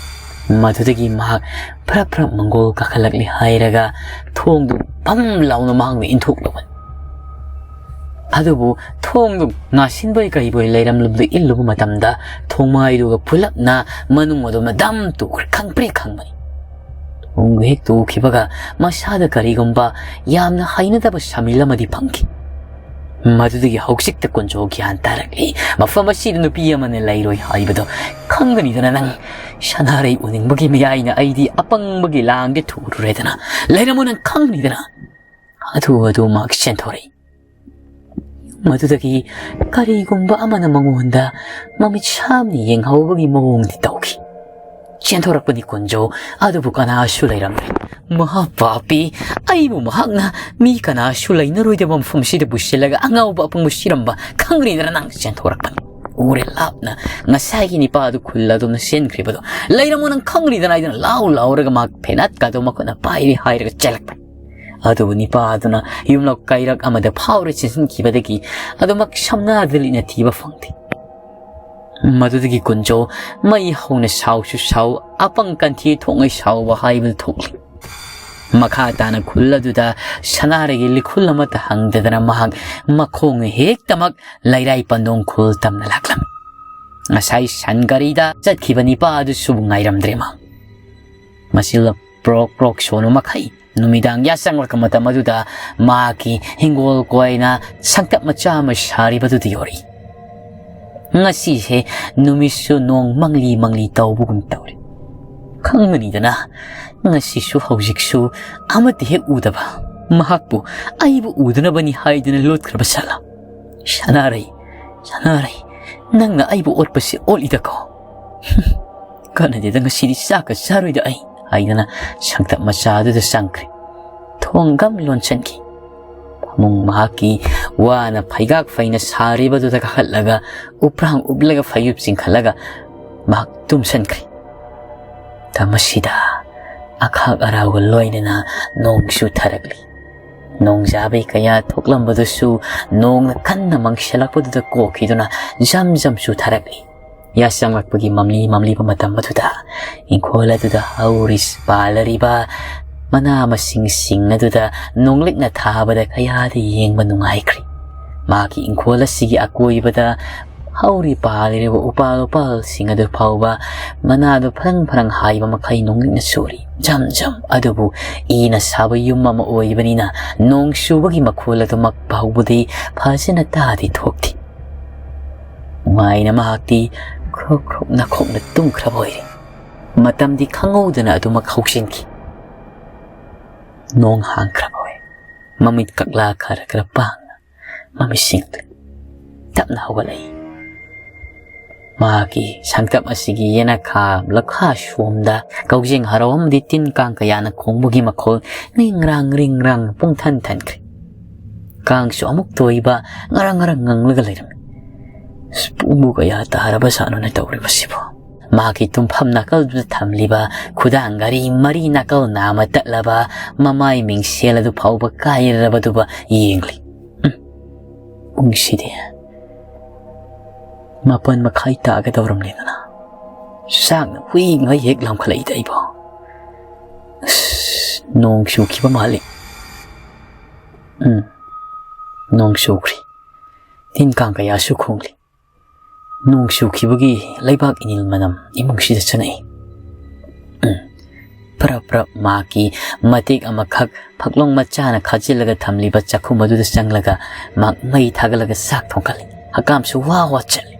ꯃꯗꯨꯗꯒꯤ ꯃꯍꯥꯛ ꯐꯔꯞ ꯐꯔꯞ ꯃꯪꯒꯣꯜ ꯀꯥꯈꯠꯂꯛꯂꯤ ꯍꯥꯏꯔꯒ ꯊꯣꯡꯗꯨ ꯄꯝ ꯂꯥꯎꯅ ꯃꯍꯥꯛꯅ ꯏꯟꯊꯣꯛꯂꯨꯕꯅꯤ꯫ ꯑꯗꯨꯕꯨ ꯊꯣꯡꯗꯨ ꯉꯥꯁꯤꯟꯕꯣꯏ ꯀꯔꯤꯕꯣꯏ ꯂꯩꯔꯝꯂꯕꯗꯨ ꯏꯜꯂꯨꯕ ꯃꯇꯝꯗ ꯊꯣꯡꯃꯥꯏꯗꯨꯒ ꯄꯨꯂꯞꯅ ꯃꯅꯨꯡ ꯑꯗꯨ ꯃꯗꯝ ꯇꯨꯈ꯭ꯔꯦ, ꯈꯪꯄ꯭ꯔꯦꯛ ꯈꯪꯕꯅꯤ꯫ ꯊꯣꯡꯗꯨ ꯍꯦꯛ ꯇꯨꯈꯤꯕꯒ ꯃꯁꯥꯗ ꯀꯔꯤꯒꯨꯝꯕ ꯌꯥꯝꯅ ꯍꯩꯅꯗꯕ ꯁꯃꯤꯜ ꯑꯃꯗꯤ ꯐꯪꯈꯤ꯫ ꯃꯗꯨꯗꯒꯤ ꯍꯧꯖꯤꯛꯇ ꯀꯨꯟꯖꯣ ꯒ꯭ꯌꯥꯟ ꯇꯥꯔꯛꯂꯤ꯫ ꯃꯐꯝ ꯑꯁꯤꯗ ꯅꯨꯄꯤ ꯑꯃꯅ ꯂꯩꯔꯣꯏ ꯍꯥꯏꯕꯗꯨ ꯈꯪꯒꯅꯤꯗꯅ ꯅꯪ꯫ ꯁꯅꯥꯔꯩ ꯎꯅꯤꯡꯕꯒꯤ ꯃꯌꯥꯏꯅ ꯑꯩꯗꯤ ꯑꯄꯪꯕꯒꯤ ꯂꯥꯡꯗ ꯊꯨꯔꯨꯔꯦꯗꯅ꯫ ꯂꯩꯔꯝꯃꯣ ꯅꯪ ꯈꯪꯒꯅꯤꯗꯅ꯫ ꯑꯗꯨ ꯑꯗꯨ ꯃꯍꯥꯛ ꯆꯦꯟꯊꯣꯔꯛꯏ꯫ ꯌꯨꯝ ꯃꯗꯨꯗꯒꯤ ꯀꯔꯤꯒꯨꯝꯕ ꯑꯃꯅ ꯃꯉꯣꯟꯗ ꯃꯃꯤꯠ ꯁꯥꯝꯅ ꯌꯦꯡꯍꯧꯕꯒꯤ ꯃꯑꯣꯡꯗꯤ ꯇꯧꯈꯤ꯫ ꯆꯦꯟꯊꯣꯔꯛꯄꯅꯤ ꯀꯨꯟꯖꯣ, ꯑꯗꯨꯕꯨ ꯀꯅꯥꯁꯨ ꯂꯩꯔꯝꯗ꯭ꯔꯦ꯫ "ꯃꯍꯥ ꯄꯥꯄꯤ, ꯑꯩꯕꯨ ꯃꯍꯥꯛꯅ ꯃꯤ ꯀꯅꯥꯁꯨ ꯂꯩꯅꯔꯣꯏꯗꯕ ꯃꯐꯝꯁꯤꯗ ꯄꯨꯁꯤꯜꯂꯒ ꯑꯉꯥꯎꯕ ꯑꯄꯪꯕ ꯁꯤꯔꯝꯕ ꯈꯪꯗ꯭ꯔꯤꯗꯅ ꯅꯪ?" ꯆꯦꯟꯊꯣꯔꯛꯄꯅꯤ꯫ ꯎꯔꯦ ꯂꯥꯞꯅ ꯉꯁꯥꯏꯒꯤ ꯅꯤꯄꯥ ꯑꯗꯨ ꯈꯨꯜ ꯑꯗꯣꯝꯗ ꯆꯦꯟꯈ꯭ꯔꯤꯕꯗꯣ꯫ "ꯂꯩꯔꯝꯃꯣ, ꯅꯪ ꯈꯪꯗ꯭ꯔꯤꯗꯅ" ꯍꯥꯏꯗꯨꯅ ꯂꯥꯎ ꯂꯥꯎꯔꯒ ꯃꯍꯥꯛ ꯐꯦꯅꯥꯠꯀꯗꯣ ꯃꯈꯨꯠꯅ ꯄꯥꯏꯔꯤ ꯍꯥꯏꯔꯒ ꯆꯦꯜꯂꯛꯄꯅꯤ꯫ ꯑꯗꯨꯕꯨ ꯅꯤꯄꯥ ꯑꯗꯨꯅ ꯌꯨꯝꯂꯛ ꯀꯩꯔꯛ ꯑꯃꯗ ꯐꯥꯎꯔ ꯆꯦꯟꯁꯤꯟꯈꯤꯕꯗꯒꯤ ꯑꯗꯨꯃꯛ ꯁꯝꯅꯥꯗ ꯂꯤꯠꯅ ꯊꯤꯕ ꯐꯪꯗꯦ꯫ ꯃꯗꯨꯗꯒꯤ ꯀꯨꯟꯖꯣ ꯃꯩ ꯍꯧꯅ ꯁꯥꯎꯁꯨ ꯁꯥꯎ, ꯑꯄꯪ ꯀꯟꯊꯤ ꯊꯣꯛꯉꯩ ꯁꯥꯎꯕ ꯍꯥꯏꯕꯗꯨ ꯊꯣꯛꯂꯤ꯫ ꯃꯈꯥ ꯇꯥꯅ ꯈꯨꯜ ꯑꯗꯨꯗ ꯁꯅꯥꯔꯩꯒꯤ ꯂꯤꯈꯨꯜ ꯑꯃꯠꯇ ꯍꯪꯗꯗꯅ ꯃꯍꯥꯛ ꯃꯈꯣꯡꯅ ꯍꯦꯛꯇꯃꯛ ꯂꯩꯔꯥꯏ ꯄꯟꯗꯣꯡ ꯈꯨꯜ ꯇꯝꯅ ꯂꯥꯛꯂꯝꯃꯤ꯫ ꯉꯁꯥꯏ ꯁꯟ ꯒꯥꯔꯤꯗ ꯆꯠꯈꯤꯕ ꯅꯤꯄꯥ ꯑꯗꯨꯁꯨ ꯉꯥꯏꯔꯝꯗ꯭ꯔꯦ ꯃꯍꯥꯛ꯫ ꯃꯁꯤ ꯄ꯭ꯔꯣꯛ ꯄ꯭ꯔꯣꯛ ꯁꯣꯟꯕ ꯃꯈꯩ ꯅꯨꯃꯤꯗꯥꯡ ꯌꯥꯆꯪꯂꯛꯄ ꯃꯇꯝ ꯑꯗꯨꯗ ꯃꯍꯥꯛꯀꯤ ꯍꯤꯡꯒꯣꯜ ꯀꯣꯏꯅ ꯁꯪꯇꯞ ꯃꯆꯥ ꯑꯃ ꯁꯥꯔꯤꯕꯗꯨꯗ ꯌꯧꯔꯛꯏ꯫ ꯉꯁꯤꯁꯦ ꯅꯨꯃꯤꯠꯁꯨ ꯅꯣꯡ ꯃꯪꯂꯤ ꯃꯪꯂꯤ ꯇꯧꯕꯒꯨꯝ ꯇꯧꯔꯤ꯫ ꯈꯪꯒꯅꯤꯗꯅ, ꯉꯁꯤꯁꯨ ꯍꯧꯖꯤꯛꯁꯨ ꯑꯃꯠꯇ ꯍꯦꯛ ꯎꯗꯕ꯫ ꯃꯍꯥꯛꯄꯨ ꯑꯩꯕꯨ ꯎꯗꯅꯕꯅꯤ ꯍꯥꯏꯗꯨꯅ ꯂꯣꯠꯈ꯭ꯔꯕ ꯁꯥꯂꯥ꯫ "ꯁꯅꯥꯔꯩ, ꯁꯅꯥꯔꯩ, ꯅꯪꯅ ꯑꯩꯕꯨ ꯑꯣꯠꯄꯁꯤ ꯑꯣꯠꯂꯤꯗꯀꯣ꯫ ꯀꯥꯟꯅꯗꯦꯗ, ꯉꯁꯤꯗꯤ ꯆꯥꯛꯀ ꯆꯥꯔꯣꯏꯗ ꯑꯩ" ꯍꯥꯏꯗꯅ ꯁꯪꯇꯞ ꯃꯆꯥ ꯑꯗꯨꯗ ꯆꯪꯈ꯭ꯔꯦ꯫ ꯊꯣꯡ ꯒꯝ ꯂꯣꯟꯁꯤꯟꯈꯤ꯫ ꯐꯃꯨꯡ ꯃꯍꯥꯛꯀꯤ ꯋꯥꯅ ꯐꯩꯒꯥꯛ ꯐꯩꯅ ꯁꯥꯔꯤꯕꯗꯨꯗ ꯀꯥꯈꯠꯂꯒ ꯎꯞ꯭ꯔꯥꯡ ꯎꯞꯂꯒ ꯐꯩꯖꯨꯞ ꯆꯤꯡꯈꯠꯂꯒ ꯃꯍꯥꯛ ꯇꯨꯝꯁꯤꯟꯈ꯭ꯔꯦ꯫ ꯇ ꯃꯁꯤꯗ ꯑꯈꯥꯛ ꯑꯔꯥꯎꯒ ꯂꯣꯏꯅꯅ ꯅꯣꯡ ꯆꯨꯊꯔꯛꯂꯤ꯫ ꯅꯣꯡꯖꯥꯕꯩ ꯀꯌꯥ ꯊꯣꯛꯂꯝꯕꯗꯨꯁꯨ ꯅꯣꯡꯅ ꯀꯟꯅ ꯃꯪꯁꯤꯜꯂꯛꯄꯗꯨꯗ ꯀꯣꯛꯈꯤꯗꯨꯅ ꯖꯝ ꯖꯝ ꯆꯨꯊꯔꯛꯂꯤ꯫ ꯌꯥꯆꯪꯂꯛꯄꯒꯤ ꯃꯝꯂꯤ ꯃꯝꯂꯤꯕ ꯃꯇꯝ ꯑꯗꯨꯗ ꯏꯪꯈꯣꯜ ꯑꯗꯨꯗ ꯍꯧꯔꯤ ꯄꯥꯜꯂꯔꯤꯕ ꯃꯅꯥ ꯃꯁꯤꯡꯁꯤꯡ ꯑꯗꯨꯗ ꯅꯣꯡꯂꯤꯛꯅ ꯊꯥꯕꯗ ꯀꯌꯥꯗ ꯌꯦꯡꯕ ꯅꯨꯡꯉꯥꯏꯈ꯭ꯔꯤ꯫ ꯃꯍꯥꯛꯀꯤ ꯏꯪꯈꯣꯜ ꯑꯁꯤꯒꯤ ꯑꯀꯣꯏꯕꯗ ꯍꯧꯔꯤ ꯄꯥꯜꯂꯤꯕ ꯎꯄꯥꯜ ꯋꯥꯄꯥꯜꯁꯤꯡ ꯑꯗꯨ ꯐꯥꯎꯕ ꯃꯅꯥꯗꯨ ꯐꯔꯪ ꯐꯔꯪ ꯍꯥꯏꯕ ꯃꯈꯩ ꯅꯣꯡꯂꯤꯛꯅ ꯆꯨꯔꯤ꯫ ꯖꯝ ꯖꯝ꯫ ꯑꯗꯨꯕꯨ ꯏꯅ ꯁꯥꯕ ꯌꯨꯝ ꯑꯃ ꯑꯣꯏꯕꯅꯤꯅ ꯅꯣꯡ ꯆꯨꯕꯒꯤ ꯃꯈꯣꯜ ꯑꯗꯨꯃꯛ ꯐꯥꯎꯕꯗꯤ ꯐꯖꯅ ꯇꯥꯗꯤ ꯊꯣꯛꯇꯦ꯫ ꯅꯨꯡꯉꯥꯏꯅ ꯃꯍꯥꯛꯇꯤ ꯈ꯭ꯔꯣꯛ ꯈ꯭ꯔꯣꯛ ꯅꯥꯈꯣꯛꯅ ꯇꯨꯝꯈ꯭ꯔꯕ ꯑꯣꯏꯔꯦ꯫ ꯃꯇꯝꯗꯤ ꯈꯪꯍꯧꯗꯅ ꯑꯗꯨꯃꯛ ꯍꯧꯖꯤꯟꯈꯤ꯫ ꯅꯣꯡ ꯍꯥꯡꯈ꯭ꯔꯕ ꯑꯣꯏ꯫ ꯃꯃꯤꯠ ꯀꯛꯂꯥ ꯈꯔ ꯈꯔ ꯄꯥꯡꯅ ꯃꯃꯤꯠ ꯁꯤꯡꯂꯦ꯫ ꯇꯞꯅ ꯍꯧꯒꯠꯂꯛꯏ꯫ ꯃꯍꯥꯛꯀꯤ ꯁꯪꯇꯞ ꯑꯁꯤꯒꯤ ꯌꯦꯅꯈꯥ ꯂꯈꯥ ꯁꯣꯝꯗ ꯀꯧꯖꯦꯡ ꯍꯔꯥꯎ ꯑꯃꯗꯤ ꯇꯤꯟ ꯀꯥꯡ ꯀꯌꯥꯅ ꯈꯣꯡꯕꯒꯤ ꯃꯈꯣꯜ ꯔꯤꯡ ꯔꯥꯡ ꯔꯤꯡ ꯔꯥꯡ ꯄꯨꯡꯊꯟ ꯊꯟꯈ꯭ꯔꯦ꯫ ꯀꯥꯡꯁꯨ ꯑꯃꯨꯛꯇ ꯑꯣꯏꯕ ꯉꯔꯪ ꯉꯔꯪ ꯉꯪꯂꯒ ꯂꯩꯔꯝꯃꯤ꯫ "ꯑꯁ, ꯄꯨꯡꯕꯨ ꯀꯌꯥ ꯇꯥꯔꯕ ꯁꯥꯠꯅꯣꯅꯦ ꯇꯧꯔꯤꯕꯁꯤꯕꯣ?" ꯃꯍꯥꯛꯀꯤ ꯇꯨꯝꯐꯝ ꯅꯥꯀꯜꯗꯨꯗ ꯊꯝꯂꯤꯕ ꯈꯨꯗꯥꯡ ꯘꯔꯤ ꯃꯔꯤ ꯅꯥꯀꯜ ꯅꯥꯝꯃ ꯇꯠꯂꯕ ꯃꯃꯥꯏ ꯃꯤꯡꯁꯦꯜ ꯑꯗꯨ ꯐꯥꯎꯕ ꯀꯥꯏꯔꯕꯗꯨꯕ ꯌꯦꯡꯂꯤ꯫ ꯎꯝ, ꯄꯨꯡꯁꯤꯗꯤ ꯃꯥꯄꯟ ꯃꯈꯥꯏ ꯇꯥꯒꯗꯧꯔꯝꯂꯦꯗꯅ꯫ ꯆꯥꯛꯅ ꯍꯨꯏꯉꯩ ꯍꯦꯛ ꯂꯥꯝꯈꯠꯂꯛꯏꯗ ꯑꯩꯕꯣ꯫ ꯑꯁ, ꯅꯣꯡ ꯆꯨꯈꯤꯕ ꯃꯥꯜꯂꯤ꯫ ꯎꯝ, ꯅꯣꯡ ꯆꯨꯈ꯭ꯔꯤ꯫ ꯇꯤꯟ ꯀꯥꯡ ꯀꯌꯥꯁꯨ ꯈꯣꯡꯂꯤ꯫ ꯅꯣꯡ ꯆꯨꯈꯤꯕꯒꯤ ꯂꯩꯕꯥꯛ ꯏꯅꯤꯜ ꯃꯅꯝ ꯏꯃꯨꯡꯁꯤꯗ ꯆꯪꯉꯛꯏ꯫ ꯎꯝ, ꯄ꯭ꯔꯞ ꯄ꯭ꯔꯞ ꯃꯍꯥꯛꯀꯤ ꯃꯇꯦꯛ ꯑꯃꯈꯛ ꯐꯛꯂꯣꯡ ꯃꯆꯥꯅ ꯈꯥꯖꯤꯜꯂꯒ ꯊꯝꯂꯤꯕ ꯆꯥꯛꯈꯨꯝ ꯑꯗꯨꯗ ꯆꯪꯂꯒ ꯃꯍꯥꯛ ꯃꯩ ꯊꯥꯒꯠꯂꯒ ꯆꯥꯛ ꯊꯣꯡꯒꯠꯂꯤ꯫ ꯍꯀꯥꯝꯁꯨ ꯋꯥ ꯋꯥ ꯆꯜꯂꯤ꯫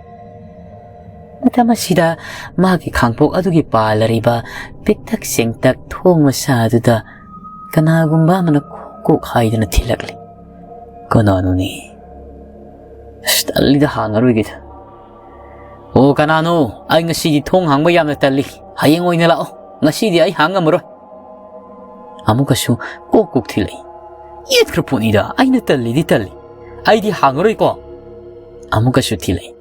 ꯃꯇꯝ ꯑꯁꯤꯗ ꯃꯍꯥꯛꯀꯤ ꯈꯥꯡꯄꯣꯛ ꯑꯗꯨꯒꯤ ꯄꯥꯜꯂꯔꯤꯕ ꯄꯤꯛꯇꯛ ꯆꯦꯡꯇꯛ ꯊꯣꯡ ꯃꯆꯥ ꯑꯗꯨꯗ ꯀꯅꯥꯒꯨꯝꯕ ꯑꯃꯅ ꯀꯣꯛ ꯀꯣꯛ ꯍꯥꯏꯗꯨꯅ ꯊꯤꯜꯂꯛꯂꯤ꯫ "ꯀꯅꯥꯅꯣꯅꯦ? ꯑꯁ, ꯇꯜꯂꯤꯗ, ꯍꯥꯡꯉꯔꯣꯏꯒꯦꯗ꯫" "ꯑꯣ, ꯀꯅꯥꯅꯣ? ꯑꯩ ꯉꯁꯤꯗꯤ ꯊꯣꯡ ꯍꯥꯡꯕ ꯌꯥꯝꯅ ꯇꯜꯂꯤ꯫ ꯍꯌꯦꯡ ꯑꯣꯏꯅ ꯂꯥꯛꯑꯣ꯫ ꯉꯁꯤꯗꯤ ꯑꯩ ꯍꯥꯡ ꯉꯝꯃꯔꯣꯏ꯫" ꯑꯃꯨꯛꯀꯁꯨ ꯀꯣꯛ ꯀꯣꯛ ꯊꯤꯜꯂꯛꯏ꯫ "ꯌꯦꯠꯈ꯭ꯔ ꯄꯣꯠꯅꯤꯗ, ꯑꯩꯅ ꯇꯜꯂꯤꯗꯤ ꯇꯜꯂꯤ꯫ ꯑꯩꯗꯤ ꯍꯥꯡꯉꯔꯣꯏꯀꯣ꯫" ꯑꯃꯨꯛꯀꯁꯨ ꯊꯤꯜꯂꯛꯏ꯫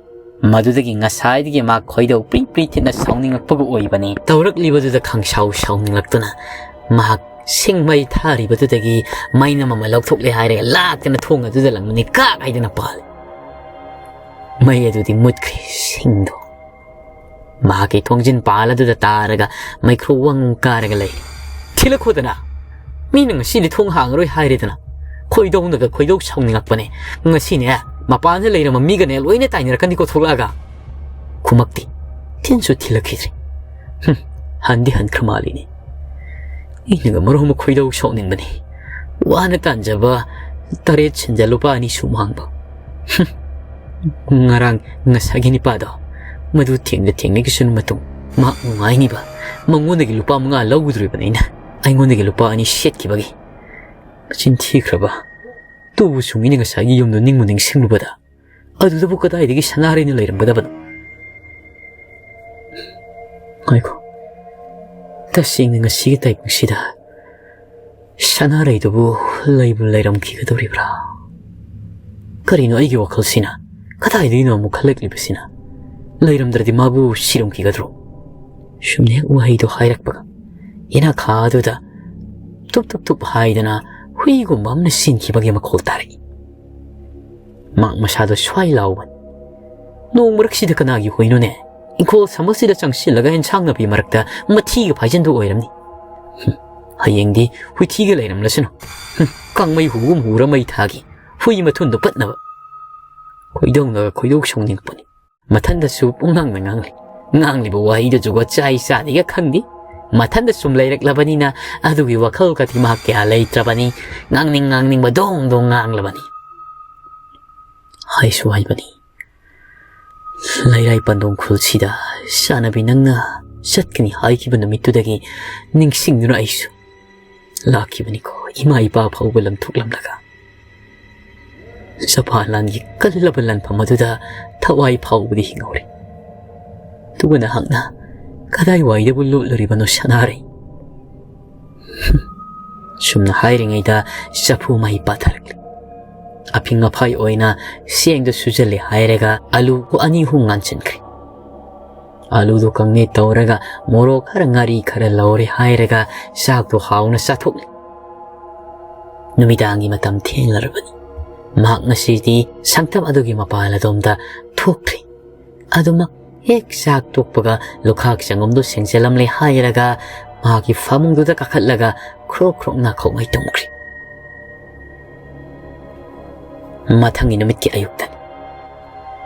ꯃꯗꯨꯗꯒꯤ ꯉꯁꯥꯏꯗꯒꯤ ꯃꯥ ꯈꯣꯏꯗꯧ ꯄ꯭ꯔꯤ ꯄ꯭ꯔꯤ ꯊꯤꯠꯅ ꯁꯥꯎꯅꯤꯡꯂꯛꯄꯒ ꯑꯣꯏꯕꯅꯤ꯫ ꯇꯧꯔꯛꯂꯤꯕꯗꯨꯗ ꯈꯪꯁꯥꯎ ꯁꯥꯎꯅꯤꯡꯂꯛꯇꯨꯅ ꯃꯍꯥꯛ ꯁꯤꯡ ꯃꯩ ꯊꯥꯔꯤꯕꯗꯨꯗꯒꯤ ꯃꯩꯅꯝ ꯑꯃ ꯂꯧꯊꯣꯛꯂꯦ ꯍꯥꯏꯔꯒ ꯂꯥꯛꯇꯅ ꯊꯣꯡ ꯑꯗꯨꯗ ꯂꯪꯕꯅꯤ꯫ ꯀꯥꯛ ꯍꯥꯏꯗꯅ ꯄꯥꯜꯂꯤ꯫ ꯃꯩ ꯑꯗꯨꯗꯤ ꯃꯨꯠꯈ꯭ꯔꯦ꯫ ꯁꯤꯡꯗꯣ ꯃꯍꯥꯛꯀꯤ ꯊꯣꯡꯖꯤꯟ ꯄꯥꯜ ꯑꯗꯨꯗ ꯇꯥꯔꯒ ꯃꯩꯈ꯭ꯔꯨ ꯋꯪ ꯀꯥꯔꯒ ꯂꯩ꯫ "ꯊꯤꯜꯂꯛꯈꯣꯗꯅ! ꯃꯤꯅ ꯉꯁꯤꯗꯤ ꯊꯣꯡ ꯍꯥꯡꯉꯔꯣꯏ ꯍꯥꯏꯔꯦꯗꯅ꯫ ꯈꯣꯏꯗꯧꯅꯒ ꯈꯣꯏꯗꯧ ꯁꯥꯎꯅꯤꯡꯂꯛꯄꯅꯦ꯫ ꯉꯁꯤꯅꯦ, ꯃꯄꯥꯟꯗ ꯂꯩꯔꯝꯕ ꯃꯤꯒꯅꯦ ꯂꯣꯏꯅ ꯇꯥꯏꯅꯔꯛꯀꯅꯤꯀꯣ ꯊꯣꯛꯂꯛꯑꯒ꯫" ꯈꯨꯃꯛꯇꯤ ꯊꯤꯟꯁꯨ ꯊꯤꯜꯂꯛꯈꯤꯗ꯭ꯔꯦ꯫ ꯍꯨꯝ, ꯍꯟꯗꯤ ꯍꯟꯈ꯭ꯔ ꯃꯥꯜꯂꯤꯅꯦ꯫ ꯑꯩꯅꯒ ꯃꯔꯣꯟ ꯑꯃ ꯈꯣꯏꯗꯧ ꯁꯥꯎꯅꯤꯡꯕꯅꯤ꯫ ꯋꯥꯅ ꯇꯥꯟꯖꯕ ꯇꯔꯦꯠ ꯁꯦꯟꯖ ꯂꯨꯄꯥ ꯑꯅꯤ ꯁꯨ ꯃꯥꯡꯕ꯫ ꯍꯨꯝ, ꯉꯔꯥꯡ ꯉꯁꯥꯏꯒꯤ ꯅꯤꯄꯥꯗꯣ, ꯃꯗꯨ ꯊꯦꯡꯗ ꯊꯦꯡꯅꯈꯤꯁꯅꯨ ꯃꯇꯨꯡ꯫ ꯃꯍꯥꯛ ꯅꯨꯡꯉꯥꯏꯅꯤꯕ꯫ ꯃꯉꯣꯟꯗꯒꯤ ꯂꯨꯄꯥ ꯃꯉꯥ ꯂꯧꯒꯗꯧꯔꯤꯕꯅꯤ ꯑꯩꯅ, ꯑꯩꯉꯣꯟꯗꯒꯤ ꯂꯨꯄꯥ ꯑꯅꯤ ꯁꯦꯠꯈꯤꯕꯒꯤ꯫ ꯃꯆꯤꯟ ꯊꯤꯈ꯭ꯔꯕ꯫ ꯇꯨꯕꯨ ꯁꯨꯡꯉꯤꯅꯦ ꯉꯁꯥꯏꯒꯤ ꯌꯨꯝꯗꯣ ꯅꯤꯡꯕꯨ ꯅꯤꯡꯁꯤꯡꯂꯨꯕꯗ꯫ ꯑꯗꯨꯗꯕꯨ ꯀꯗꯥꯏꯗꯒꯤ ꯁꯅꯥꯔꯩꯅ ꯂꯩꯔꯝꯒꯗꯕꯅꯣ? ꯉꯥꯏꯈꯣ, ꯇꯁꯦꯡꯅ ꯉꯁꯤꯒꯤ ꯇꯥꯏꯕꯪꯁꯤꯗ ꯁꯅꯥꯔꯩꯗꯨꯕꯨ ꯂꯩꯕꯨ ꯂꯩꯔꯝꯈꯤꯒꯗꯧꯔꯤꯕ꯭ꯔꯥ? ꯀꯔꯤꯅꯣ ꯑꯩꯒꯤ ꯋꯥꯈꯜꯁꯤꯅ? ꯀꯗꯥꯏꯗꯒꯤꯅꯣ ꯑꯃꯨꯛ ꯈꯜꯂꯛꯂꯤꯕꯁꯤꯅ? ꯂꯩꯔꯝꯗ꯭ꯔꯗꯤ ꯃꯥꯕꯨ ꯁꯤꯔꯝꯈꯤꯒꯗ꯭ꯔꯣ? ꯁꯨꯝꯅ ꯍꯦꯛ ꯋꯥꯍꯩꯗꯣ ꯍꯥꯏꯔꯛꯄꯒ ꯌꯦꯅꯈꯥ ꯑꯗꯨꯗ ꯇꯨꯞ ꯇꯨꯞ ꯇꯨꯞ ꯍꯥꯏꯗꯅ ꯍꯨꯏꯒꯨꯝꯕ ꯑꯃꯅ ꯁꯤꯟꯈꯤꯕꯒꯤ ꯃꯈꯣꯜ ꯇꯥꯔꯛꯏ꯫ ꯃꯍꯥꯛ ꯃꯁꯥꯗꯣ ꯁ꯭ꯋꯥꯏ ꯂꯥꯎꯕꯅꯤ꯫ ꯅꯣꯡ ꯃꯔꯛꯁꯤꯗ ꯀꯅꯥꯒꯤ ꯍꯨꯏꯅꯣꯅꯦ? ꯏꯪꯈꯣꯜ ꯁꯝꯕꯁꯤꯗ ꯆꯪꯁꯤꯜꯂꯒ ꯏꯟꯁꯥꯡ ꯅꯥꯄꯤ ꯃꯔꯛꯇ ꯃꯊꯤꯒ ꯐꯥꯏꯖꯤꯟꯗꯣ ꯑꯣꯏꯔꯝꯅꯤ꯫ ꯍꯨꯝ, ꯍꯌꯦꯡꯗꯤ ꯍꯨꯏꯊꯤꯒ ꯂꯩꯔꯝꯂꯁꯅꯨ꯫ ꯍꯨꯝ, ꯀꯥꯡꯃꯩ ꯍꯨꯒꯨꯝ ꯍꯨꯔ ꯃꯩ ꯊꯥꯒꯤ꯫ ꯍꯨꯏ ꯃꯊꯨꯟꯗꯣ ꯄꯠꯅꯕ꯫ ꯈꯣꯏꯗꯧꯅꯒ ꯈꯣꯏꯗꯧ ꯁꯥꯎꯅꯤꯡꯉꯛꯄꯅꯤ꯫ ꯃꯊꯟꯗꯁꯨ ꯄꯨꯡꯉꯥꯡꯗ ꯉꯥꯡꯂꯤ꯫ ꯉꯥꯡꯂꯤꯕ ꯋꯥꯍꯩꯗꯨ ꯖꯨꯒꯣꯠ ꯆꯥꯏ ꯆꯥꯗꯦꯒ ꯈꯪꯗꯦ꯫ ꯃꯊꯟꯗ ꯁꯨꯝ ꯂꯩꯔꯛꯂꯕꯅꯤꯅ ꯑꯗꯨꯒꯤ ꯋꯥꯈꯜꯒꯗꯤ ꯃꯍꯥꯛ ꯀꯌꯥ ꯂꯩꯇ꯭ꯔꯕꯅꯤ꯫ ꯉꯥꯡꯅꯤꯡ ꯉꯥꯡꯅꯤꯡꯕ ꯗꯣꯡ ꯗꯣꯡ ꯉꯥꯡꯂꯕꯅꯤ꯫ ꯍꯥꯏꯁꯨ ꯍꯥꯏꯕꯅꯤ꯫ ꯂꯩꯔꯥꯏ ꯄꯟꯗꯣꯡ ꯈꯨꯜꯁꯤꯗ ꯆꯥꯟꯅꯕꯤ ꯅꯪꯅ ꯆꯠꯀꯅꯤ ꯍꯥꯏꯈꯤꯕ ꯅꯨꯃꯤꯠꯇꯨꯗꯒꯤ ꯅꯤꯡꯁꯤꯡꯗꯨꯅ ꯑꯩꯁꯨ ꯂꯥꯛꯈꯤꯕꯅꯤꯀꯣ, ꯏꯃꯥ ꯏꯄꯥ ꯐꯥꯎꯕ ꯂꯪꯊꯣꯛꯂꯝꯂꯒ꯫ ꯖꯄꯥꯟ ꯂꯥꯟꯒꯤ ꯀꯜꯂꯕ ꯂꯥꯟꯐꯝ ꯑꯗꯨꯗ ꯊꯋꯥꯏ ꯐꯥꯎꯕꯗꯤ ꯍꯤꯡꯍꯧꯔꯦ꯫ ꯑꯗꯨꯒ ꯅꯍꯥꯛꯅ ꯀꯗꯥꯏꯋꯥꯏꯗꯕꯨ ꯂꯣꯠꯂꯨꯔꯤꯕꯅꯣ, ꯁꯅꯥꯔꯩ? ꯁꯨꯝꯅ ꯍꯥꯏꯔꯤꯉꯩꯗ ꯆꯐꯨ ꯃꯩ ꯄꯥꯊꯔꯛꯂꯦ꯫ ꯑꯐꯤꯡ ꯑꯐꯥꯏ ꯑꯣꯏꯅ ꯆꯦꯡꯗꯨ ꯁꯨꯖꯜꯂꯦ ꯍꯥꯏꯔꯒ ꯑꯂꯨ ꯑꯅꯤ ꯑꯍꯨꯝ ꯉꯥꯟꯁꯤꯟꯈ꯭ꯔꯦ꯫ ꯑꯂꯨꯗꯨ ꯀꯪꯉꯦ ꯇꯧꯔꯒ ꯃꯣꯔꯣꯛ ꯈꯔ ꯉꯥꯔꯤ ꯈꯔ ꯂꯧꯔꯦ ꯍꯥꯏꯔꯒ ꯆꯥꯛꯇꯨ ꯍꯥꯎꯅ ꯆꯥꯊꯣꯛꯂꯦ꯫ ꯅꯨꯃꯤꯗꯥꯡꯒꯤ ꯃꯇꯝ ꯊꯦꯡꯂꯔꯕꯅꯤ꯫ ꯃꯍꯥꯛ ꯉꯁꯤꯗꯤ ꯁꯪꯇꯞ ꯑꯗꯨꯒꯤ ꯃꯄꯥꯜ ꯑꯗꯣꯝꯗ ꯊꯣꯛꯈ꯭ꯔꯦ꯫ ꯑꯗꯨꯃꯛ ꯍꯦꯛ ꯆꯥꯛ ꯇꯣꯛꯄꯒ ꯂꯨꯈꯥꯛ ꯆꯪꯒꯝꯗꯨ ꯁꯦꯡꯖꯜꯂꯝꯂꯦ ꯍꯥꯏꯔꯒ ꯃꯍꯥꯛꯀꯤ ꯐꯃꯨꯡꯗꯨꯗ ꯀꯥꯈꯠꯂꯒ ꯈ꯭ꯔꯣꯛ ꯈ꯭ꯔꯣꯛ ꯅꯥꯈꯣꯛꯉꯩ ꯇꯨꯝꯈ꯭ꯔꯦ꯫ ꯃꯊꯪꯒꯤ ꯅꯨꯃꯤꯠꯀꯤ ꯑꯌꯨꯛꯇꯅꯤ꯫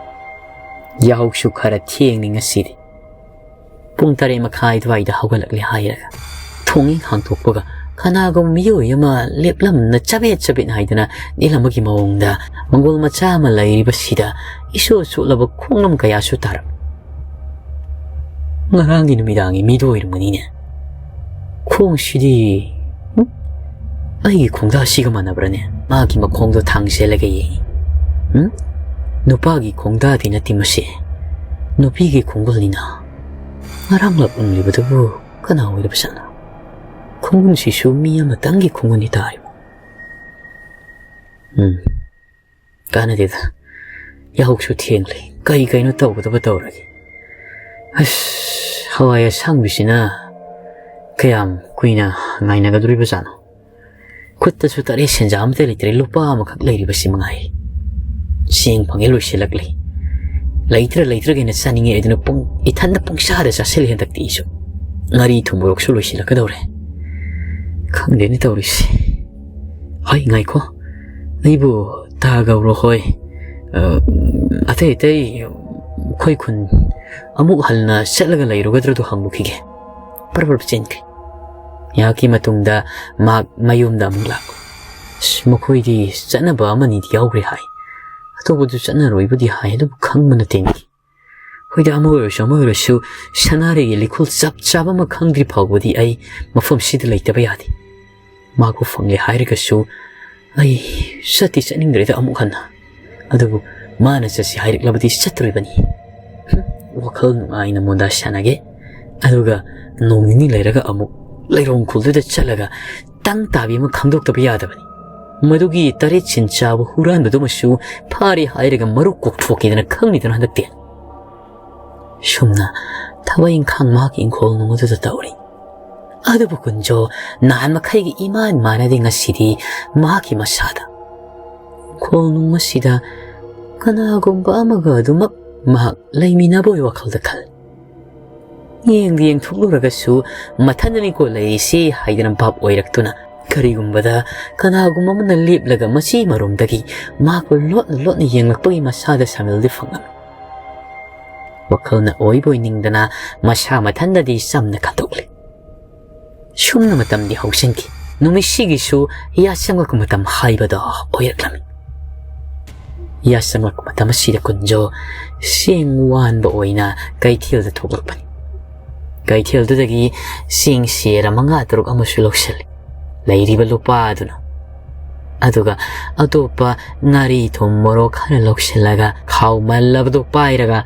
ꯌꯥꯍꯧꯁꯨ ꯈꯔ ꯊꯦꯡꯅꯤ ꯉꯁꯤꯗꯤ꯫ ꯄꯨꯡ ꯇꯔꯦꯠ ꯃꯈꯥꯏ ꯑꯗꯨꯋꯥꯏꯗ ꯍꯧꯒꯠꯂꯛꯂꯦ ꯍꯥꯏꯔꯒ ꯊꯣꯡ ꯍꯦꯛ ꯍꯥꯡꯗꯣꯛꯄꯒ ꯀꯅꯥꯒꯨꯝꯕ ꯃꯤꯑꯣꯏ ꯑꯃ ꯂꯦꯞꯂꯝꯅ ꯆꯕꯦꯠ ꯆꯕꯦꯠ ꯍꯥꯏꯗꯅ ꯅꯦꯠꯂꯝꯕꯒꯤ ꯃꯑꯣꯡꯗ ꯃꯪꯒꯣꯜ ꯃꯆꯥ ꯑꯃ ꯂꯩꯔꯤꯕꯁꯤꯗ ꯏꯁꯨ ꯁꯨꯠꯂꯕ ꯈꯣꯡꯅꯝ ꯀꯌꯥꯁꯨ ꯇꯥꯔꯝꯃꯤ꯫ ꯉꯔꯥꯡꯒꯤ ꯅꯨꯃꯤꯗꯥꯡꯒꯤ ꯃꯤꯗꯣ ꯑꯣꯏꯔꯝꯒꯅꯤꯅꯦ꯫ ꯈꯣꯡꯁꯤꯗꯤ, ꯎꯝ? ꯑꯩꯒꯤ ꯈꯣꯡꯗꯥꯁꯤꯒ ꯃꯥꯟꯅꯕ꯭ꯔꯅꯦ? ꯃꯥꯒꯤ ꯃꯈꯣꯡꯗꯣ ꯊꯥꯡꯖꯦꯜꯂꯒ ꯌꯦꯡꯉꯤ꯫ "ꯎꯝ? ꯅꯨꯄꯥꯒꯤ ꯈꯣꯡꯗꯥꯗꯤ ꯅꯠꯇꯦ ꯃꯁꯤ꯫ ꯅꯨꯄꯤꯒꯤ ꯈꯣꯡꯒꯨꯜꯅꯤꯅ꯫ ꯉꯔꯥꯡ ꯂꯥꯛꯂꯝꯂꯤꯕꯗꯨꯕꯨ ꯀꯅꯥ ꯑꯣꯏꯔꯕꯖꯥꯠꯅꯣ? ꯈꯣꯡꯒꯨꯜꯁꯤꯁꯨ ꯃꯤ ꯑꯃꯇꯪꯒꯤ ꯈꯣꯡꯒꯨꯜꯅꯤ ꯇꯥꯔꯤꯕ꯫ ꯎꯝ, ꯀꯥꯟꯅꯗꯦꯗ꯫ ꯌꯥꯍꯧꯁꯨ ꯊꯦꯡꯂꯦ꯫ ꯀꯩ ꯀꯩꯅꯣ ꯇꯧꯒꯗꯕ ꯇꯧꯔꯒꯦ꯫ ꯑꯁ, ꯍꯋꯥꯏ ꯑꯁꯥꯡꯕꯤꯁꯤꯅ ꯀꯌꯥꯝ ꯀꯨꯏꯅ ꯉꯥꯏꯅꯒꯗꯧꯔꯤꯕꯖꯥꯠꯅꯣ? ꯈꯨꯠꯇꯁꯨ ꯇꯔꯦꯠ ꯁꯦꯟꯖꯥ ꯑꯃꯠꯇ ꯂꯩꯇ꯭ꯔꯦ, ꯂꯨꯄꯥ ꯑꯃꯈꯛ ꯂꯩꯔꯤꯕꯁꯤ ꯃꯉꯥꯏ꯫ ꯆꯦꯡ ꯐꯪꯉꯦ ꯂꯣꯏꯁꯤꯜꯂꯛꯂꯦ꯫ ꯂꯩꯇ꯭ꯔ ꯂꯩꯇ꯭ꯔꯒꯦꯅ ꯆꯥꯅꯤꯡꯉꯦ ꯍꯥꯏꯗꯨꯅ ꯄꯨꯡ ꯏꯊꯟꯗ ꯄꯨꯡꯆꯥꯗ ꯆꯥꯁꯤꯜꯂꯤ ꯍꯟꯗꯛꯇꯤ ꯑꯩꯁꯨ꯫ ꯉꯥꯔꯤ ꯊꯨꯝ ꯃꯣꯔꯣꯛꯁꯨ ꯂꯣꯏꯁꯤꯜꯂꯛꯀꯗꯧꯔꯦ꯫ ꯈꯪꯗꯦꯅꯦ ꯇꯧꯔꯤꯁꯦ꯫ ꯍꯣꯏ, ꯉꯥꯏꯈꯣ꯫ ꯑꯩꯕꯨ ꯇꯥ ꯒꯧꯔ ꯍꯣꯏ, ꯑ, ꯑꯇꯩ ꯑꯇꯩ ꯑꯩꯈꯣꯏ ꯈꯨꯟ ꯑꯃꯨꯛ ꯍꯟꯅ ꯆꯠꯂꯒ ꯂꯩꯔꯨꯒꯗ꯭ꯔꯗꯨ ꯍꯪꯂꯨꯈꯤꯒꯦ꯫ ꯄꯔꯞ ꯄꯔꯞ ꯆꯦꯟꯈ꯭ꯔꯦ꯫ ꯉꯥꯏꯍꯥꯛꯀꯤ ꯃꯇꯨꯡꯗ ꯃꯍꯥꯛ ꯃꯌꯨꯝꯗ ꯑꯃꯨꯛ ꯂꯥꯛ꯫ ꯑꯁ, ꯃꯈꯣꯏꯗꯤ ꯆꯠꯅꯕ ꯑꯃꯅꯤꯗꯤ ꯌꯥꯎꯈ꯭ꯔꯦ ꯍꯥꯏ꯫ ꯑꯇꯣꯞꯄꯗꯨ ꯆꯠꯅꯔꯣꯏꯕꯨꯗꯤ ꯍꯥꯏ, ꯑꯗꯨꯕꯨ ꯈꯪꯕ ꯅꯠꯇꯦꯅꯦ꯫ ꯍꯣꯏꯗ, ꯑꯃ ꯑꯣꯏꯔꯁꯨ ꯑꯃ ꯑꯣꯏꯔꯁꯨ ꯁꯅꯥꯔꯩꯒꯤ ꯂꯤꯈꯨꯜ ꯆꯞ ꯆꯥꯕ ꯑꯃ ꯈꯪꯗ꯭ꯔꯤ ꯐꯥꯎꯕꯗꯤ ꯑꯩ ꯃꯐꯝꯁꯤꯗ ꯂꯩꯇꯕ ꯌꯥꯗꯦ꯫ ꯃꯥꯕꯨ ꯐꯪꯂꯦ ꯍꯥꯏꯔꯒꯁꯨ ꯑꯩ ꯆꯠꯇꯤ ꯆꯠꯅꯤꯡꯗ꯭ꯔꯦꯗ ꯑꯃꯨꯛ ꯍꯟꯅ꯫ ꯑꯗꯨꯕꯨ ꯃꯥꯅ ꯆꯠꯁꯤ ꯍꯥꯏꯔꯛꯂꯕꯗꯤ ꯆꯠꯇꯣꯔꯤꯕꯅꯤ꯫ ꯍꯨꯝ, ꯋꯥꯈꯜ ꯅꯨꯡꯉꯥꯏꯅ ꯃꯣꯟꯗꯥ ꯁꯥꯟꯅꯒꯦ꯫ ꯑꯗꯨꯒ ꯅꯣꯡ ꯅꯤꯅꯤ ꯂꯩꯔꯒ ꯑꯃꯨꯛ ꯂꯩꯔꯣꯡ ꯈꯨꯜꯗꯨꯗ ꯆꯠꯂꯒ ꯇꯪ ꯇꯥꯕꯤ ꯑꯃ ꯈꯪꯗꯣꯛꯇꯕ ꯌꯥꯗꯕꯅꯤ꯫ ꯃꯗꯨꯒꯤ ꯇꯔꯦꯠ ꯁꯤꯟ ꯆꯥꯕ ꯍꯨꯔꯥꯟꯕꯗꯨꯃꯁꯨ ꯐꯥꯔꯦ ꯍꯥꯏꯔꯒ ꯃꯔꯨ ꯀꯣꯛꯊꯣꯛꯀꯦꯗꯅ ꯈꯪꯂꯤꯗꯅ ꯍꯟꯗꯛꯇꯤ꯫ ꯁꯨꯝꯅ ꯊꯕꯛ ꯏꯪꯈꯥꯡ ꯃꯍꯥꯛꯀꯤ ꯏꯪꯈꯣꯜ ꯅꯨꯡ ꯑꯗꯨꯗ ꯇꯧꯔꯤ꯫ ꯑꯗꯨꯕꯨ ꯀꯨꯟꯖꯣ ꯅꯍꯥꯟ ꯃꯈꯩꯒꯤ ꯏꯃꯥꯟ ꯃꯥꯟꯅꯗꯦ ꯉꯁꯤꯗꯤ ꯃꯍꯥꯛꯀꯤ ꯃꯁꯥꯗ꯫ ꯏꯪꯈꯣꯜ ꯅꯨꯡ ꯑꯁꯤꯗ ꯀꯅꯥꯒꯨꯝꯕ ꯑꯃꯒ ꯑꯗꯨꯃꯛ ꯃꯍꯥꯛ ꯂꯩꯃꯤꯟꯅꯕ ꯑꯣꯏ ꯋꯥꯈꯜꯗ ꯈꯜ꯫ ꯌꯦꯡꯗ ꯌꯦꯡꯊꯣꯛꯂꯨꯔꯒꯁꯨ ꯃꯊꯟꯗꯅꯤꯀꯣ ꯂꯩꯔꯤꯁꯤ ꯍꯥꯏꯗꯅ ꯚꯥꯞ ꯑꯣꯏꯔꯛꯇꯨꯅ ꯀꯔꯤꯒꯨꯝꯕꯗ ꯀꯅꯥꯒꯨꯝꯕ ꯑꯃꯅ ꯂꯦꯞꯂꯒ ꯃꯁꯤ ꯃꯔꯣꯝꯗꯒꯤ ꯃꯍꯥꯛꯄꯨ ꯂꯣꯠꯅ ꯂꯣꯠꯅ ꯌꯦꯡꯂꯛꯄꯒꯤ ꯃꯁꯥꯗ ꯁꯥꯃꯤꯜꯗꯤ ꯐꯪꯂꯝꯃꯤ꯫ ꯋꯥꯈꯜꯅ ꯑꯣꯏꯕ ꯑꯣꯏꯅꯤꯡꯗꯅ ꯃꯁꯥ ꯃꯊꯟꯗꯗꯤ ꯆꯝꯅ ꯈꯟꯗꯣꯛꯂꯤ꯫ ꯁꯨꯝꯅ ꯃꯇꯝꯗꯤ ꯍꯧꯁꯤꯟꯈꯤ꯫ ꯅꯨꯃꯤꯠꯁꯤꯒꯤꯁꯨ ꯌꯥꯆꯪꯉꯛꯄ ꯃꯇꯝ ꯍꯥꯏꯕꯗꯣ ꯑꯣꯏꯔꯛꯂꯝꯃꯤ꯫ ꯌꯥꯆꯪꯉꯛꯄ ꯃꯇꯝ ꯑꯁꯤꯗ ꯀꯨꯟꯖꯣ ꯆꯦꯡ ꯋꯥꯟꯕ ꯑꯣꯏꯅ ꯀꯩꯊꯦꯜꯗ ꯊꯣꯛꯂꯛꯄꯅꯤ꯫ ꯀꯩꯊꯦꯜꯗꯨꯗꯒꯤ ꯆꯦꯡ ꯁꯦꯔ ꯃꯉꯥ ꯇꯔꯨꯛ ꯑꯃꯁꯨ ꯂꯧꯁꯤꯜꯂꯤ꯫ ꯂꯩꯔꯤꯕ ꯂꯨꯄꯥ ꯑꯗꯨꯅ ꯑꯗꯨꯒ ꯑꯇꯣꯞꯄ ꯉꯥꯔꯤ ꯊꯨꯝ ꯃꯣꯔꯣꯛ ꯈꯔ ꯂꯧꯁꯤꯜꯂꯒ ꯈꯥꯎ ꯃꯜꯂꯕꯗꯨ ꯄꯥꯏꯔꯒ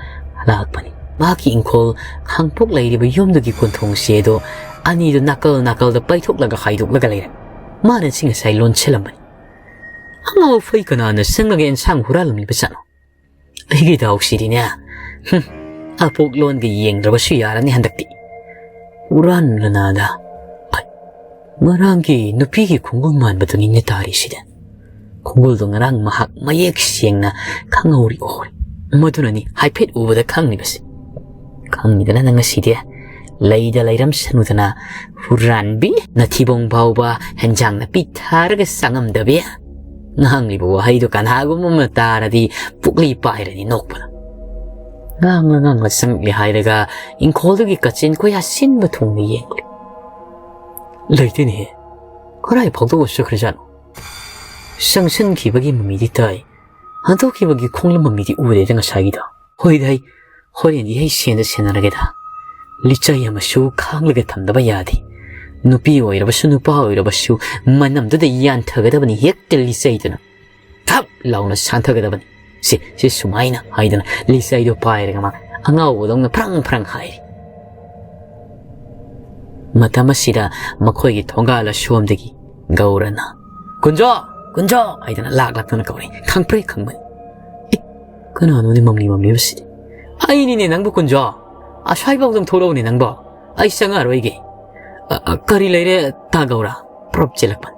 ꯂꯥꯛꯄꯅꯤ꯫ ꯃꯍꯥꯛꯀꯤ ꯏꯪꯈꯣꯜ ꯈꯥꯡꯄꯣꯛ ꯂꯩꯔꯤꯕ ꯌꯨꯝꯗꯨꯒꯤ ꯀꯣꯟꯊꯣꯡꯁꯦ ꯑꯗꯣ ꯑꯅꯤꯗꯨ ꯅꯥꯀꯜ ꯅꯥꯀꯜꯗ ꯄꯩꯊꯣꯛꯂꯒ ꯍꯥꯏꯗꯣꯛꯂꯒ ꯂꯩꯔꯦ꯫ ꯃꯥꯅ ꯁꯤ ꯉꯁꯥꯏ ꯂꯣꯟꯁꯤꯜꯂꯝꯕꯅꯤ꯫ "ꯑꯉꯥꯎ ꯑꯐꯩ ꯀꯅꯥꯅ ꯆꯪꯉꯒ ꯑꯦꯟꯁꯥꯡ ꯍꯨꯔꯥꯜꯂꯝꯂꯤꯕ ꯖꯥꯠꯅꯣ? ꯑꯩꯒꯤ ꯗꯥꯎꯁꯤꯗꯤꯅꯦ꯫ ꯍꯨꯝ, ꯑꯄꯣꯛꯂꯣꯟꯒ ꯌꯦꯡꯗ꯭ꯔꯕꯁꯨ ꯌꯥꯔꯅꯤ ꯍꯟꯗꯛꯇꯤ꯫ ꯍꯨꯔꯥꯟꯂꯅꯥꯗ꯫ ꯍꯩ, ꯉꯔꯥꯡꯒꯤ ꯅꯨꯄꯤꯒꯤ ꯈꯣꯡꯒꯨꯜ ꯃꯥꯟꯕꯗꯨꯅꯤꯅꯦ ꯇꯥꯔꯤꯁꯤꯗꯤ꯫ ꯈꯣꯡꯒꯨꯜꯗꯣ ꯉꯔꯥꯡ ꯃꯍꯥꯛ ꯃꯌꯦꯛ ꯁꯦꯡꯅ ꯈꯪꯍꯧꯔꯤ ꯑꯣꯏ꯫ ꯃꯗꯨꯅꯅꯤ ꯍꯥꯏꯐꯦꯠ ꯎꯕꯗ ꯈꯪꯂꯤꯕꯁꯦ꯫ ꯈꯪꯉꯤꯗꯅ ꯅꯪ ꯉꯁꯤꯗꯤ꯫ ꯂꯩꯗ ꯂꯩꯔꯝꯁꯅꯨꯗꯅ, ꯍꯨꯔꯥꯟꯕꯤ, ꯅꯊꯤꯕꯣꯡ ꯐꯥꯎꯕ ꯍꯦꯟꯖꯥꯡ ꯅꯥꯄꯤ ꯊꯥꯔꯒ ꯆꯪꯉꯝꯗꯕꯤ꯫ ꯉꯥꯡꯂꯤꯕ ꯋꯥꯍꯩꯗꯨ ꯀꯅꯥꯒꯨꯝꯕ ꯑꯃꯅ ꯇꯥꯔꯗꯤ ꯄꯨꯛꯂꯤ ꯄꯥꯏꯔꯅꯤ ꯅꯣꯛꯄꯗ꯫ ꯉꯥꯡꯂ ꯉꯥꯡꯂ ꯆꯪꯂꯛꯂꯦ ꯍꯥꯏꯔꯒ ꯏꯪꯈꯣꯜꯗꯨꯒꯤ ꯀꯥꯆꯤꯟ ꯀꯣꯏꯌꯥ ꯁꯤꯟꯕ ꯊꯨꯡꯅ ꯌꯦꯡꯂꯦ꯫ ꯂꯩꯇꯦꯅꯦꯍꯦ꯫ ꯀꯗꯥꯏ ꯐꯥꯎꯗꯣꯛꯑ ꯆꯠꯈ꯭ꯔꯖꯥꯠꯅꯣ? ꯆꯪꯁꯤꯟꯈꯤꯕꯒꯤ ꯃꯃꯤꯗꯤ ꯇꯥꯏ꯫ ꯍꯟꯗꯣꯛꯈꯤꯕꯒꯤ ꯈꯣꯡꯂꯝ ꯃꯃꯤꯗꯤ ꯎꯗꯦꯗ ꯉꯁꯥꯏꯒꯤꯗꯣ꯫ ꯍꯣꯏꯗ, ꯑꯩ ꯍꯣꯔꯦꯟꯗꯤ ꯑꯩ ꯁꯦꯟꯗ ꯁꯦꯟꯅꯔꯒꯦꯗ꯫ ꯂꯤꯆꯩ ꯑꯃꯁꯨ ꯈꯥꯡꯂꯒ ꯊꯝꯗꯕ ꯌꯥꯗꯦ꯫ ꯅꯨꯄꯤ ꯑꯣꯏꯔꯕꯁꯨ ꯅꯨꯄꯥ ꯑꯣꯏꯔꯕꯁꯨ ꯃꯅꯝꯗꯨꯗ ꯌꯥꯟꯊꯒꯗꯕꯅꯤ ꯍꯦꯛꯇ ꯂꯤꯆꯩꯗꯨꯅ꯫ ꯊꯞ ꯂꯥꯎꯅ ꯁꯥꯟꯊꯒꯗꯕꯅꯤ꯫ ꯁꯤ, ꯁꯤ ꯁꯨꯃꯥꯏꯅ ꯍꯥꯏꯗꯅ ꯂꯤꯆꯩꯗꯨ ꯄꯥꯏꯔꯒ ꯃꯥ ꯑꯉꯥꯎꯕꯗꯧꯅ ꯐ꯭ꯔꯪ ꯐ꯭ꯔꯪ ꯍꯥꯏꯔꯤ꯫ ꯃꯇꯝ ꯑꯁꯤꯗ ꯃꯈꯣꯏꯒꯤ ꯊꯣꯡꯒꯥꯜ ꯑꯁꯣꯝꯗꯒꯤ ꯒꯧꯔꯅ, "ꯀꯨꯟꯖꯣ! ꯀꯨꯟꯖꯣ!" ꯍꯥꯏꯗꯅ ꯂꯥꯛ ꯂꯥꯛꯇꯅ ꯀꯧꯔꯛꯏ꯫ ꯈꯪꯄ꯭ꯔꯦ ꯈꯪꯕꯅꯤ꯫ "ꯑꯦ, ꯀꯅꯥꯅꯣꯅꯦ ꯃꯝꯂꯤ ꯃꯝꯂꯤꯕꯁꯤꯗꯤ?" "ꯑꯩꯅꯤꯅꯦ ꯅꯪꯕꯨ, ꯀꯨꯟꯖꯣ! ꯑꯁ꯭ꯋꯥꯏꯐꯥꯎꯗꯪ ꯊꯣꯛꯂꯛꯎꯅꯦ ꯅꯪꯕꯣ꯫ ꯑꯩ ꯆꯪꯉꯛꯑꯔꯣꯏꯒꯦ꯫" "ꯑ, ꯑ, ꯀꯔꯤ ꯂꯩꯔꯦ ꯇꯥ ꯒꯧꯔ?" ꯄ꯭ꯔꯞ ꯆꯦꯜꯂꯛꯄꯅꯤ꯫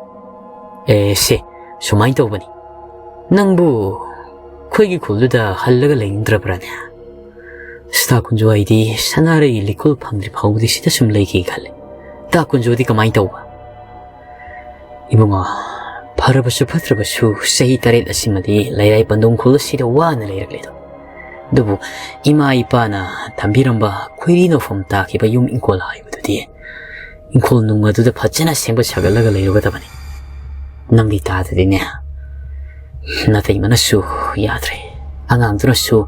"ꯑꯦ, ꯁꯦ, ꯁꯨꯃꯥꯏꯅ ꯇꯧꯕꯅꯤ꯫ ꯅꯪꯕꯨ ꯑꯩꯈꯣꯏꯒꯤ ꯈꯨꯜꯗꯨꯗ ꯍꯜꯂꯒ ꯂꯩꯅꯤꯡꯗ꯭ꯔꯕ꯭ꯔꯥꯅꯦ?" "ꯑꯁ, ꯇꯥ ꯀꯨꯟꯖꯣ, ꯑꯩꯗꯤ ꯁꯅꯥꯔꯩ ꯂꯩꯀꯣꯜ ꯐꯪꯗ꯭ꯔꯤ ꯐꯥꯎꯕꯗꯤ ꯁꯤꯗ ꯁꯨꯝ ꯂꯩꯈꯤ ꯈꯜꯂꯦ꯫ ꯇꯥ ꯀꯨꯟꯖꯣꯗꯤ ꯀꯃꯥꯏꯅ ꯇꯧꯕ?" "ꯏꯕꯨꯡꯉꯣ, ꯐꯔꯕꯁꯨ ꯐꯠꯇ꯭ꯔꯕꯁꯨ ꯆꯍꯤ ꯇꯔꯦꯠ ꯑꯁꯤꯃꯗꯤ ꯂꯩꯔꯥꯏ ꯄꯟꯗꯣꯡ ꯈꯨꯜ ꯑꯁꯤꯗ ꯋꯥꯅ ꯂꯩꯔꯛꯂꯦꯗꯣ꯫ ꯑꯗꯨꯕꯨ ꯏꯃꯥ ꯏꯄꯥꯅ ꯊꯝꯕꯤꯔꯝꯕ ꯈꯣꯏꯔꯤ ꯅꯧꯐꯝ ꯇꯥꯈꯤꯕ ꯌꯨꯝ ꯏꯪꯈꯣꯜ ꯍꯥꯏꯕꯗꯨꯗꯤ, ꯏꯪꯈꯣꯜ ꯅꯨꯡ ꯑꯗꯨꯗ ꯐꯖꯅ ꯁꯦꯝꯒꯠ ꯁꯥꯒꯠꯂꯒ ꯂꯩꯔꯨꯒꯗꯕꯅꯤ꯫ ꯅꯪꯗꯤ ꯇꯥꯗꯗꯤꯅꯦ, ꯅꯇꯩꯃꯅꯁꯨ ꯌꯥꯗ꯭ꯔꯦ, ꯑꯉꯥꯡꯗꯨꯅꯁꯨ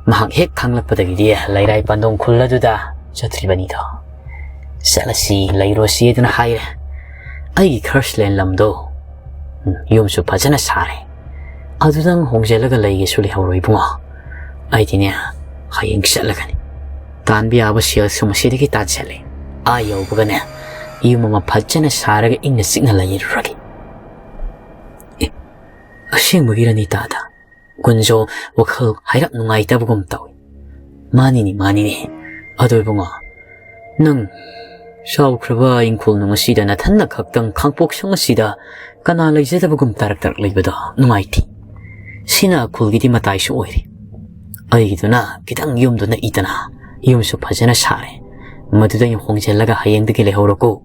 ꯃꯍꯥꯛ ꯍꯦꯛ ꯈꯪꯂꯛꯄꯗꯒꯤꯗꯤ ꯂꯩꯔꯥꯏ ꯄꯟꯗꯣꯡ ꯈꯨꯜ ꯑꯗꯨꯗ ꯆꯠꯇ꯭ꯔꯤꯕꯅꯤꯗꯣ꯫ ꯆꯠꯂꯁꯤ, ꯂꯩꯔꯨꯔꯁꯤ ꯑꯗꯨꯅ ꯍꯥꯏꯔꯦ꯫ ꯑꯩꯒꯤ ꯈꯔꯁꯂꯦꯟ ꯂꯝꯗꯣ ꯌꯨꯝꯁꯨ ꯐꯖꯅ ꯁꯥꯔꯦ꯫ ꯑꯗꯨꯗꯪ ꯍꯣꯡꯖꯤꯜꯂꯒ ꯂꯩꯒꯦꯁꯨ ꯂꯩꯍꯧꯔꯣꯏ ꯏꯕꯨꯡꯉꯣ꯫ ꯑꯩꯗꯤꯅꯦ, ꯍꯌꯦꯡ ꯆꯠꯂꯒꯅꯤ꯫ ꯇꯥꯟꯕ ꯌꯥꯕ ꯁꯦꯜ ꯁꯨꯝ ꯑꯁꯤꯗꯒꯤ ꯇꯥꯟꯁꯤꯜꯂꯦ꯫ ꯑꯥ ꯌꯧꯕꯒꯅꯦ, ꯌꯨꯝ ꯑꯃ ꯐꯖꯅ ꯁꯥꯔꯒ ꯏꯪꯅ ꯆꯤꯛꯅ ꯂꯩꯔꯨꯔꯒꯦ꯫ ꯑꯦ, ꯑꯁꯦꯡꯕꯒꯤꯔꯅꯤ ꯇꯥꯗ? ꯀꯨꯟꯖꯣ ꯋꯥꯈꯜ ꯍꯥꯏꯔꯞ ꯅꯨꯡꯉꯥꯏꯇꯕꯒꯨꯝ ꯇꯧꯏ꯫ ꯃꯥꯅꯤꯅꯦ, ꯃꯥꯅꯤꯅꯦ꯫ ꯑꯗꯣ ꯏꯕꯨꯡꯉꯣ, ꯅꯪ ꯆꯥꯎꯈ꯭ꯔꯕ ꯏꯪꯈꯣꯜ ꯅꯨꯡ ꯑꯁꯤꯗ ꯅꯊꯟꯅ ꯈꯛꯇꯪ ꯈꯥꯡꯄꯣꯛꯁꯪ ꯑꯁꯤꯗ ꯀꯅꯥ ꯂꯩꯖꯗꯕꯒꯨꯝ ꯇꯥꯔꯛ ꯇꯥꯔꯛ ꯂꯩꯕꯗꯣ ꯅꯨꯡꯉꯥꯏꯇꯦ꯫ ꯁꯤꯅ ꯈꯨꯜꯒꯤꯗꯤ ꯃꯇꯥꯏꯁꯨ ꯑꯣꯏꯔꯦ꯫ ꯑꯩꯒꯤꯗꯨꯅ ꯈꯤꯇꯪ ꯌꯨꯝꯗꯨ ꯅꯛꯏꯗꯅ, ꯌꯨꯝꯁꯨ ꯐꯖꯅ ꯁꯥꯔꯦ꯫ ꯃꯗꯨꯗ ꯑꯩꯅ ꯍꯣꯡꯖꯤꯜꯂꯒ ꯍꯌꯦꯡꯗꯒꯤ ꯂꯩꯍꯧꯔꯣꯀꯣ꯫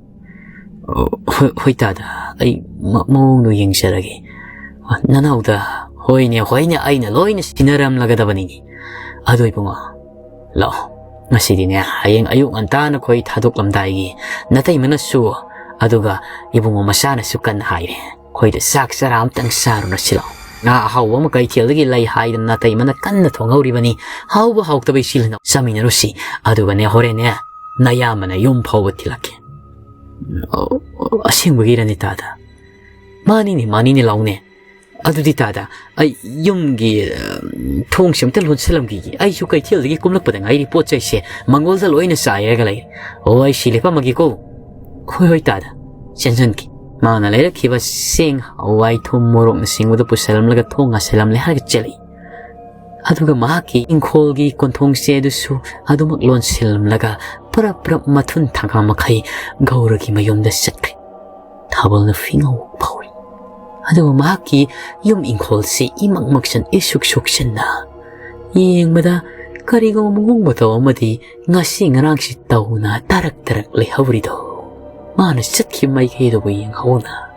ꯑꯣ, ꯍꯣꯏ, ꯍꯣꯏ ꯇꯥꯗ, ꯑꯩ ꯃ-, ꯃꯑꯣꯡꯗꯣ ꯌꯦꯡꯖꯔꯒꯦ꯫ ꯑ, ꯅꯅꯥꯎꯗ, ꯍꯣꯏꯅꯦ, ꯍꯣꯏꯅꯦ, ꯑꯩꯅ ꯂꯣꯏꯅ ꯁꯤꯟꯅꯔꯝꯂꯒꯗꯕꯅꯤꯅꯦ꯫ ꯑꯗꯣ ꯏꯕꯨꯡꯉꯣ, ꯂꯥꯛꯑꯣ, ꯉꯁꯤꯗꯤꯅꯦ, ꯍꯌꯦꯡ ꯑꯌꯨꯛ ꯉꯟꯇꯥꯅ ꯑꯩꯈꯣꯏ ꯊꯥꯗꯣꯛꯂꯝꯗꯥꯏꯒꯤ ꯅꯇꯩꯃꯅꯁꯨ, ꯑꯗꯨꯒ ꯏꯕꯨꯡꯉꯣ ꯃꯆꯥꯅꯁꯨ ꯀꯟꯅ ꯍꯥꯏꯔꯦ, ꯑꯩꯈꯣꯏꯗ ꯆꯥꯛ ꯆꯔꯥ ꯑꯃꯇꯪ ꯆꯥꯔꯨꯔꯁꯤ ꯂꯥꯛꯑꯣ꯫ ꯉꯥ ꯑꯍꯥꯎꯕ ꯑꯃ ꯀꯩꯊꯦꯜꯗꯒꯤ ꯂꯩ ꯍꯥꯏꯗꯅ ꯅꯇꯩꯃꯅ ꯀꯟꯅ ꯊꯣꯡꯍꯧꯔꯤꯕꯅꯤ꯫ ꯍꯥꯎꯕ ꯍꯥꯎꯇꯕ ꯏꯆꯤꯜ ꯏꯅꯥꯎ ꯆꯥꯃꯤꯟꯅꯔꯨꯁꯤ꯫ ꯑꯗꯨꯒꯅꯦ, ꯍꯣꯔꯦꯟꯅꯦ, ꯅꯌꯥꯝꯕꯅ ꯌꯨꯝ ꯐꯥꯎꯕ ꯊꯤꯜꯂꯛꯀꯦ꯫ ꯑꯣ, ꯑꯣ, ꯑꯁꯦꯡꯕꯒꯤꯔꯅꯤ ꯇꯥꯗ? ꯃꯥꯅꯤꯅꯦ, ꯃꯥꯅꯤꯅꯦ, ꯂꯥꯎꯅꯦ꯫ ꯑꯗꯨꯗꯤ ꯇꯥꯗ, ꯑꯩ ꯌꯨꯝꯒꯤ, ꯑ, ꯊꯣꯡꯁꯦ ꯑꯝꯇ ꯂꯣꯟꯁꯤꯜꯂꯝꯈꯤꯒꯦ꯫ ꯑꯩꯁꯨ ꯀꯩꯊꯦꯜꯗꯒꯤ ꯀꯨꯝꯂꯛꯄꯗ ꯉꯥꯏꯔꯤ, ꯄꯣꯠ ꯆꯩꯁꯦ ꯃꯪꯒꯣꯜꯗ ꯂꯣꯏꯅ ꯆꯥꯏꯔꯒ ꯂꯩꯔꯦ꯫ ꯑꯣ, ꯑꯩ ꯁꯤ ꯂꯦꯞꯄꯝꯃꯒꯦꯀꯣ꯫ ꯍꯣꯏ, ꯍꯣꯏ ꯇꯥꯗ, ꯆꯦꯟꯁꯤꯟꯈꯤ꯫ ꯃꯥꯅ ꯂꯩꯔꯛꯈꯤꯕ ꯆꯦꯡ, ꯍꯋꯥꯏ, ꯊꯨꯝ, ꯃꯣꯔꯣꯛꯅꯆꯤꯡꯕꯗꯨ ꯄꯨꯁꯜꯂꯝꯂꯒ ꯊꯣꯡ ꯉꯥꯁꯤꯜꯂꯝꯂꯦ ꯍꯥꯏꯔꯒ ꯆꯦꯜꯂꯛꯏ꯫ ꯑꯗꯨꯒ ꯃꯍꯥꯛꯀꯤ ꯏꯪꯈꯣꯜꯒꯤ ꯀꯣꯟꯊꯣꯡꯁꯦ ꯑꯗꯨꯁꯨ ꯑꯗꯨꯃꯛ ꯂꯣꯟꯁꯤꯜꯂꯝꯂꯒ ꯄꯔꯞ ꯄꯔꯞ ꯃꯊꯨꯟ ꯊꯪꯒꯥ ꯃꯈꯩ ꯒꯧꯔꯒꯤ ꯃꯌꯨꯝꯗ ꯆꯠꯈ꯭ꯔꯦ꯫ ꯊꯥꯕꯜꯅ ꯐꯤꯉꯧ ꯐꯧꯔꯤ꯫ ꯑꯗꯨꯒ ꯃꯍꯥꯛꯀꯤ ꯌꯨꯝ ꯏꯪꯈꯣꯜꯁꯤ ꯏꯃꯛ ꯃꯛꯁꯟ ꯏꯁꯨꯛ ꯁꯨꯛꯁꯟꯅ ꯌꯦꯡꯕꯗ ꯀꯔꯤꯒꯨꯝꯕ ꯃꯑꯣꯡ ꯃꯇꯧ ꯑꯃꯗꯤ ꯉꯁꯤ ꯉꯔꯥꯡꯁꯤ ꯇꯧꯅ ꯇꯔꯛ ꯇꯔꯛ ꯂꯩꯍꯧꯔꯤꯗꯣ꯫ ꯃꯥꯅ ꯆꯠꯈꯤꯕ ꯃꯥꯏꯀꯩꯗꯨꯕꯨ ꯌꯦꯡꯍꯧꯅ